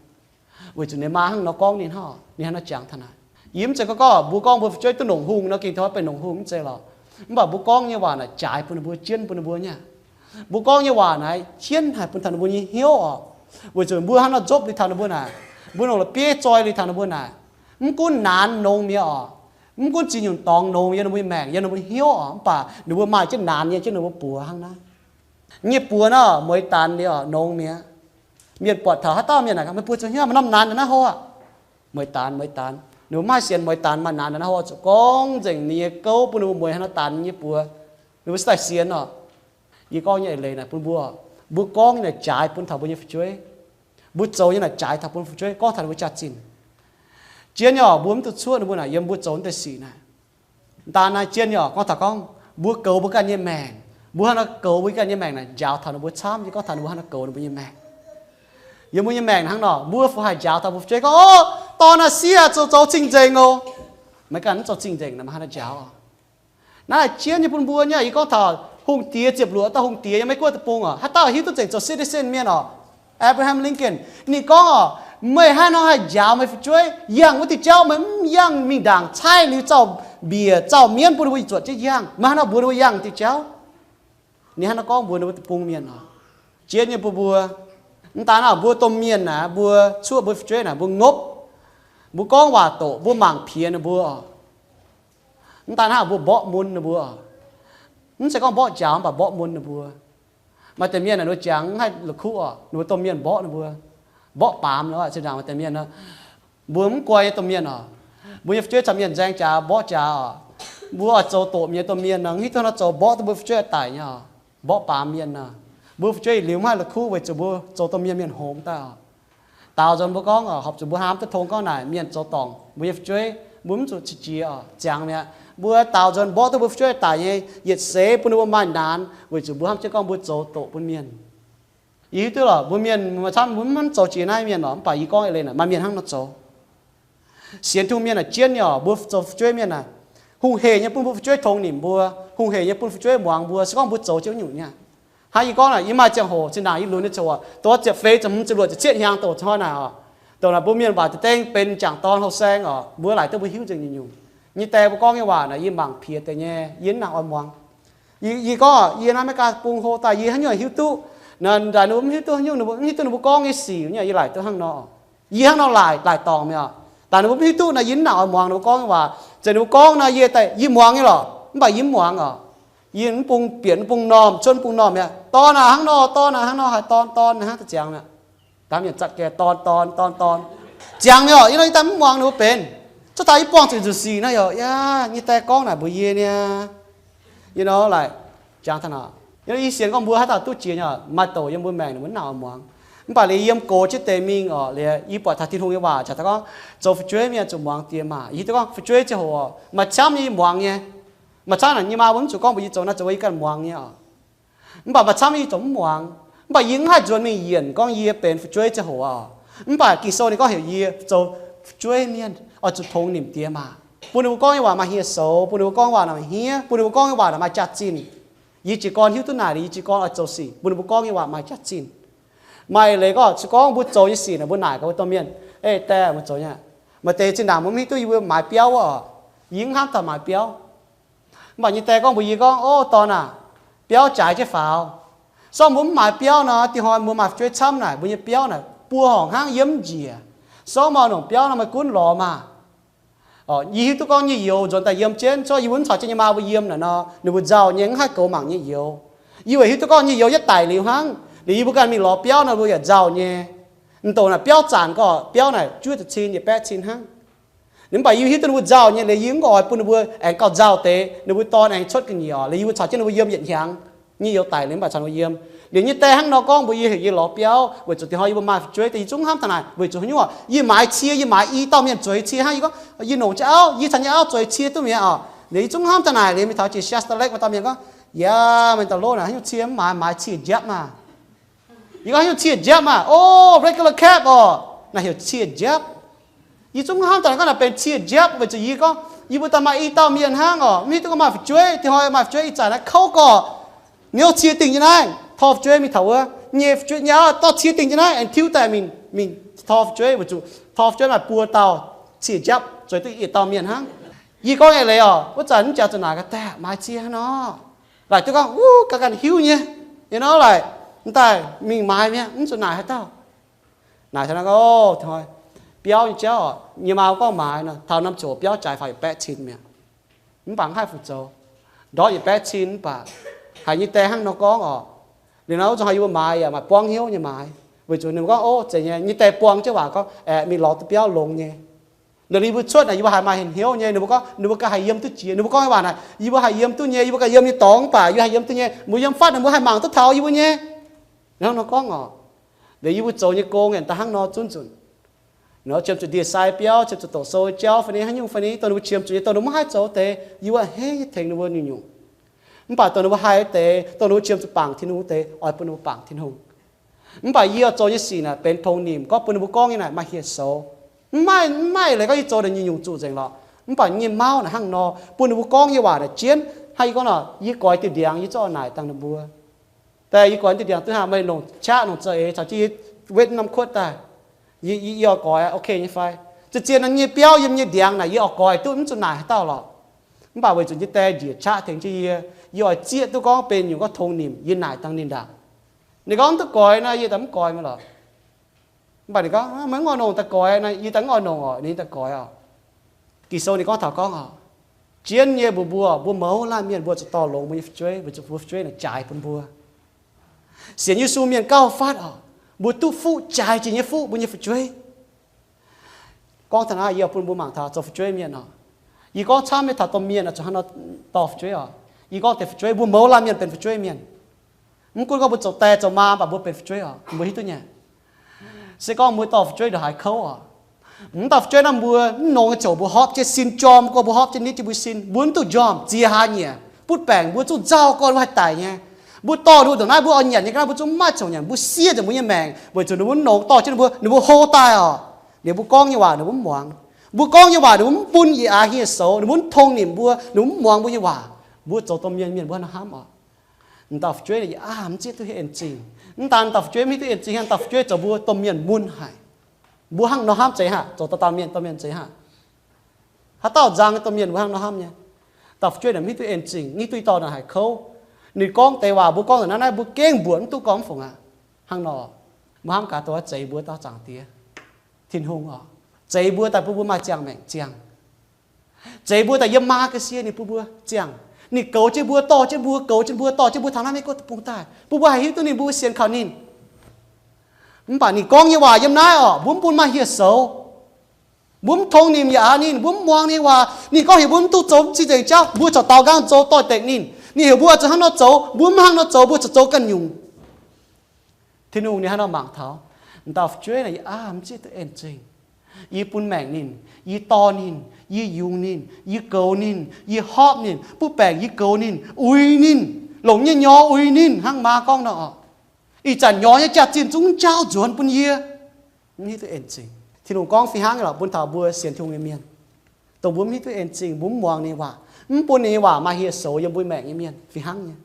Weic zuqc ninh maa hnangv nor gorngv ninh hnangv, ninh hnangv nor jangx taux naaic. Yie mv zeiz gorngv gorngv mbuo gorngv mbuo fu'jueiv duqv longc hungh nor, ging taux benx longc hungh, mv zeiz lorqc. Mv baac mbuo gorngv nyei waac naaic jaaix bun ninh mbuo, jienv bun ninh mbuo nyei aqv. Mbuo gorngv nyei waac naaic jienv haic bun taux ninh mbuo nyei hnyouv oc. Weic zuqc mbuo hnangv nor nzopv liuz taux ninh mbuo naaic, mbuo longc la'bieiv zoi liuz taux ninh mbuo naaic, mv gunv naanx nongx mi'aqv oc, mv gunv ziex nyungc dorngx nongx yiem ninh mbuo nyei maengc, yiem ninh mbuo nyei hnyouv oc, mv baac ninh mbuo maaih jienv naanx nyei, jienv ninh mbuo buoz hnangv naaiv. Nyei buoz naaiv mueiz danx liuz oc, nongx mi'aqv. Mienh buatc taux haaix dauh mienh naaic, meih buoz zoux hnyouv maaih norm naanx naaiv hlo aqv. Mueiz danx, mueiz danx. Ninh mbuo mv haih sienx mueiz danx maaih naanx naaiv hlo oc, zuqc gorngv nzengc ninh nyei gouv bun ninh mbuo mueiz hnangv naaiv danx nyei buoz, ninh mbuo se daaih sienx oc. Yie gorngv nyei eix leiz naaic bun mbuo, mbuo gorngv nyei naaic jaaix bun taux mbuo nyei fu'jueiv. Mbuo zoux nyei naaic jaaix taux bun fu'jueiv, gorngv taux ninh mbuo jaax-zinh. Jienv nyei oc, mbuo mv duqv cuoqv ninh mbuo naaic yiem mbuo zoux naaiv deix sic naaic. Daan naaiv jienv nyei oc, gorngv taux gorngv mbuo goux mbuo ganh nyei maengc, mbuo hnangv nor goux mbuo ganh nyei maengc naaic njaaux taux ninh mbuo camv, yie gorngv taux ninh mbuo hnangv nor goux ninh mbuo nyei maengc. Yiem mbuo nyei maengc hnangv nor, mbuo fu haih njaaux taux mbuo fu'jueiv gorngv, o, dorn naaic sieqv zoux zoux cing-nzengc oc. Meih ganh mv zoux cing-nzengc naaic, meih hnangv nor njaaux oc. Naaiv jienv nyei bun mbuo nyei, yie gorngv taux hungh diex ziepc luoqc dauh hungh diex yiem Meiv Guoqv deic-bung oc, haaix dauh hiuv duqv zengc zoux citizen mienh oc, Abraham Lincoln. Ninh gorngv oc, meih hnangv nor haih njaaux meih fu'jueiv yangh wuov diuh jauv, meih mv yangh mingh ndaangc caaiv liuz zaux mbiec zaux mienv bun ninh mbuo zuotc jienv yangh, meih hnangv nor mbuox ninh mbuo yangh diuh jauv. Ninh hnangv nor gorngv mbuox ninh mbuo deic-bung mienh oc. Jienv nyei bun mbuo, mv daan hnangv mbuo domh mienh naaic, mbuo cuoqv mbuo fu'jueiv naaic, mbuo ngopv, mbuo gorngv waac doqc, mbuo mangc piex ninh mbuo oc. Mv daan hnangv mbuo mborqv mun ninh mbuo oc. Mv zeiz gorngv mborqv njaaux, mv baac mborqv mun ninh mbuo. Maaih deix mienh naaic ninh mbuo jangx mv haih la'kuqv oc, ninh mbuo domh mienh mborqv ninh mbuo, mborqv baamz nor, zinh ndaangc maaih deix mienh, mbuo mv guai nyei domh mienh oc. Mbuo nyei fu'jueiv caux mienh nzaeng jaax mborqv jaax oc. Mbuo oix zoux doqc mienh domh mienh nor, mv hiuv duqv hnangv nor zoux, mborqv duqv mbuo fu'jueiv daaih nyei oc. Mborqv baamz mienh nor, mbuo fu'jueiv i liuz mv haih la'kuqv weic zuqc mbuo zoux domh mienh, mienh hngongx daaih oc. Daaux nzuonx mbuo gorngv oc, horpc zuqc mbuo hnamv duqv tong gorngv naaic mienh zoux dorngc mbuo nyei fu'jueiv, mbuo mv zuqc qiex jiez oc, ziangx mi'aqv. Mbuo daaux nzuonx mborqv duqv mbuo fu'jueiv daic nyei, yietc seix bun ninh mbuo maaih naanx weic zuqc mbuo hnamv jienv gorngv mbuo zoux doqc bun mienh. Yie hiuv duqv lorqc, mbuo mienh maaih camv mbuo mv zoux jiex naaiv mienh lorqc, mv baac yie gorngv eix leiz naaic maaih mienh hnangv nor zoux. Sienx tungh mienh naaic jienv nyei oc, mbuo zoux fu'jueiv mienh naaic, hungh heic nyei bun mbuo fu'jueiv tongx nimc mbuo, hungh heic nyei bun fu'jueiv muangx mbuo, se gorngv mbuo zoux jienv nyungc nyei. Hnangv yie gorngv naaic, yie maaih ziangh hoc zinh ndaangc yie lunx nyei ziangh hoc, dongh ziepc feix ziepc hmz ziepc luoqc ziepc cietv hnyangx doqc hnoi naaic oc, doqc naaic mbuo mienh waac deix dengv benx jangc dorn houh saeng oc, mbuo laaic duqv mbuo hiuv nzengc nyungc-nyungc. Nyei die mbuo gorngv nyei waac naaic yie mangc piex deix nyei, yie mv nangc oix muangx. Yie, yie gorngv, yie naaiv America bung hlo daaih yie haaix nyungc hiuv duqv, naaic ninh mbuo mv hiuv duqv haaix nyungc, ninh mbuo mv hiuv duqv ninh mbuo gorngv nyei sic nyei, yie laaic duqv hnangv nor. Yie hnangv nor laaic, laaic dorngc mi'aqv. Daaih ninh mbuo mv hiuv duqv naaic yie mv nangc oix muangx ninh mbuo gorngv nyei waac. Zeiz ninh mbuo gorngv naaic yie daaih yie muangx nyei lorqc, mv baac yie mv muangx oc. Yie mv bung bieqc mv bung normh, cuotv mv bung normh mi'aqv. Dorn aac, hnangv nor, dorn aac, hnangv nor, haaix dorn, dorn hnangv daaih ziangx mi'aqv. Daaih mienh zatc gaengh dorn dorn dorn dorn. Ziangx mi'aqv, yie nor yie daaih mv muangx ninh mbuo benx. Cuotv taux yie buangh zuqc nzunc sic naaiv yaac, yaac nyei die gorngv naaic mbuox yie niaa, you know, like, jangx taux naaic, yie sienx gorngv mbuo haaix dauh duqv jiex nyei, maaih douc yiem mbuo maengc ninh mbuo mv nangc oix muangx. Mv baac liuz yiem gox jienv deix mingh orqc, liuz yie buatc taux Tin-Hungh nyei waac jangx taux gorngv zoux fu'jueiv mienh zuqc muangx diex maac. Yie hiuv duqv gorngv fu'jueiv ziangh hoc orqc, maaih camv nyei yie muangx nyei. Maaih camv naaic nyei maa mbuo mv zuqc gorngv mbuox yie zoux naaiv zoux wuov, yie ganh muangx nyei orqc. Mv baac maaih camv yie zuqc mv muangx. Mv baac yie mv haih nzuonx mingh yienc gorngv yie benx fu'jueiv ziangh hoc orqc. Mv baac Ging-Sou ninh gorngv heuc yie zoux fu'jueiv mienh oix zuqc tongx nimc diex maac, bun ninh mbuo gorngv nyei waac maaih hniev-soux, bun ninh mbuo gorngv waac naaic maaih hniev, bun ninh mbuo gorngv nyei waac naaic maaih jaax-zinh. Yie jiez gorn hiuv duqv naaic, yie jiez gorn oix zoux sic bun ninh mbuo gorngv nyei waac maaih jaax-zinh. Maaih leiz gorngv se gorngv mbuo zoux nyei sic naaic mbuo naaic gaax wuov domh mienh, Ei, die, mbuo zoux nyei. Maaih deix zinh ndaangc mbuo mv hiuv duqv yie mbuo maaiz biauv wuov orqc. Yie mv hnamv taux maaiz biauv. Mv baac nyei die gorngv mbuox yie gorngv, Ov, dorn aac, biauv jaaix jienv faaux. Sorng mbuo mv maaiz biauv nor, dinh hnoi mbuo maaih fu'jueiv camv naaic, mbuo nyei biauv naaic buo horngc hnangv, yiem mv njiec. Sorng maaih nongc biauv nor maaih gunv lorz maah. Yie hiuv duqv gorngv nyei youz nzuonx daaih yiem jienv, zorqv yie mbuo mv caux jienv nyei maa mbuo yiem naaic nor, ninh mbuo nzauh nyei, mv haih goux mangc nyei youz. Yie weic hiuv duqv gorngv nyei youz yietv daic liuz hnangv, liuz yie mbuo ganh mingh lorz biauv nor mbuo yaac nzauh nyei. Mv dongh naaic biauv zanc gorngv biauv naaic juov ziepc cin yietc baeqv cin hnangv. Ninh mv baac yie hiuv duqv ninh mbuo nzauh nyei, liuz yie mv oix bun ninh mbuo aengx gauh nzauh deix, ninh mbuo dorn aengx cuotv ga'nyiec orqc, liuz yie mbuo caux jienv ninh mbuo yiem yietc hnyangx. Nyei youz daic liuz mv baac caux ninh mbuo yiem. Liuz nyei die hnangv nor gorngv mbuox yie heuc yie lorz biauv weic zuqc dinh hnoi yie mbuo maaih fu'jueiv deix, yie zungv hnamv taux naaic weic zuqc haaix nyungc orqc, yie maaiz cie, yie maaiz i dauh mienh zueiz cie hnangv. Yie gorngv yie nongc jienv auv, yie caux nyei auv zueiz cie duqv mi'aqv orqc. Liuz yie zungv hnamv taux naaic, liuz mingh taux jiex Shasta Lake maaih dauh mienh gorngv, Yaac, meih dauh lov naaic haaix nyungc cie mv maaiz, maaiz cie njapv maah. Yie gorngv, Haaix nyungc cie njapv maah? Oh, regular carp orqc. Naaic heuc cie njapv. Yie zungv hnamv taux naaic gorngv naaic benx cie njapv weic zuqc yie gorngv yie mbuo daaih maaih i dauh mienh hnangv orqc, mv hiuv duqv gorngv maaih fu'jueiv. Dinh hnoi maaih fu'jueiv ih zanc naaiv kouv gorqv, niouv cie dingh jienv naaiv, tor fu'jueiv mingh taux wuov, nyei fu'jueiv nyei auv dorh cie dingh jienv naaiv aengx tiuv daaih mingh, mingh tor fu'jueiv weic zuqc tor fu'jueiv maaih buo dauh cie njapv, zueiz duqv yietc dauh mienh hnangv. Yie gorngv eix leiz orqc, wuov zanc mv jaax zuqc naaic gaax daaih maaiz cie hnangv nor. Laaic duqv gorngv, Wuov, ganh ganh hiuv nyei. Yie nor laaic, mv daaih mingh maaiz mi'aqv, mv zuqc naaic haaix dauh. Naaic taux naaiv gorngv, Biauv nyei jauv orqc, nyei maa gorngv maaiz nor, taux norm ziouc biauv jaaix faaux yietc baeqv cin mi'aqv. Mv baac mv haih fu zoux. Ndortv yietc baeqv cin mv baac haiz nyei die hnangv nor gorngv orqc. Liuz nor wuov zanc haiz yie mbuo maaiz yaac maaih buangv hnyouv nyei maaiz, weic zuqc ninh mbuo gorngv, Ov, zeiz nyei. Nyei die buang jienv waac gorngv, Aeqv, mingh lorz duqv biauv longx nyei. Liuz yie mbuo cuotv naaic, yie mbuo haiz maaih hnyouv nyei, ninh mbuo gorngv, ninh mbuo ganh haih yiem duqv jiex. Ninh mbuo gorngv nyei waac naaic, yie mbuo haih yiem duqv nyei, yie mbuo ganh yiem nyei dorngx mv baac yie haih yiem duqv nyei. Mbuo yiem fatv ninh mbuo haih mangc duqv taux yie mbuo nyei. Hnangv nor gorngv orqc. Liuz yie mbuo zoux nyei gong yaac daaih hnangv nor zunv nzunc. Nor qiemx zuqc ndie-sai biauv, qiemx zuqc doqc sou nyei jauv fai ni, haaix nyungc fai ni, dongh ninh mbuo qiemx zuqc nyei, dongh ninh mbuo mv haih zoux deix, yie mbuo a'hneiv nyei tengx ninh mbuo nyungc-nyungc. Mv baac dongh ninh mbuo haih deix, dongh ninh mbuo qiemx zuqc bangc Tin-Hungh deix, oix bun ninh mbuo bangc Tin-Hungh. Mv baac yie oix zoux nyei sic naaic benx tongx nimc, gorngv bun ninh mbuo gorngv nyei naaic maaih hieh soux. Mv maaih, mv maaih leiz gorngv yie zoux naaic nyungc-nyungc zuqc nzengc lorqc. Mv baac nyei mauv naaic hnangv nor, bun ninh mbuo gorngv nyei waac naaic jienv. Hnangv yie gorngv nor, yie goix diuh ndiangx yie zungv oix naaic dangh ninh mbuo. Daaih yie goix diuh ndiangx duqv haaix, meih longc qaqv longc za'eix caux jienv yie wetv norm kuotv daaih. Yie, yie, yie oix goix, ok nyei fai? Zien-zien nor nyei biauv yiem nyei ndiangx naaic yie oix goix duqv, mv zuqc naaic haaix dauh lorqc. Mv baac weic zuqc nyei die njiec qaqv tengx jienv yie, yie oix zieqv duqv gorngv benx nyungc gorngv tongx nimc, yie naaic dangh ninh ndaangc. Ninh gorngv mv duqv goix nor, yie daaih mv goix mi'aqv lorqc. Mv baac ninh gorngv, Meih mv oix nongc daaih goix nor, yie daaih mv oix nongc orqc, ninh daaih goix orqc. Ging-Sou ninh gorngv taux gorngv orqc, jienv nyei mbuox mbuo, mbuo mouz laanh mienh mbuo zuqc dorh longx mbuo nyei fu'jueiv, weic zuqc mbuo fu'jueiv naaic jaaix bun mbuo. Sienx Yesu mienh gauh fatv orqc, mbuo duqv fuqv jaaix jiex nyei fuqv mbuo nyei fu'jueiv. Gorngv taux naaiv, yie oix bun mbuo mangc taux zoux fu'jueiv mienh orqc. Yie gorngv camv nyei taux domh mienh oix zuqc hnangv nor dorh fu'jueiv orqc. Yie gorngv deix fu'jueiv, mbuo mouz laanh mienh benx fu'jueiv mienh. Mv gunv gorngv mbuo zoux die zoux maa, mv baac mbuo benx fu'jueiv orqc, mbuo hiuv duqv nyei. Se gorngv mbuo dorh fu'jueiv ndongc haaix kouv orqc, mv dauh fu'jueiv naaiv mbuo mv nongx ziouc mbuo hopv jienv sin, jorm gorx mbuo hopv jienv nitv jienv mbuo sin, mbuo mv duqv njormh ziex hlaax nyieqc, butv baengc mbuo zungv nzauh gorx mbuo haih daic nyei. Mbuo dorh ninh mbuo ndongc naaiv, mbuo oix nyanc nyei ga'naaiv mbuo zungv mv maaih congx nyanc, mbuo siev nzengc mbuo nyei maengc weic zuqc ninh mbuo nongx dorh jienv ninh mbuo, ninh mbuo hlo daaih orqc. Liuz mbuo gorngv nyei waac ninh mbuo mv muangx. Mbuo gorngv nyei waac ninh mbuo mv bun ih aax hieh soux, ninh mbuo mv tong nimc mbuo, ninh mbuo mv muangx mbuo nyei waac. Mbuo zoux domh mienh mienh mbuo hnangv nor hnamv orqc. M'dauh fu'jueiv yaac aav mv zieqv duqv en zingh. Mv daan m'dauh fu'jueiv mv hiuv duqv en zingh, m'dauh fu'jueiv zoux mbuo domh mienh mun haic. Mbuo hnangv nor hnamv zeiz haic, zoux dauh dauh mienh, domh mienh zeiz haic. Haaix dauh nzang domh mienh mbuo hnangv nor hnamv nyei. Dauh fu'jueiv naaic mv hiuv duqv en zingh, mv hiuv duqv i dorh naaic haiz kouv. Ninh gorngv deix waac mbuo gorngv naaiv, naaiv mbuo gengh mbuoqc mv duqv gorngv mv fungc aqv. Hnangv nor, mbuo hnamv gaax dongh zeix mbuo dauh Zaangc Diex, Tin-Hungh orqc, zeix mbuo daaih bun mbuo maaih ziangh maengc ziangh. Zeix mbuo daaih yiem maa ga'sie ninh bun mbuo ziangh. Ninh goux jienv mbuo, dorh jienv mbuo, goux jienv mbuo, dorh jienv mbuo taux naaiv Meiv Guoqv deic-bung daaih, bun mbuo haih hiuv duqv ninh, mbuo sienx kaux ninh. Mv baac ninh gorngv nyei waac yiem naaiv orqc, mbuo mv bun maaih hieh soux. Mbuo mv tongx nimc yaac aqc ninh, mbuo mv muangx ninh nyei waac. Ninh gorngv heuc mbuo mv duqv zoux mv cing nzengc jauv, mbuo corc daaux nqangv zoux doix-dekc ninh. Ninh heuc mbuo zuqc hnangv nor zoux, mbuo mv hnangv nor zoux, mbuo zuqc zoux ganh nyungc. Tin-Hungh ninh hnangv nor mangc taux, M'dauh fu'jueiv naaic yie aqv mv zieqv duqv en zingh. Yie bun maengc ninh, yie dorh ninh, yie yungz ninh, yie goux ninh, yie hopv ninh, butv baengc yie goux ninh, uix ninh, longc nyei nyorx uix ninh, hnangv maa gorngv nor orqc. Ih zanc nyorx nyei jaax-zinh zungv njaaux nzuonx bun yie. Mv hiuv duqv en zingh. Tin-Hungh gorngv fih hnangv lorqc bun taux mbuo sienx Tin-Hungh nyei mienh, dongh mbuo mv hiuv duqv en zingh, mbuo mv muangx ninh nyei waac, mv bun ninh nyei waac maaih hieh soux yiem mbuo maengc nyei mienh fih hnangv nyei.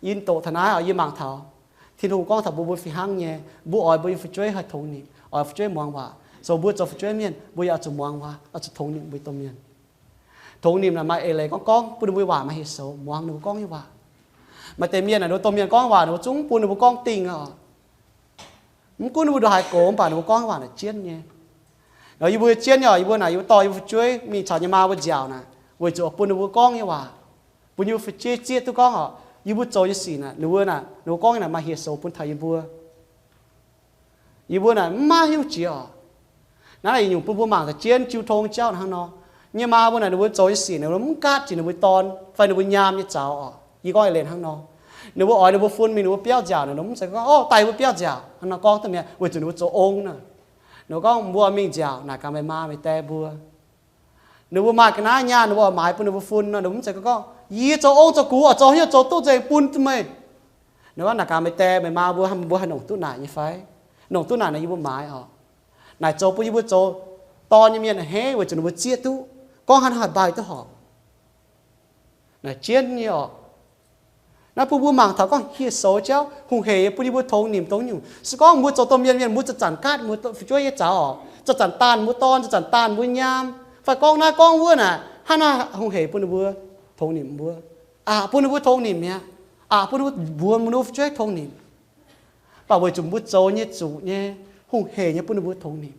Yie doqc taux naaiv oc, yie mangc taux Tin-Hungh gorngv taux mbuo, mbuo fih hnangv nyei, mbuo oix mbuo nyei fu'jueiv haih tongx nimc, oix fu'jueiv muangx waac. Zoux mbuo zoux fu'jueiv mienh, mbuo yaac oix zuqc muangx waac, oix zuqc tongx nimc mbuo domh mienh. Tongx nimc naaic maaih eix leiz gorngv, gorngv bun ninh mbuo waac maaih hieh soux, muangx ninh mbuo gorngv nyei waac. Maaih deix mienh naaic, ninh mbuo domh mienh gorngv waac, ninh mbuo zungv bun ninh mbuo gorngv dingh oc. Mv gunv ninh mbuo ndongc haaix gox, mv baac ninh mbuo gorngv nyei waac naaic jienv nyei. Nor yie mbuo jienv nyei oc, yie mbuo naaic, yie mbuo dorh yie mbuo fu'jueiv mingh caux yie nyei maa mbuo nziaauc naaic, weic zuqc oix bun ninh mbuo gorngv nyei waac, bun yie mbuo fu'jueiv zieqv duqv gorngv oc, yie mbuo zoux nyei sic naaic, ninh mbuo naaic, ninh mbuo gorngv nyei naaic maaih hieh soux bun taux yie mbuo. Yie mbuo naaic mv maaih hiuv jiex oc. Naaiv naaic yietc nyungc bun mbuo mangc daaih jienv jiu tong jauv hnangv nor. Yie nyei maa mbuo naaic, ninh mbuo zoux nyei sic naaic, ninh mbuo mv gaatv jiex ninh mbuo dorn fai ninh mbuo nyaam nyei zaux oc. Yie gorngv eix leiz hnangv nor. Ninh mbuo oix ninh mbuo fun mingh ninh mbuo biauv nziaauc naaic, ninh mbuo mv zeiz gorngv, Ov, daaih yie mbuo biauv nziaauc, hnangv nor gorngv duqv mi'aqv, weic zuqc ninh mbuo zoux ong naaic. Ninh mbuo gorngv, Mbuo mingh nziaauc, naaic gaax meih maa meih die mbuo. Ninh mbuo maaih ga'naaiv nyaanh, ninh mbuo oix maaiz bun ninh mbuo fun nor, ninh mbuo mv zeiz gorngv, Yie zoux ong zoux gux oix zoux haaix nyungc zoux duqv nzengc bun meih. Ninh gorngv, Naaic gaax meih die meih maa mbuo, mbuo haih nongc duqv naaic nyei fai? Nongc duqv naaic nor yie mbuo maaiz oc. Naaic zoux bun yie mbuo zoux dorn nyei mienh a'hneiv weic zuqc ninh mbuo zieqv duqv, gorngv haaix nor haih mbaih duqv horpc. Naaic jienv nyei oc. Naaiv bun mbuo mangc taux gorngv hieh soux jauv hungh hec bun yie mbuo tongx nimc dongh nyungc. Se gorngv mbuo zoux domh mienh, mienh mbuo zanc-zanc gaatv mbuo fu'jueiv nyei zaux oc, zanc-zanc daanh mbuo dorn, zanc-zanc daanh mbuo nyaam, fai gorngv naaiv gorngv wuov naaic, haaix nor hungh hec bun ninh mbuo tongx nimc mbuo? Aqc bun ninh mbuo tongx nimc mi'aqv. Aqc bun ninh mbuo mbuox ninh mbuo fu'jueiv tongx nimc. Mv baac weic zuqc mbuo zoux nyei zuqc nyei, hungh hec nyei bun ninh mbuo tongx nimc.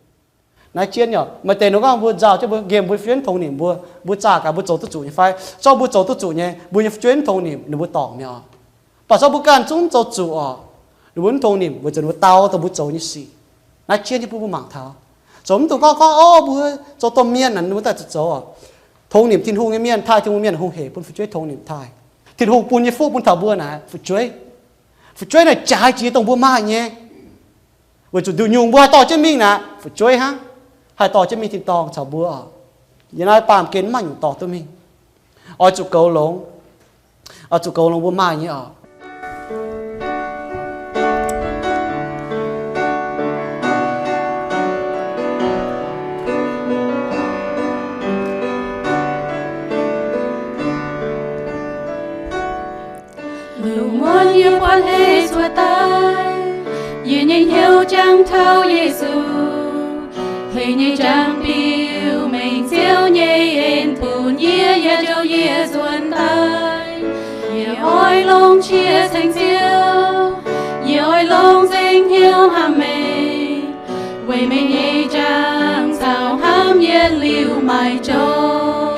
Naaiv jienv nyei oc. Maaih deix ninh gorngv mbuo nzauh jienv mbuo, nqemh mbuo fu'jueiv mv tongx nimc mbuo, mbuo zaah gaax mbuo zoux duqv zuqc nyei fai? Zorqv mbuo zoux duqv zuqc nyei, mbuo nyei fu'jueiv mv tongx nimc, ninh mbuo dorngc mi'aqv oc. Mv baac zorqv mbuo ganh zungv zoux zuqc oc, ninh mbuo mv tongx nimc weic zuqc ninh mbuo dau dongh mbuo zoux nyei sic. Naaiv jienv nyei bun mbuo mangc taux, zoux mv dungx gorngv gorngv, Ov, mbuo zoux domh mienh naaic ninh mbuo daaih zoux zoux oc. Tongx nimc Tin-Hungh nyei mienh, taaih Tin-Hungh mienh hungh hec bun fu'jueiv tongx nimc taaih. Tin-Hungh bun nyei fuqv bun taux mbuo naaic fu'jueiv. Fu'jueiv naaic jaaix jiex dongh mbuo maaih nyei. Weic zuqc nduqc nyungc mbuo haih dorh jienv mingh naaic, fu'jueiv hnangv haih dorh jienv mingh tin-dorngh caux mbuo oc. Yiem naaiv baamh gen mv maaih nyungc dorh duqv mingh. Oix zuqc goux longx, oix zuqc goux longx mbuo maaih nyei oc. Lungh muonz yie buatc hec cuotv daaih, yie nyei hnyouv jangx taux Yesu. Hec nyei jangx biux mengh Ziouv nyei en bun yie, yaac njoux yie nzuonx daaih. Yie oix longc qiex ceng Ziouv, yie oix longc nzengc hnyouv hnamv meih, weic meih nyei jangx caux hnamv yietc liuz maiv joux.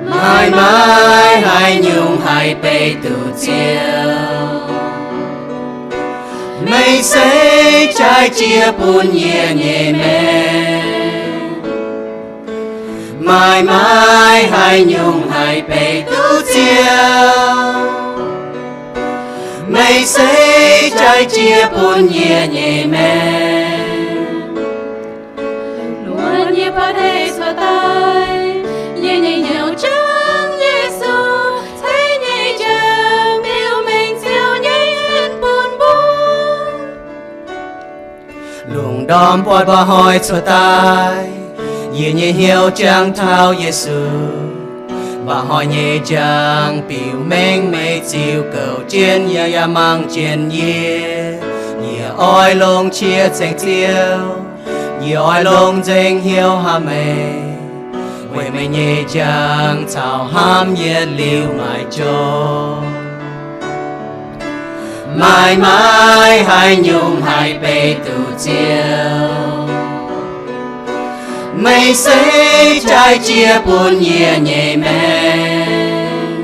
Maaih maaih haaix nyungc haih beiv duqv Ziouv, meih se jaaix jiex bun yie nyei maengc. Maaih maaih haaix nyungc haih beiv duqv Ziouv, meih se jaaix jiex bun yie nyei maengc. Lungh muonz yie buatc hec cuotv daaih, yie nyei hnyouv jangx Yesu, ceix nyei jangx biux mengh Ziouv nyei en bun mbuo. Lungh ndorm buatc mba'hnoi cuotv daaih, yie nyei hnyouv jangx taux Yesu. Mba'hnoi nyei jangx biux mengh meih ziux goux jienv yie yaac mangc jienv yie. Yie oix longc qiex ceng Ziouv, yie oix longc nzengc hnyouv hnamv meih, weic meih nyei jangx caux hnamv yietc liuz maiv joux. Maaih maaih haaix nyungc haih beiv duqv Ziouv, meih se jaaix jiex bun yie nyei maengc.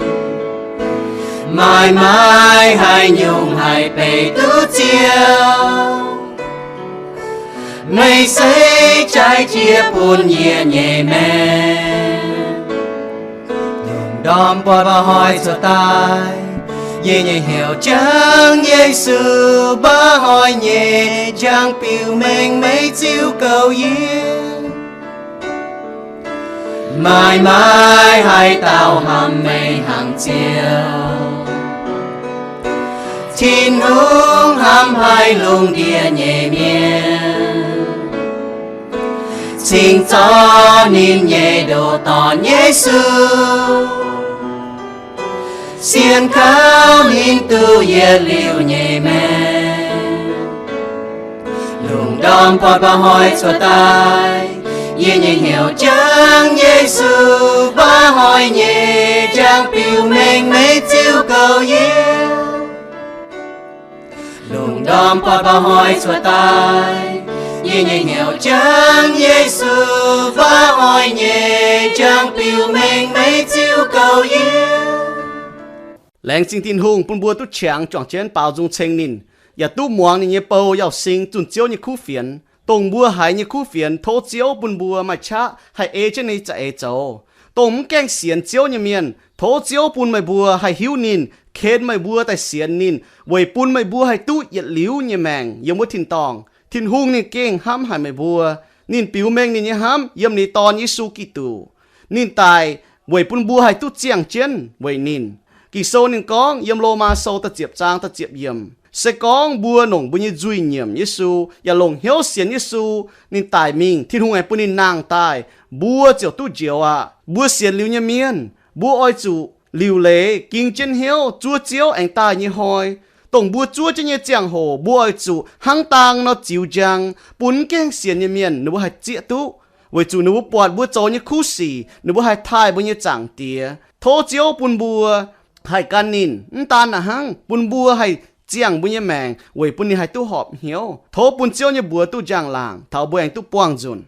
Maaih, maaih haaix nyungc haih benx duqv Ziouv? Meih se jaaix jiex bun yie nyei maengc. Lungh ndorm buatc mba'hnoi cuotv daaih, yie nyei hnyouv jangx Yesu. Mba'hnoi nyei njang-biux mengh meih ziux goux yie. Maaih, maaih haaix dauh hnamv meih hnangv Ziouv? Tin-Hungh hnamv haic lungh ndiev nyei mienh, cingx zorqv ninh nyei ndoqc Dorn, Yesu, sienx kaux ninh duqv yietc liuz nyei maengc. Lungh ndorm buatc mba'hnoi cuotv daaih, yie nyei hnyouv jangx Yesu. Mba'hnoi nyei njang-biux mengh meih ziux goux yie. Lungh ndorm buatc mba'hnoi cuotv daaih, yie nyei hnyouv jangx Yesu. Mba'hnoi nyei njang-biux mengh meih ziux goux yie. Laengz zingh Tin-Hungh bun mbuo duqv qangx juangc jienv baaux nzung ceng ninh, yaac duqv muangx ninh nyei bou Yauh-Sing zunh Ziouv nyei kuv fienx. Dongh mbuo haiz nyei kuv fienx, tov Ziouv bun mbuo maaih qaqv haih ei jienv ninh za'eix zoux. Dongh mv gaengh sienx Ziouv nyei mienh, tov Ziouv bun meih mbuo haih hiuv ninh, ken meih mbuo daaih sienx ninh, weic bun meih mbuo haih duqv yietc liuz nyei maengc yiem wuov tin-dorngh. Tin-Hungh ninh gengh hnamv haic meih mbuo. Ninh biux mengh ninh nyei hnamv yiem ninh Dorn, Yesu Giduc. Ninh daic weic bun mbuo haih duqv ziangh jienv weic ninh. Ging-Sou ninh gorngv yiem Lomaa Sou da'ziepc zaang da'ziepc yiemc, se gorngv mbuo longc mbuo nyei nzuih nyiemc Yesu, yaac longc hnyouv sienx Yesu, ninh daic mingh, Tin-Hungh aengx bun ninh nangh daaih, mbuo ziouc duqv njoux aqv. Mbuo sienx liuz nyei mienh, mbuo oix zuqc liuc leiz, ging jienv hnyouv zuov Ziouv aengx daaih nyei hnoi. Dongh mbuo zuov jienv nyei ziangh hoc, mbuo oix zuqc hnangv dang nor ziux njang, bun mv gaengh sienx nyei mienh ninh mbuo haih zieqv duqv, weic zuqc ninh mbuo buatc mbuo zoux nyei kuv sic, ninh mbuo haih taaih mbuo nyei Zaangc Diex. Tov Ziouv bun mbuo haih gan ninh. Mv daan a'hnangv, bun mbuo haih ziangh mbuo nyei maengc weic bun ninh haih duqv horpc hnyouv. Tov bun Ziouv nyei mbuox duqv njang-laangc taux mbuo aengx duqv buangh nzunc.